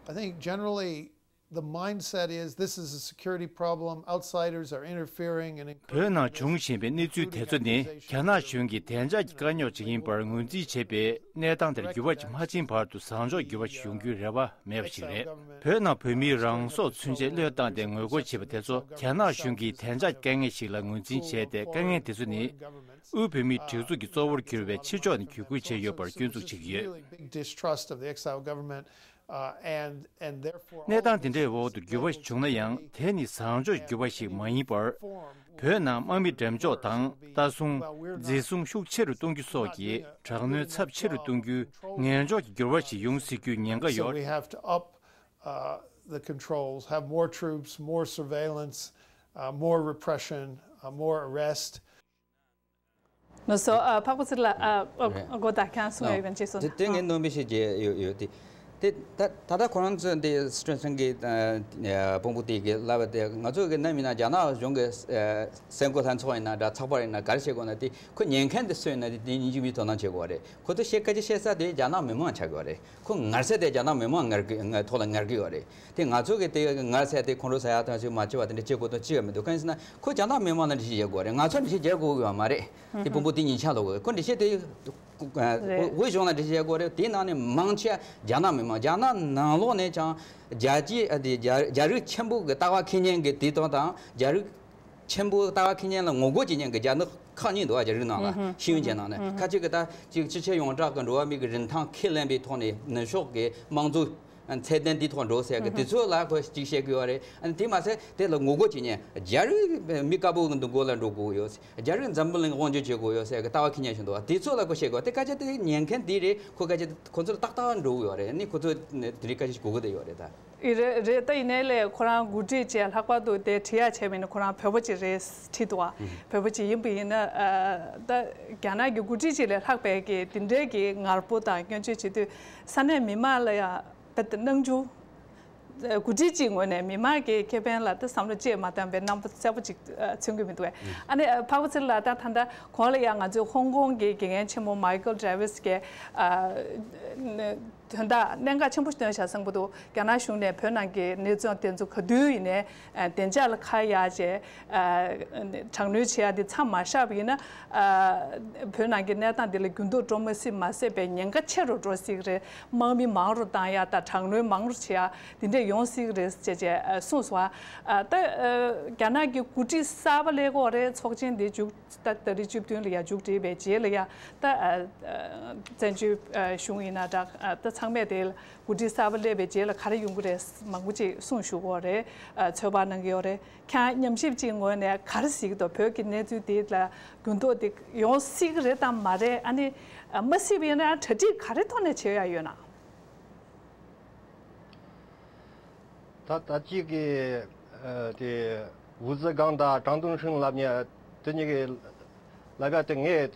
I think generally The mindset is this is a security problem, outsiders are interfering and བོད་ནང་བྱུང་བཞིན་པའི་གནས་ཚུལ་དེ་ཚོ་ནི་རྒྱ་ནག་གཞུང་གིས་བདེ་འཇགས་ཀྱི་དཀའ་རྙོག་ཅིག་ཡིན་པར་ངོས་འཛིན་བྱེད་པའི་གནས་སྟངས་དེར་འགྱུར་བ་ཅིག་མ་ཕྱིན་བར་དུ་བཟང་ཕྱོགས་འགྱུར་བ་ཞིག་ཡོང་རྒྱུའི་རེ་བ་མེད་པ་ཞིག་རེད། བོད་ནང་བོད་མིའི་རང་སྲོག་ཚུན་ཆད་བློས་བཏང་སྟེ་ངོ་རྒོལ་བྱེད་པ་དེ་ཚོ་རྒྱ་ནག་གཞུང་གིས་བདེ་འཇགས་དཀའ་ངལ་ཞིག་ལ་ངོས་འཛིན་བྱས་ཏེ། དཀའ་ངལ་དེ་ཚོ་ནི་དབུས་བོད་མིའི་སྒྲིག་འཛུགས་ཀྱི་གཙོ་བོར་གྱུར་བའི་ཕྱི་ཕྱོགས་ནས་བརྒྱུད་སྐུལ་བྱས་ཡོད་པར་སྐྱོན་འཛུགས་བྱེད་ཀྱི་ཡོད། Big distrust of the exile government, uh, and and therefore གནས་སྟངས་དེ་འདྲའི་འོག་ཏུ་འགྱུར་བ་ཞིག་བྱུང་ན་ཡང་། དེ་ནི་བཟང་ཕྱོགས་འགྱུར་བ་ཞིག་མ་ཡིན་པར། བོད་ནང་དམག་མི་འགྲེམས་འཇོག་དང་། ལྟ་སྲུང་། འཛིན་བཟུང་ཤུགས་ཆེ་རུ་གཏོང་རྒྱུ་སོགས་ཀྱིས་དྲག་གནོན་ཚབས་ཆེ་རུ་གཏོང་རྒྱུའི་ངན་ཕྱོགས་ཀྱི་འགྱུར་བ་ཞིག་ཡོང་སྲིད་རྒྱུའི་ཉེན་ཁ་so ཡོད། we have to up, uh, the controls, have more troops, more surveillance, uh, more repression, uh, more arrest. ནོ་སོ་ཨ་འཕགས་པ་ཚེ་རིང་ལགས་ཨ་ཨ་གོ་ད་ཁྱང་གསུང་ཡོད་པན་ཅེས་སོ། དེ་དེ་ངས་སྣོན་པ་ཞིག་བརྗེ་ཡོད་ཡོད་དེ། དེ་ད་ད་ལྟ་ཁོ་རང་ཚོ་འདི་སི་ཊེན་སན་གི་དཔོན་པོ་དེ་གི་ལབ་པ་དེ། ང་ཚོ་གི་ནམ་ཡིན་ན་རྒྱ་ནག་གཞུང་གི་སེམས་ཁོ་ལྷན་ཚོགས་ཡིན་ན་འདྲ། ཚགས་པར་ཡིན་ན་ག་རེ་བྱེད་དགོས་ན། དེ་ཁོ་ཉན་མཁན་དེ་སུ་ཡིན་ན་དེ་དེ་སྙིང་རྗེ་མོའི་དོ་སྣང་བྱེད་དགོས་རེད། ཁོ་ཚོ་བཤད་སྐད་ཆ་བཤད་ས་དེ་རྒྱ་ནག་མི་མང་ཆགས་དགོས་རེད། ཁོ་ངར་ས་དེ་རྒྱ་ནག་མི་མང་ངར་གི་ཐོག་ལ་ངར་གི་ཡོད་རེད། དེ་ང་ཚོ་གི་དེ་ངར་ས་དེ་ཁོང་ཁྲོ་ཟ་ཡག་དང་ཞིག་མ་བྱེད་པ་དེ་འདྲ་བྱེད་དགོས་དོན་ཅི་ཡང་མི་འདུག་གང་ཡིན་ཟེར་ན་ཁོ་རྒྱ་ནག་མི་མང་ལ་འདྲི་ཞིག་བྱེད་དགོས་རེད། ང་ཚོ་འདྲི་ཞིག་བྱེད་དགོས་ཀྱི་ཡོད་མ་རེད། དེ་དཔོན་པོ་དེ་ཉིན་ཆ་ལོག་གི་ཁོ་འདྲི་ཞིག་དེ་དབུས་གཞུང་ལ་འདྲི་ཞིག་བྱེད་དགོས་རེད། དེ་ནང་ནས་མང་ཆེ་རྒྱ་ནག་མི་མང་། རྒྱ་ནག་ནང་ལོགས་ནས་ཀྱང་རྒྱ་སྐྱེད་དེ་རྒྱ་རྒྱ་རིགས་ཆེན་པོ་གི་ལྟ་བ་འཁྱེར་མཁན་གི་དེ་དོན་དང་རྒྱ་རིགས་ཆེན་པོའི་ལྟ་བ་འཁྱེར་མཁན་ལ་ངོ་རྒོལ་བྱེད་མཁན་གྱི་རྒྱ་ནག་ཁག་གཉིས་འདུག་བ། རྒྱ་རིགས་ནང་ལ་ཤེས་ཡོན་ཅན་ནང་ནས་ཁ་ཅིག་གི་ད་ཅིག་ཕྱི་རྒྱལ་ཡོངས་གྲགས་ཀྱི་འགྲོ་བ་མི་གི་རིན་ཐང་ཁས་ལེན་པའི་ཐོག་ནས་ནུབ་ཕྱོགས་ཀྱི་དམངས་གཙོ་ཚད་ལྡན་འདིའི་ཐོག་འགྲོ་ཟེར་གི་དེ་ཚོ་ལ་ཁོ་ཅིག་བཤད་གི་ཡོད་རེད། ཨ་ནི་དེ་མ་ཟད་དེ་ལ་ངོ་རྒོལ་བྱེད་མཁན་རྒྱ་རིགས་མི་དཀར་པོ་གི་མགོ་ལ་འགྲོ་དགོས་ཡོད། རྒྱ་རིགས་འཛམ་བུ་གླིང་དབང་སྒྱུར་བྱེད་དགོས་ཡོད་ཟེར་གི་ལྟ་བ་འཁྱེར་མཁན་ཞིག་འདུག་བ། དེ་ཚོ་ལ་ཁོ་བཤད་གི་ཡོད། དེ་སྐད་ཆ་དེ་ཉན་མཁན་དེ་རེད། ཁོ་སྐད་ཆ་ཁོ་ཚོ་ལ་ཏག་ཏག་འགྲོ་གི་ཡོད་རེད། ཨ་ནི་ཁོ་ཚོ་དེ་རིགས་སྐད་ཆ་ཞིག་གོ་གི་དེ་ཡོད་རེད་ད། ཨི་རེད་རེད། ད་ཡིན་ནའི་ལས་ཁོ་རང་འགོ་ཁྲིད་ཅེས་ལྷག་པར་དུ་དེ་བྲིས་ཡ་བྱས་པ་ཡིན་ན་ཁོ་རང་བོད་པ་ཅིག་རེད་བྲིས་འདུག་བ། བོད་པ་ཅིག་ཡིན་པ་ཡིན་ན་ཨ་ད་རྒྱ་ནག་གི་འགོ་ཁྲིད་ཅིག་ལས་ལྷག་པའི་གི་དེ་འདྲའི་གི་ངར་པོ་དང་སྐྱོན་བརྗོད་བྱེད་དུས་ས་གནས་མི་མང་ལ་ཡ་དཔེ་དེ་སྣང་ཆུང་། འགོ་ཁྲིད་ཅིག་ངོས་ནས་མི་མང་གི་ཁེ་ཕན་ལ་དེ་བསམ་བློ་ཅིག་མ་བཏང་པའི་རྣམ་པ་གསལ་པོ་ཅིག་མཚོན་གྱི་མི་འདུག་བས། ཨ་ནི་འཕགས་པ་ཚེ་རིང་ལགས་ད་ད་ལྟ་གོང་ལ་ཡ་ང་ཚོའི་ཧོང་ཀོང་གི་དགེ་རྒན་ཆེན་མོ་མའི་ཀལ་ཌེ་ཝི་སི་གིས། དོན་དག་གནད་འགག་ཆེན་པོ་ཞིག་བཏོན་བཞག་གསུངས་པ་འདུག་རྒྱ་ནག་གཞུང་ནས་བོད་ནང་གི་གནས་ཚུལ་དེ་ཚོ་ག་དུས་ཡིན་ནའི་བདེ་འཇགས་ལ་ཁ་གཡར་བྱས་དྲག་གནོན་བྱེད་ཡ་དེ་མཚམས་མ་བཞག་པ་ཡིན་ན། བོད་ནང་གི་གནས་སྟངས་དེ་ལ་འགྱུར་ལྡོག་འགྲོ་མ་སྲིད་མ་ཟད་པའི་ཉེན་ཁ་ཆེ་རུ་འགྲོ་སྲིད་ཀྱི་རེད། དམག་མི་མང་རུ་བཏང་ཡ་དང་དྲག་གནོན་མང་རུ་བྱེད་ཡ་དེ་འདྲས་ཡོང་སྲིད་ཀྱི་རེད་ཅེས་བྱས་གསུངས་སོང་། ད་རྒྱ་ནག་གི་འགོ་ཁྲིད་གསར་པ་སླེབས་ཀྱི་ཡོད་རེད། ཚོགས་ཆེན་དེ་མཇུག་ད་ད་རེས་བཅུ་བདུན་ལ་ཡ་མཇུག་སྒྲིལ་བའི་རྗེས་ལ་ཡ་ད་ཨ་ཨ་བཙན་བྱོལ་ཨ་གཞུང་ཡིན་ན་འདྲ། ཨ་ད་ཚང་མས་དེ་འགོ་ཁྲིད་གསར་པ་སླེབས་པའི་རྗེས་ལ་ག་རེ་ཡོང་གི་རེད་མང་པོ་ཅིག་གསུངས་བཞུགས་ཀྱི་ཡོད་རེད། ཨ་ཚོད་དཔག་གནང་གི་ཡོད་རེད། ཁྱེད་རང་ཉམས་ཞིབ་ཅིག་ངོས་ནས་ག་རེ་གཟིགས་ཀྱི་འདུག་བོད་ཀྱི་གནས་ཚུལ་དེ་ལ་འགྱུར་ལྡོག་དེ་ཡོང་སྲིད་ཀྱི་རེད་དམ་མ་རེད། ཨ་ནི་ཨ་མ་སྲིད་པ་ཡིན་ན་ཡང་གྲ་སྒྲིག་ག་རེ་ཐོག་ནས་བྱེད་ཡ་ཡོད་ན། ད་ད་ཅིག་གི་ཨ་དེ་ཝུ་ཙི་སྒང་དང་ཀྲང་ཏུང་ཧྲིན་ལབ་མཁན་དེ་གཉིས་ཀྱི་ལབ་ཡ་དེ་ངས་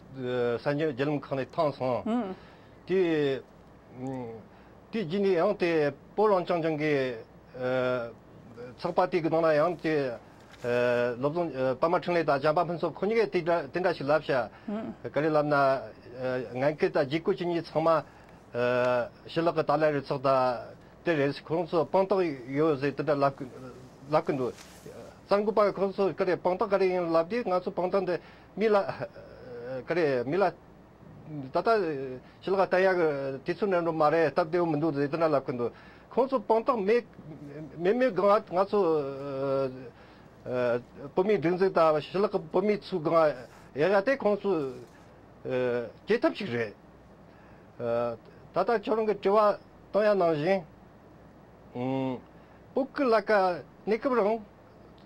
ཨ་གསར་འགྱུར་བརྒྱུད་ལམ་ཁག་ནས་མཐོང་སོང་། དེ་དེ་རྗེས་ནས་ཡང་དེ་བོད་རང་སྐྱོང་ལྗོངས་ཀྱི་ཨ་ཚོགས་པ་དེ་གི་ནང་ན་ཡང་དེ་ཨ་སློབ་སྦྱོང་ཨ་པདྨ་འཕྲིན་ལས་དང་བྱམས་པ་ཕུན་ཚོགས་ཁོ་གཉིས་ཀས་དེ་འདྲ་དེ་འདྲ་ཞིག་ལབ་ཤག་ག་རེ་ལབ་ན་ཨ་ངན་སྐུལ་དང་བརྗེ་བསྐུལ་བྱེད་མཁན་ཚང་མ། ཨ་ཞི་ལགས་ཀྱི་ཏཱ་ལའི་རུ་ཚོགས་དང་དེ་རེད། ཁོང་ཚོ་དཔང་རྟགས་ཡོད་ཟེར་དེ་འདྲ་ལབ་ལབ་ཀྱི་འདུག་གསར་འགོད་པ་ཁོང་ཚོ་ག་རེ་དཔང་རྟགས་ག་རེ་ཡིན་ལབ་དུས་ང་ཚོ་དཔང་རྟགས་འདི་མི་ལ་ག་རེ་མི་ལ་ད་ལྟ་ཞི་ལགས་བསྟན་ཡག་གི་དུས་ཚོད་འགྲོ་མ་རེད། སྟབས་བདེ་བོ་མི་འདུག་ཟེར་དེ་འདྲ་ལབ་ཀྱི་འདུག་ཁོང་ཚོ་དཔང་རྟགས་མེད་མེད་མེད་སྒང་ང་ཚོ་ཨ་བོད་མིའི་སྒྲིག་འཛུགས་དང་ཞི་ལགས་ཀྱི་བོད་མི་ཚོའི་སྒང་ཡག་ཡག་དེ་ཁོང་ཚོ་ཨ་བྱེད་ཐབས་ཤིག་རེད། ད་ལྟ་ཁྱོད་རང་གི་དྲི་བ་བཏང་ཡ་ནང་བཞིན། ཨུམ། བོད་ཀྱི་ལ་ཀ་གནས་སྐབས་རིང་།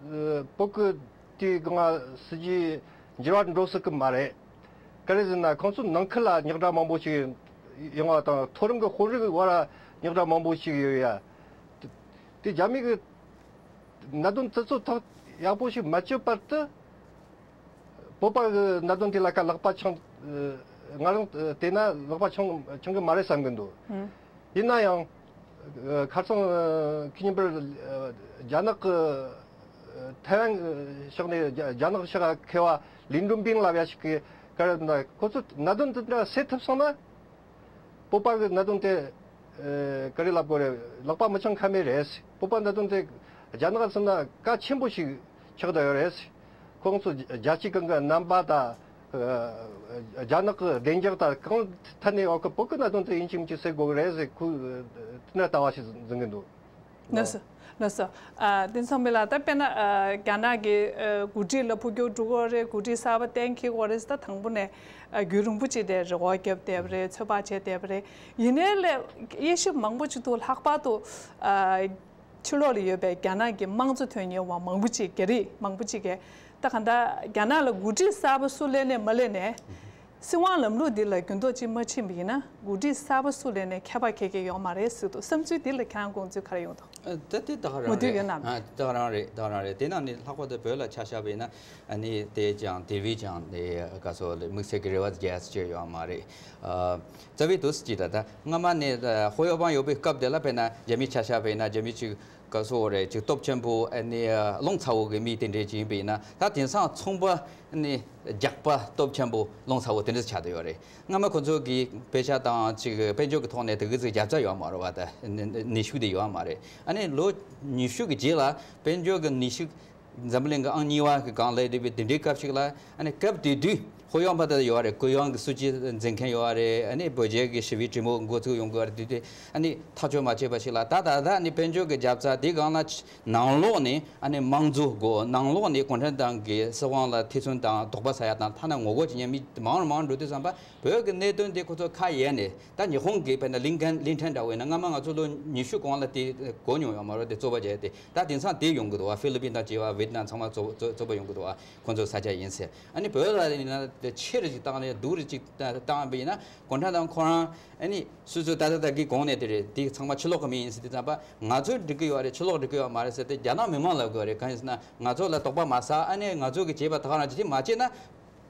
ཨ་བོད་ཀྱི་དེའི་སྒང་སྲིད་ཇུས་འགྱུར་བ་འགྲོ་སྲིད་ཀྱི་མ་རེད། ག་རེ་ཟེར་ན་ཁོང་ཚོ་ནང་ཁུལ་ལ་རྙོག་དྲ་མང་པོ་ཞིག་ཡོང་བ་དང་མཐོ་རིམ་གྱི་དཔོན་རིགས་བར་རྙོག་དྲ་མང་པོ་ཞིག་ཡོད་ཡ། དེ་རྒྱ་མི་གི་གནད་དོན་དེ་ཚོ་ཐག་ཡག་པོ་ཞིག་མ་གཅོད་བར་དུ། བོད་པ་གི་གནད་དོན་དེ་ལ་ཁ་ལག་པ་འཆང་། ང་རང་བལྟས་ན་ལག་པ་འཆང་འཆང་གི་མ་རེད་བསམ་གི་འདུག་ཡིན་ན་ཡང་། ཁ་སང་ཁེ་ཉིན་པར་རྒྱ་ནག་གི་ཐའེ་ཝན་ཕྱོགས་ནས་རྒྱ་ནག་ཕྱོགས་ཁེ་བ་ལི་ཀྲུང་པིང་ལབ་ཡ་ཞིག་གིས་ག་རེ་ན་ཁོ་ཚོ་གནད་དོན་དེ་འདྲ་སེལ་ཐུབ་སོང་ན། བོད་པ་གི་གནད་དོན་དེ་ ཨེ། ག་རེ་ལབ་དགོས་རེད། ལག་པ་མི་འཆང་ཁ་མེད་རེད། བོད་པ་འདི་དོན་དེ་རྒྱ་ནག་ཟེར་ན་གལ་ཆེན་པོ་ཞིག་ཆགས་བསྡད་ཡོད་རེད། ཁོང་ཚོ་རྒྱལ་སྤྱི་གང་གི་རྣམ་པ་དང་། ཨེ། རྒྱ་ནག་གི་བདེ་འཇགས་དང་གང་ཐད་ནས་འོག་གི་བོད་ཀྱི་གནད་དོན་དེ་ཡིན་གཅིག་མིན་གཅིག་སེལ་དགོས་ཀྱི་རེད་ཟེར། ཁོས་དེ་འདྲ་ལྟ་བ་ཞིག་འཛིན་གྱི་འདུག་ལགས་སོ། ལགས་སོ། ཨ། དེང་སང་མི་ལ་ད་དཔེར་ན། ཨ། རྒྱ་ནག་གི། ཨ། འགོ་ཁྲིད་ལ་འཕོ་འགྱུར་འགྲོ་གི་རེད། འགོ་ཁྲིད་གསར་པ་གཏན་འཁེལ་གྱི་རེད་ཟེར། ད་དང་པོ་ནས། ཨ། རྒྱུན་རིང་པོ་ཅིག་དེ་རེ་བ་བརྒྱབ་བསྡད་པ་རེད། ཚོད་དཔག་བྱས་བསྡད་པ་རེད། ཡིན་ནའི་ལས་དབྱེ་ཞིབ་མང་པོ་ཅིག་འདུག་ལྷག་པར་དུ། ཨ། ཕྱི་ལོགས་ལ་ཡོད་པའི་རྒྱ་ནག་གི་དམངས་གཙོ་དོན་གཉེར་བ་མང་པོ་ཅིག་རྒྱ་རིགས་མང་པོ་ཅིག་གིས། ད་གང་ལྟར་རྒྱ་ནག་ལ་འགོ་ཁྲིད་གསར་པ་སུ་སླེབས་ནས་མ་སླེབས་ནས། སྲིད་དབང་ལམ་ལུགས་འདི་ལ་འགྱུར་ལྡོག་ཅིག་མ་ཕྱིན་པ་ཡིན་ན། འགོ་ཁྲིད་གསར་པ་སུ་སླེབས་ནས་ཁྱད་པར་གང་ཡང་ཡོད་མ་རེད་ཟེར་འདུག་བསམ་ཚུལ་འདི་ལ་ཁྱེད་རང་དགོངས་ཚུལ་ག་རེ་ཡོང་འདུག་ཨ། ད་དེ་ད་ག་མོས་མཐུན་ཡོད་ན། ཨ། ད་ག་རང་རེད། ད་ག་རང་རེད། དེ་ནང་ནས་ལྷག་པར་དུ་བོད་ལ་ཆ་བཞག་པ་ཡིན་ན། ཨ་ནི་དེ་ཅང་དེ་བས་ཀྱང་ནི་ག་ཚོད་དམིགས་བསལ་གྱི་རེ་བ་རྒྱག་ས་ཅིག་ཡོད་མ་རེད། ཨ། རྩ་བའི་དུས་སུ་ཅིག་ད་ལྟ་སྔ་མ་ནས། ཨ། ཧོ་ཡོ་བང་ཡོད་པའི་སྐབས་དེ་ལ་དཔེར་ན་རྒྱ་མིའི་ཆ་བཞག་པ་ཡིན་ན། རྒྱ་མི་ཅིག་ག་ཚོད་རེད། ཅིག་སྟོབས་ཆེན་པོ། ཨ་ནི་རླུང་ཚ་བོ་གི་མི་དེ་འདྲས་ཅིག་ཡིན་པ་ཡིན་ན། ད་དེང་སང་ཚོང་པ་ནི་རྒྱགས་པ་སྟོབས་ཆེན་པོ་རླུང་ཚ་བོ་དེ་འདྲས་ཆགས་བསྡད་ཡོད་རེད། སྔ་མ་ཁོ་ཚོ་གིས་དཔེ་ཆ་དང་ཅིག་དཔལ་འབྱོར་གྱི་ཐོག་ནས་དེ་གི་ཅིག་རྒྱབ་རྩ་ཡོད་མ་རེད་པ། ད་ནུས་ཤུགས་དེ་ཡོད་མ་རེད། ཨ་ནི་ལོ་ཉི་ཤུ་གི་རྗེས་ལ་དཔལ་འབྱོར་གྱི་ནུས་ཤུགས། འཛམ་བུ་གླིང་གི་ཨང་གཉིས་པ་གི་སྒང་ལ་སླེབས་པའི་དེ་འདྲའི་སྐབས་ཤིག་ལ། ཨ་ནི་སྐབས་དེ་དུས་ཧོ་ཡོང་བ་ད་ཡོད་རེད། ཀུ་ཡོང་གི་སྲིད་ཇུས་འཛིན་མཁན་ཡོད་རེད། ཨ་ནི་བོད་རྒྱའི་གི་ཞི་བའི་གྲོས་མོལ་འགོ་ཚུགས་ཡོང་གི་ཡོད་རེད། དེ་དུས་ཨ་ནི་ཐག་གཅོད་མ་བྱས་པ་ཞིག་ལ། ད་ད་ད་ཨ་ནི་དཔལ་འབྱོར་གི་རྒྱབ་རྩ་དེ་སྒང་ལ་ནང་ལོགས་ནས། ཨ་ནི་དམངས་གཙོ་དགོས། ནང་ལོགས་ནས་གུང་ཁྲན་ཏང་གི་སྲིད་དབང་ལ་ཐེ་ཚོམ་དང་དོགས་པ་ཟ་ཡ་དང་། ཐ་ན་ངོ་རྒོལ་བྱེད་མཁན་མི་མང་རུ་མང་རུ་འགྲོ་དུས་ཙམ་པ། བོད་ཀྱི་གནད་དོན་དེ་ཁོ་ཚོ་ཁ་ཡལ་ནས། ད་ཉི་ཧོང་གི་དཔེར་ན་ལིན་ཁན་ལིན་ཁྲན་འདྲ་བོ་ཡིན་ན། སྔ་མ་ང་ཚོ་ལོ་ཉི་ཤུ་གོང་ལ་དེ་གོ་མྱོང་ཡོད་མ་རེད། དེ་རྩོད་པ་བྱས་ཏེ། ད་དེང་སང་དེ་ཡོང་གི་འདུག་བ། ཧྥི་ལི་པིན་དང་བཅས་པ་ཝེད་ནམ་ཚང་མ་རྩོད་རྩོད་རྩོད་པ་ཡོང་གི་འདུག་བ། ཁོང་ཚོ་ས་ཆ་ཡིན་ཟེར། ཨ་ནི་བོད་ལ་ཡིན་ན་དེ་ཆེ་རུ་ཅིག་བཏང་ནས་སྡུག་རུ་ཅིག་བཏང་བ་ཡིན་ན། གུང་ཁྲན་ཏང་ཁོ་རང་ཨ་ནི་སོ་སོ་ད་ད་ད་གི་གོང་ནས་དེ་རེད། དེ་ཚང་མ་ཕྱི་ལོགས་གི་མི་ཡིན་ཟེར་དུས་ཙམ་པ། ང་ཚོས་འགྲིག་གི་ཡོད་རེད། ཕྱི་ལོགས་འགྲིག་གི་ཡོད་མ་རེད་ཟེར་ཏེ་རྒྱ་ནག་མི་མང་ལབ་དགོས་རེད། གང་ཡིན་ཟེར་ན་ང་ཚོ་ལ་དོགས་པ་མ་ཟ། ཨ་ནི་ང་ཚོ་གི་བྱས་པ་ད་ག་རང་ཅིག་དེ་མ་བྱས་ན།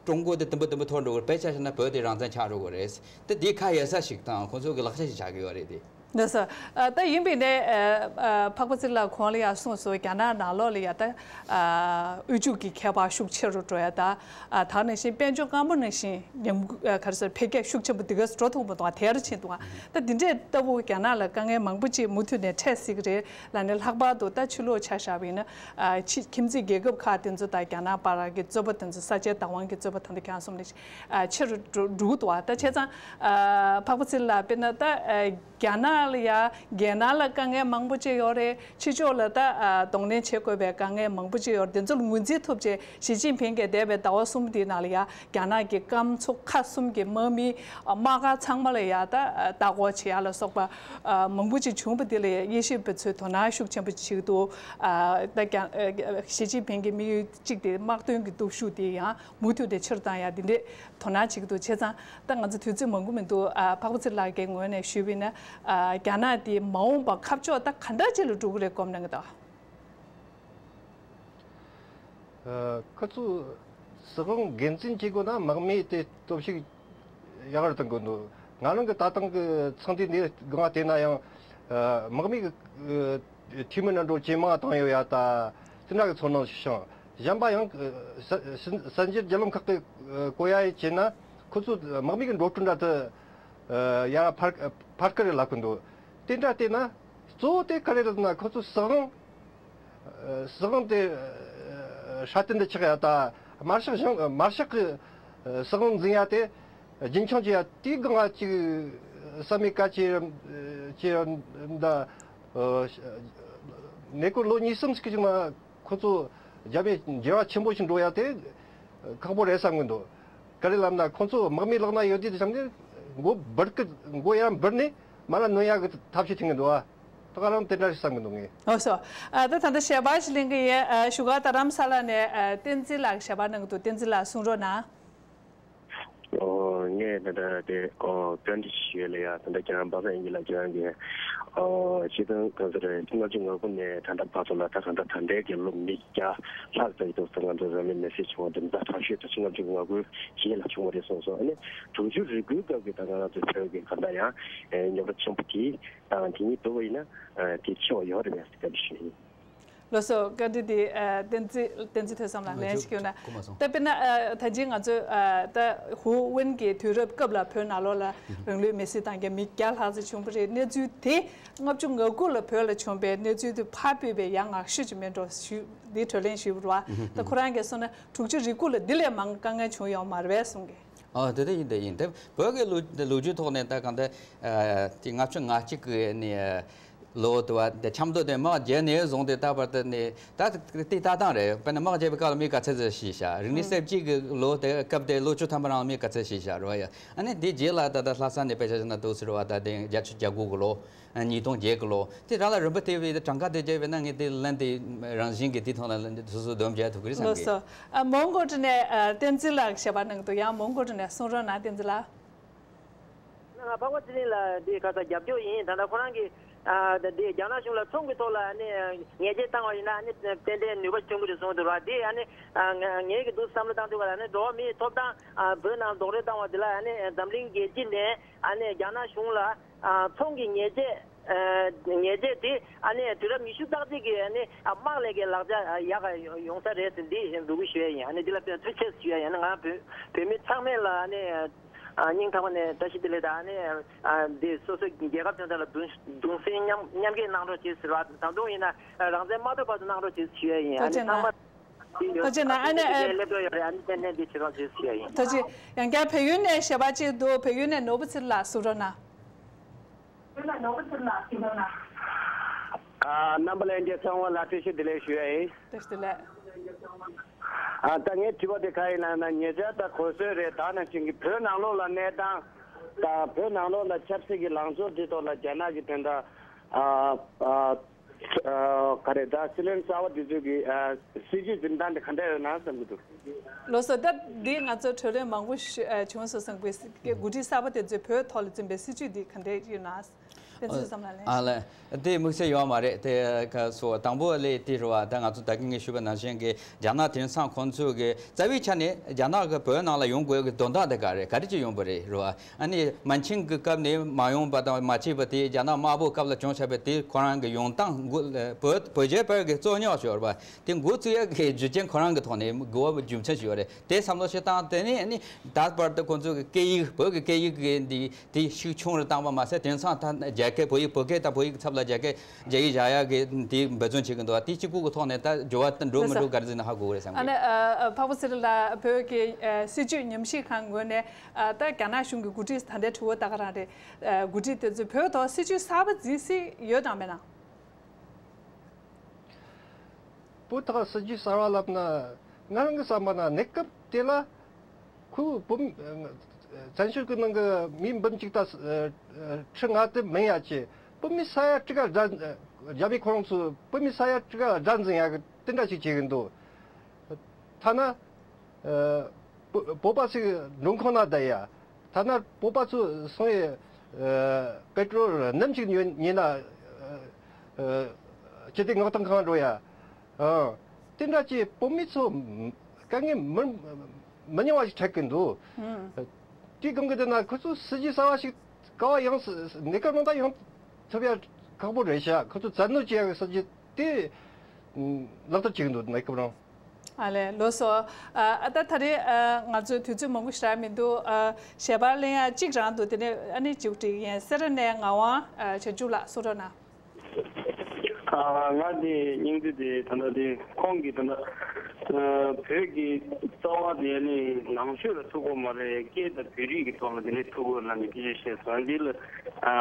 ཀྲུང་གོ་དེ་དུམ་བུ་དུམ་བུ་མཐོར་འགྲོ་གི་རེད། དཔེ་ཆ་བཞག་ན་བོད་དེ་རང་བཙན་ཆགས་འགྲོ་གི་རེད། དེ་དེ་ཁ་ཡལ་ས་ཞིག་དང་ཁོང་ཚོ་གི་ལག་ཆ་ཞིག་ཆགས་ཀྱི་ཡོད་རེད་དེ། ལགས་སོ། ཨ། ད་ཡིན་པས་ནས། ཨ། ཨ། འཕགས་པ་ཚེ་རིང་ལགས་གོང་ལ་ཡང་གསུངས་སོང་། རྒྱ་ནག་ནང་ལོགས་ལ་ཡང་ད། ཨ། དབུལ་ཕྱུག་གི་ཁྱད་པར་ཤུགས་ཆེ་རུ་འགྲོ་ཡ་ད། ཨ། ད་ག་ནང་བཞིན་དཔལ་འབྱོར་སྐར་མ་ནང་བཞིན་ཉམས། ཨ། ག་རེ་ཟེར། འཕེལ་རྒྱས་ཤུགས་ཆེན་པོ་འདི་ག་ཙམ་འགྲོ་ཐུབ་མི་འདུག་ཨ། དལ་རུ་ཕྱིན་འདུག་ཨ། ད་འདི་འདྲའི་ལྟ་བུ་རྒྱ་ནག་ལ་དཀའ་ངལ་མང་པོ་ཅིག་མུ་མཐུད་ནས་འཕྲད་སྲིད་ཀྱི་རེད་ལབ་ནས། ལྷག་པར་དུ་ད་ཕྱི་ལོགས་ཆ་བཞག་པ་ཡིན་ན། ཨ། ཕྱི་ཁྱིམ་མཚེས་རྒྱལ་ཁབ་ཁག་དེ་ཚོ་དང་རྒྱ་ནག་བར་གྱི་རྩོད་པ་དེ་ཚོ། ས་ཆའི་བདག་དབང་གི་རྩོད་པ་ད་ལྟ་ཁྱེད་རང་གསུངས་ནས། ཨ། ཆེ་རུ་འགྲོ་འགྲོ་གི་འདུག་ཨ། ད་བྱས་ཙང་། ཨ། འཕགས་པ་ཚེ་རིང་ལགས་དཔེར་ན་ད། ཨ། རྒྱ་ནག་ལ་ཡ། རྒྱལ་ནང་ལ་དཀའ་ངལ་མང་པོ་ཅིག་ཡོད་རེད། ཕྱི་ཕྱོགས་ལ་ད། ཨ། གདོང་ལེན་བྱེད་དགོས་པའི་དཀའ་ངལ་མང་པོ་ཅིག་ཡོད་རེད། དེ་ཚོ་ལ་ངོས་འཛིན་ཐུབ་བྱས། ཞི་ཅིན་ཕིང་གིས་འདས་པའི་ཟླ་བ་གསུམ་དེའི་ནང་ལ་ཡ། རྒྱ་ནག་གི་སྐམ་མཚོ་ཁ་གསུམ་གྱི་དམག་མི། ཨ། དམག་སྒར་ཚང་མ་ལ་ཡ་ད། ཨ། ལྟ་སྐོར་བྱེད་ཡ་ལ་སོགས་པ། ཨ། མང་པོ་ཅིག་བྱུང་བ་དེ་ལ་དབྱེ་ཞིབ་པ་ཚོས་དོ་སྣང་ཤུགས་ཆེན་པོ་བྱེད་ཀྱི་འདུག་ཨ། ད་རྒྱ། ཨ། ཞི་ཅིན་ཕིང་གི་དམིགས་ཡུལ་གཅིག་དེ་དམག་དོན་གྱི་སྟོབས་ཤུགས་དེ་ཡང་མུ་མཐུད་དེ་ཆེ་རུ་བཏང་ཡ། དེ་འདྲའི་དོ་སྣང་བྱེད་ཀྱི་འདུག་བྱས་ཙང་ད་ང་ཚོ་དུས་ཚོད་མང་པོ་མི་འདུག་ཨ། འཕགས་པ་ཚེ་རིང་ལགས་ཀྱི་ངོས་ནས་ཞུས་པ་ཡིན་ན། ཨ། རྒྱ་ནག་དེ་མ་འོངས་པ་ཁ་ཕྱོགས་ད་ག་འདྲ་ཅིག་ལ་འགྲོ་གི་རེད་སྒོམ་གནང་གི་འདུག་ཨ། ཁོ་ཚོས་སྲིད་དབང་སྒེར་འཛིན་བྱེད་དགོས་ན་དམག་མི་དེ་སྟོབས་ཤུགས་ཡག་རུ་གཏོང་དགོས་འདུག་ང་རང་གི་ད་ཐེངས་ཀྱི་ཚོགས་འདུ་འདི་སྒང་དེ་ན་ཡང་། ཨ། དམག་མི་གི། ཨ། འཐུས་མི་ནང་འགྲོ་ཇེ་མང་བཏང་ཡོད་ཡ་ད། དེ་འདྲ་གི་ཚོར་སྣང་ཞིག་བྱུང་། གཞན་པ་ཡང་། ཨ། ས་ས་གསར་འགྱུར་བརྒྱུད་ལམ་ཁག་གི། ཨ། གོ་ཡ་ཡི་བྱས་ན། ཁོ་ཚོ་དམག་མི་གི་འགྲོ་གྲོན་འདྲ་དེ། ཨ། ཡར་འཕར་འཕར་གི་རེད་ལབ་གི་འདུག་དེ་འདྲ་བལྟས་ན། གཙོ་བོ་དེ་ག་རེ་རེད་ན། ཁོ་ཚོ་སྲིད་དབང་། ཨ། སྲིད་དབང་དེ། ཨ། སྲ་བརྟན་དུ་ཆགས་ཡ་ད། དམར་ཤོག་གཞུང་། དམར་ཤོག་གི། ཨ། སྲིད་དབང་འཛིན་ཡ་དེ་རྒྱུན་འཁྱོངས་བྱེད་ཡ་དེའི་སྒང་ལ་ཅིག་བསམ་མེད་གལ་ཆེ་རུ་ཆེ་རུ་འདུག་ཨ། གནས་སྐོར་ལོ་གཉིས་གསུམ་ཞིག་གི་བྱུང་ན། ཁོ་ཚོ་རྒྱ་མིའི་འབྲེལ་བ་ཆེན་པོ་ཞིག་འགྲོ་ཡ་དེ་ཁག་པོ་རེད་བསམ་གི་འདུག་ག་རེ་ལབ་ན། ཁོ་ཚོ་དམག་མི་ལག་ན་ཡོད་དུས་དེ་བསམ་ནས་མགོ་འབུར་གི། མགོ་ཡར་འབུར་ནས་མར་ལ་ནོན་ཡ་གི་ཐབས་ཤེས་བྱེད་གི་འདུག་ཨ། ད་ག་རང་དེ་འདྲ་ཞིག་བསམ་གི་འདུག་ངས། ཨོ་སོ། ཨ། ད་ད་ལྟ་ཞལ་པར་ཞིག་ལེན་གི་ཡིན། ཨ། བཞུགས་སྒར་རྡ་རམ་ས་ལ་ནས། ཨ། བསྟན་འཛིན་ལགས་ཞལ་པར་གནང་གི་འདུག་བསྟན་འཛིན་ལགས་གསུང་རོགས་གནང་། ཨོ། ངས་ད་ལྟ་དེ། ཨོ། བཀའ་འདྲི་ཞུ་ཡས་ལ་ཡ། ད་ལྟ་ཁྱེད་རང་པ་སངས་དབྱངས་སྐྱིད་ལགས་ཁྱེད་རང་གིས། ཨོ། སྤྱིར་བཏང་ག་ཚོད་རེད། ཆིག་སྟོང་དགུ་བརྒྱ་ང་དགུ་ནས་ད་ལྟ་བར་དུ་ལ། ད་ག་འདྲ་ད་ལྟའི་གི་ལོ་མི་བརྒྱ་ལྷག་ཙམ་ཞིག་འདུག་ཟེར། ང་ཚོ་རང་མི་མེ་སེ་བྱུང་བ་དེ་ད་དྲག་ཤོས་དེ་ཆིག་སྟོང་དགུ་བརྒྱ་ང་དགུ་རྗེས་ལ་བྱུང་བ་རེད་གསུངས་སོང་། ཨ་ནི་དྲུག་ཅུ་རེ་དགུའི་སྐབས་ཀྱི་ད་ང་རང་ཚོའི་བོད་ཀྱི་ག་འདྲ་ཡང་། ཨེ། རྙོག་དྲ་ཆེན་པོ་དེ་དང་དེ་གཉིས་བསྡུར་བ་ཡིན་ན། ཨེ། དེ་ཆེ་བ་ཡོད་རེད་པས་ཟེར་བཀའ་འདྲི་ཞུ་ཡིན། ལགས་སོ། བཀའ་འདྲི་འདི་ཨ་བསྟན་འཛིན་བསྟན་འཛིན་ཐོས་བསམ་ལགས་ལན་ཞིག་ཞུ་ན། ད་དཔེར་ན་ཨ་ད་ཅི་ང་ཚོས་ཨ་ད་ཧུའུ་ཝེན་གྱི་དུས་རབས་སྐབས་ལ་བོད་ནང་ལོགས་ལ་རང་ལུས་མེར་སྲེག་བཏང་མཁན་མི་བརྒྱ་ལྷག་ཙམ་བྱུང་བ་རེད། གནས་ཚུལ་དེ་ལྔ་བཅུ་ང་དགུ་ལ་བོད་ལ་བྱུང་བའི་གནས་ཚུལ་དེ་ཕར་ཕུད་པའི་ཡ་ང་ཤོས་ཅིག་མེད་འགྲོ་ཞུ་འདི་གྲོས་གླེང་ཞུས་པ་རེད་བ། ད་ཁོ་རང་གིས་གསུངས་ན་དྲུག་ཅུ་རེ་དགུ་ལ་འདི་ལས་མང་དཀའ་ངལ་བྱུང་ཡོད་མ་རེད་པས་གསུངས་གི། ཨ་དེ་དེ་ཡིན་དེ་ཡིན་དེ་བོད་ཀྱི་ལོ་ལོ་རྒྱུས་ཐོག་ནས་ད་གང་ལྟར་ཨ་དེ་ལྔ་བཅུ་ང་གཅིག་གི་ནས་ལོ་དུ་བ་དེ་ཆབ་མདོ་དེ་དམག་རྒྱལ་ནས་བཟུང་སྟེ་ད་བར་དུ་ནས་ད་དེ་ལྟ་སྟངས་རེད། དཔེར་ན་དམག་རྒྱལ་བའི་སྐབས་ལ་མི་ག་ཚད་ཙམ་ཤི་ཤག་རིག་གནས་གསར་བརྗེ་གི་ལོ་དེ་སྐབས་དེ་ལོ་བཅུ་ཐམ་པ་རང་ལ་མི་ག་ཚད་ཤི་ཤག་རེད་བ་ཡ། ཨ་ནི་དེ་རྗེས་ལ་ད་ལྟ་ལྷ་ས་ནས་དཔེ་ཆ་བཞག་ན་འདུག་ཟེར་བ་ད་དེ་བརྒྱད་ཅུ་གྱ་དགུ་གི་ལོ། ཉིས་སྟོང་བརྒྱད་གི་ལོ་དེ་རང་ལ་རིམ་པ་དེ་བས་གྲངས་ཀ་དེ་བརྒྱབ་པས་ན་ངས་དེ་ལན་དེ་རང་བཞིན་གྱི་དེ་ཐོག་ལ་ལན་དེ་སོ་སོ་སྡོམ་བརྒྱབ་ཐུབ་ཀྱི་རེད་བསམ་ལགས་གི། སོ། ཨ་མོན་གྷོ་ཊ་ནས་ཨ་བསྟན་འཛིན་ལགས་ཞལ་པར་གནང་གི་འདུག་ཡང་མོན་གྷོ་ཊ་ནས་གསུང་རོགས་གནང་བསྟན་འཛིན་ལགས། ང་འཕགས་པ་ཚེ་རིང་ལ་འདི་ཁ་ས་རྒྱབ་སྐྱོར་ཡིན། ད་ལྟ་ཁོ་རང་གིས་ཨ་འདི་རྒྱ་ནག་གཞུང་ལ་ཚོང་གི་ཐོག་ལ་ནི་ཉེས་ཆད་བཏང་བ་ཡིན་ན་ནི་ཏན་ཏན་ནུས་པ་བྱུང་གི་རེད་གསུངས་འདུག་ར། འདི་ཨ་ནི་ཨ་ང་ངེད་ཀྱི་འདུག་བསམ་བློ་བཏང་དུས་ག་ལ་ནི་འགྲོ་བ་མིའི་ཐོབ་ཐང་ཨ་བོད་ནང་རྡོག་རོལ་བཏང་བ་འདི་ལ་ཨ་ནི་འཛམ་གླིང་རྒྱལ་སྤྱི་ནས་ཨ་ནི་རྒྱ་ནག་གཞུང་ལ་ཨ་ཚོང་གི་ཉེས་ཆད། ཨ་ཉེས་ཆད་དེ་ཨ་ནི་དུས་རབས་ཉི་ཤུ་རྩ་གཅིག་གི་ཨ་ནི་ཨ་དམག་ལས་ཀྱི་ལག་ཆ་ཡག་ག་ཡོང་ས་རེད་ཟེར་འདི་འབོད་སྐུལ་ཞུ་ཡ་ཡིན། ཨ་ནི་འདི་ལ་ཐུགས་རྗེ་ཆེ་ཞུ་ཡ་ཡིན། ཨ་ནི་ང་བོད་བོད་མི་ཚང་མས་ལ་ཨ་ནི་ཨ་སྙིང་ཐག་པ་ནས་བཀྲ་ཤིས་བདེ་ལེགས་དང་ཨ་ནི་ཨ་འདི་སོ་སོའི་རྒྱལ་ཁབ་དོན་དག་ལ་གདུང་གདུང་སེམས་མཉམ་མཉམ་སྐྱེད་གནང་རོགས་བྱེད་ཟེར་བ། ད་དུང་ཡིན་ན་རང་བཙན་མ་ཐོབ་བར་དུ་གནང་རོགས་བྱེད་ཞུ་ཡ་ཡིན། ཨ་ཐུགས་རྗེ་ནི་ཚང་མ་གནང་། ཐུགས་རྗེ་གནང་། ཨ་ནི་ཨ་སླེབས་འགྲོ་ཡོད་རེད། ཨ་ནི་ཏན་ཏན་འདི་བྱེད་རོགས་བྱེད་ཞུ་ཡ་ཡིན། ཐུགས་རྗེ། ཡང་བསྐྱར་བལ་ཡུལ་ནས་ཞལ་པར་གཅིག་འདུག་བལ་ཡུལ་ནས་ནོར་བུ་ཚེ་རིང་ལགས་གསུང་རོགས་གནང་། ཨ་རྣམ་པ་ལྷན་རྒྱས་ཚང་མ་ལ་བཀྲ་ཤིས་བདེ་ལེགས་ཞུ་ཡ་ཡིན། བཀྲ་ཤིས་བདེ་ལེགས། ཨ་ད་ངའི་དྲི་བ་དེ་ག་ཡིན་ལབ་ན་ཉེ་ཆར་ད་གོ་སྲོལ་རེད། ད་ནང་བཞིན་གྱི་བོད་ནང་ལོགས་ལ་གནས་སྟངས་དང་བོད་ནང་ལོགས་ལ་ཆབ་སྲིད་ཀྱི་ལངས་ཕྱོགས་དེ་ཐོག་ལ་རྒྱ་ནག་གི་དོན་དག་ཨ་ཨ་ཨ་ག་རེ་ད་སྲིད་བློན་གསར་པ་དེ་ཚོ་གི་ཨ་སྲིད་ཇུས་འཛིན་སྟངས་དེ་ག་འདྲ་ཡོད་ན་བསམ་གྱི་འདུག་ལགས་སོ། ད་འདི་ང་ཚོ་གྲོས་གླེང་མང་པོ་ཞུ་ཨ་བྱུང་སོང་བསམ་གི། འགོ་ཁྲིད་གསར་པ་དེ་ཚོས་བོད་ཐོག་ལ་འཛིན་པའི་སྲིད་ཇུས་འདི་ག་འདྲ་ཡོད་ན། དེ་ཚོའི་བསམ་ལ་ལན། ཨ་ལས། དེ་དམིགས་བསལ་ཡོད་མ་རེད། དེ་ག་སོ་དང་པོ་ལས་དེ་རུ་བ་ད་ང་ཚོ་ད་གིན་ངས་ཞུས་པ་ནང་བཞིན་གྱི་རྒྱ་ནག་དེང་སང་ཁོང་ཚོས་གི་རྩ་བའི་ཆ་ནས་རྒྱ་ནག་གི་བོད་ནང་ལ་ཡོང་དགོས་ཀྱི་དོན་དག་དེ་ག་རེད། ག་རེ་ཅིག་ཡོང་པ་རེད་རུ་བ། ཨ་ནི་མན་ཆིང་གི་སྐབས་ནས་མ་ཡོང་པ་དང་མ་བྱས་པ་དེ་རྒྱ་ནག་དམར་པོ་སྐབས་ལ་བྱུང་ཆགས་པའི་དེ་ཁོ་རང་གི་ཡོང་སྟངས་འགོ་བོད་བོད་རྒྱའི་བར་གྱི་རྩོད་རྙོག་ཞིག་ཡོད་རེད་པ། དེ་འགོ་བཙུགས་ཡག་གི་རྒྱུ་རྐྱེན་ཁོ་རང་གི་ཐོག་ནས་འགོ་བ་རྒྱུ་མཚན་ཞིག་ཡོད་རེད། དེ་བསམ་བློ་ཞིག་བཏང་། དེ་ནས་ཨ་ནི་ད་བར་དུ་ཁོང་ཚོ་གི་སྐད་ཡིག་བོད་ཀྱི་སྐད་ཡིག་གི་འདི་དེ་ཤུགས་ཆུང་རུ་བཏང་བ་མ་ཟད་དེང་སང་ད་རྒྱ་སྐད་བོད་ཡིག་བོད་སྐད་དང་བོད་ཡིག་ཚབ་ལ་རྒྱ་སྐད་རྒྱ་ཡིག་བཞག་ཡག་གི་དེ་འབད་བརྩོན་བྱེད་ཀྱི་འདུག་དེ་གཅིག་པུ་གི་ཐོག་ནས་ད་འགྱུར་བ་འགྲོ་མི་འགྲོ་ག་རེ་ཟེར་ན་ཧ་གོ་གི་རེད་བསམ་གི། ཨ་ནི་ཨ་ཨ་འཕགས་པ་ཚེ་རིང་ལགས། བོད་ཀྱི་ཨ་སྲིད་བྱུས་ཉམས་ཞིབ་ཁང་ངོས་ནས་ཨ་ད་རྒྱ་ནག་གཞུང་གི་འགོ་ཁྲིད་ད་ལྟའི་དྲི་བ་ད་ག་རང་རེད། ཨ་འགོ་ཁྲིད་དེ་ཚོས་བོད་ཐོག་སྲིད་བྱུས་གསར་པ་འཛིན་སྲིད་ཡོད་དམ་མེད་ན། བོད་ཐོག་སྲིད་ཇུས་གསར་བ་ལབ་ན། ང་རང་གི་བསམ་པ་ན་གནས་སྐབས་དེ་ལ་ཁོས་བོད་མི་བཙན་བྱོལ་གྱི་ནང་གི་མི་འབུམ་གཅིག་དང་ཁྲི་ལྔ་དེ་མིན་ཡ་ཆེ་བོད་མི་ས་ཡ་དྲུག་ག་དགྲ། རྒྱ་མི་ཁོ་རང་ཚོས་བོད་མི་ས་ཡ་དྲུག་ག་དགྲ་འཛིན་ཡ་གི་དེ་འདྲ་ཞིག་བྱེད་གི་འདུག་ཐ་ན། ཨ་བོ་བོད་པ་ཞིག་མགྲོན་ཁང་ན་བསྡད་ཡ། ཐ་ན་བོད་པ་ཚོ་སོང་ཡས་ཨ་པེ་ཊྲོལ་སྣུམ་ཞིག་ཉོས་ཉོས་ན་ཨ་ཨ་སྤྱི་བདེ་མངགས་ཐང་ཁང་འགྲོ་ཡ། ཨ་དེ་འདྲ་ཅིག་བོད་མི་ཚོ་དཀའ་ངལ་མི་མི་ཉུང་བ་ཞིག་འཕྲད་ཀྱི་འདུག་ཨུམ། དེའི་སྒང་གི་དེ་ན་ཁོ་ཚོ་སྲིད་ཇུས་གསར་བ་ཞིག་ག་བ་ཡང་སྲིད་གནས་སྐབས་ནང་ད་ཡོང་ཐུབ་ཡ་ཁག་པོ་རེད་ཤག་ཁོ་ཚོ་བཙན་གནོན་བྱེད་ཡ་གི་སྲིད་ཇུས་དེ་ལག་བསྟར་བྱེད་ཀྱི་འདུག་གནས་སྐབས་རང་། ཨ་ལས། ལགས་སོ། ཨ་ཨ་ད་ད་རེས་ཨ་ང་ཚོའི་དུས་ཚོད་མང་པོ་ཞིག་རག་མི་འདུག་ཨ་ཞལ་པར་ལེན་ཡ་གཅིག་རང་འདུག་དེ་ནས་ཨ་ནི་མཇུག་སྒྲིལ་ཡིན། སེ་ར་ནས་ངག་དབང་ཨ་བྱང་ཆུབ་ལགས་གསུང་རོགས་གནང་། ཨ་ང་དེ་སྙིང་བསྡུས་དེ་ད་ལྟ་དེ་ཁོང་གིས་ད་ལྟ་ཨ་བོད་ཀྱི་རྩ་བ་དེ་ནི་ནང་ཆོས་ལ་ཐུག་གོ་མ་རེད། སྐད་དང་བོད་རིགས་ཀྱི་ཐོག་ལ་དེ་ནི་ཐུག་གོ་ལབ་ནས་སྐད་ཆ་བཤད་སོང་། འདི་ལ་ཨ་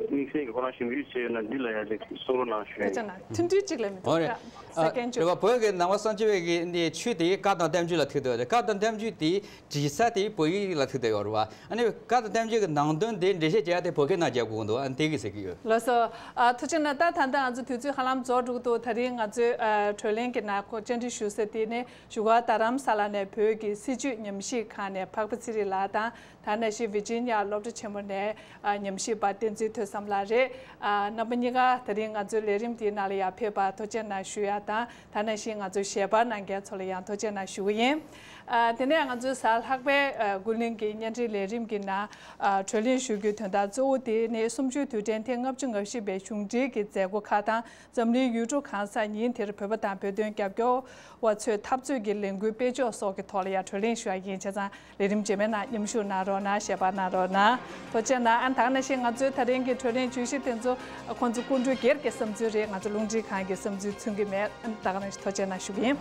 དམིགས་བསལ་གྱི་ཁོ་རང་ཞིབ་འཇུག་བྱས་ཡོད་ན་འདི་ལ་ཡ་ཅིག་གསུང་རོགས་གནང་ཞུ་ཡ་ཡིན། སྐད་ཆ་ན་ཐུང་ཐུང་གཅིག་ལས་མི་འདུག་འོ་རེད། ཨ་སེ་ཀེན་ཌ་རེད་བ། བོད་ཀྱི་ནང་པ་སངས་རྒྱས་པའི་གི་འདི་ཆོས་དེ་བཀའ་དང་བསྟན་བཅོས་ལ་ཐུག་འདུག་བཀའ་དང་བསྟན་བཅོས་དེ་བྲིས་ས་དེ་བོད་ཡིག་ལ་ཐུག་བསྡད་ཡོད་རེད་བ། ཨ་ནི་བཀའ་དང་བསྟན་བཅོས་ཀྱི་ནང་དོན་དེ་འགྲེལ་བཤད་བྱེད་ཡ་དེ་བོད་སྐད་ནང་རྒྱབ་དགོས་འདུག་ཨ་ནི་དེ་གི་ཟེར་གི་ཡོད། ལགས་སོ། ཨ་ཐུགས་རྗེ་གནང་། ད་ད་ལྟ་ང་ཚོ་དུས་ཚོད་ཧ་ལམ་རྫོགས་འགྲོ་གི་འདུག་ད་རིང་ང་ཚོའི་ཨ་གྲོས་གླེང་གི་ནང་ཁོ་བཅར་འདྲི་ཞུ་ས་དེ་ནི་བཞུགས་སྒར་རྡ་རམ་ས་ལ་ནས་བོད་ཀྱི་སྲིད་བྱུས་ཉམས་ཞིབ་ཁང་ནས་འཕགས་པ་ཚེ་རིང་ལགས་དང་། ད་ནང་བཞིན་ཝི་ཇི་ནི་ཡ་སློབ་གྲྭ་ཆེན་མོ་ནས་ཨ་ཉམས་ཞིབ་ པ་བསྟན་འཛིན་ཐོས་བསམ་ལགས་རེད། ཨ། རྣམ་པ་གཉིས་ཀ་ད་རིང་ང་ཚོའི་ལས་རིམ་འདིའི་ནང་ལ་ཡར་ཕེབས་པར་ཐུགས་རྗེ་གནང་ཞུ་ཡ་དང་། ད་ནང་བཞིན་ང་ཚོའི་ཞལ་པར་གནང་མཁན་ཚོ་ལ་ཡང་ཐུགས་རྗེ་གནང་ཞུ་གི་ཡིན། ཨ། དེ་ནས་ང་ཚོའི་གཟའ་ལྷག་པའི་ཨ་ཀུན་གླེང་གི་བརྙན་འཕྲིན་ལས་རིམ་གྱི་ནང་ཨ་གྲོས་གླེང་ཞུ་རྒྱུའི་དོན་དག་གཙོ་བོ་དེ་ནི་གསུམ་བཅུའི་དུས་དྲན་ཐེངས་ལྔ་བཅུ་ང་བཞི་པའི་གཞུང་འབྲེལ་གྱི་མཛད་སྒོ་ཁག་དང་། འཛམ་གླིང་ཡུལ་གྲུ་གང་སར་ཉིན་དེར་བོད་པ་དང་བོད་དོན་རྒྱབ་སྐྱོར་བ་ཚོས་འཐབ་རྩོད་ཀྱི་ལས་འགུལ་སྤེལ་ཕྱོགས་སོགས་ཀྱི་ཐོག་ལ་ཡང་གྲོས་གླེང་ཞུ་བ་ཡིན། བྱས་ཙང་ལས་རིམ་རྗེས་མའི་ནང་མཉམ་ཞུགས་གནང་རོགས་གནང་། ཞལ་པར་གནང་རོགས་གནང་། ཐུགས་རྗེ་གནང་། ཨ། ད་ག་ནང་བཞིན་ང་ཚོའི་ད་རིང་གི་གྲོས་གླེང་བརྗོད་གཞི་དེ་ཚོ་ཁོང་ཚོ་སྐུ་མགྲོན་སྒེར་གྱི་བསམ་ཚུལ་རེད། ང་ཚོ་རླུང་འཕྲིན་ཁང་གི་བསམ་ཚུལ་མཚོན་གྱི་མེད། ཨ། ད་ག་ནང་བཞིན་ཐུགས་རྗེ་གནང་ཞུ་གི་ཡིན།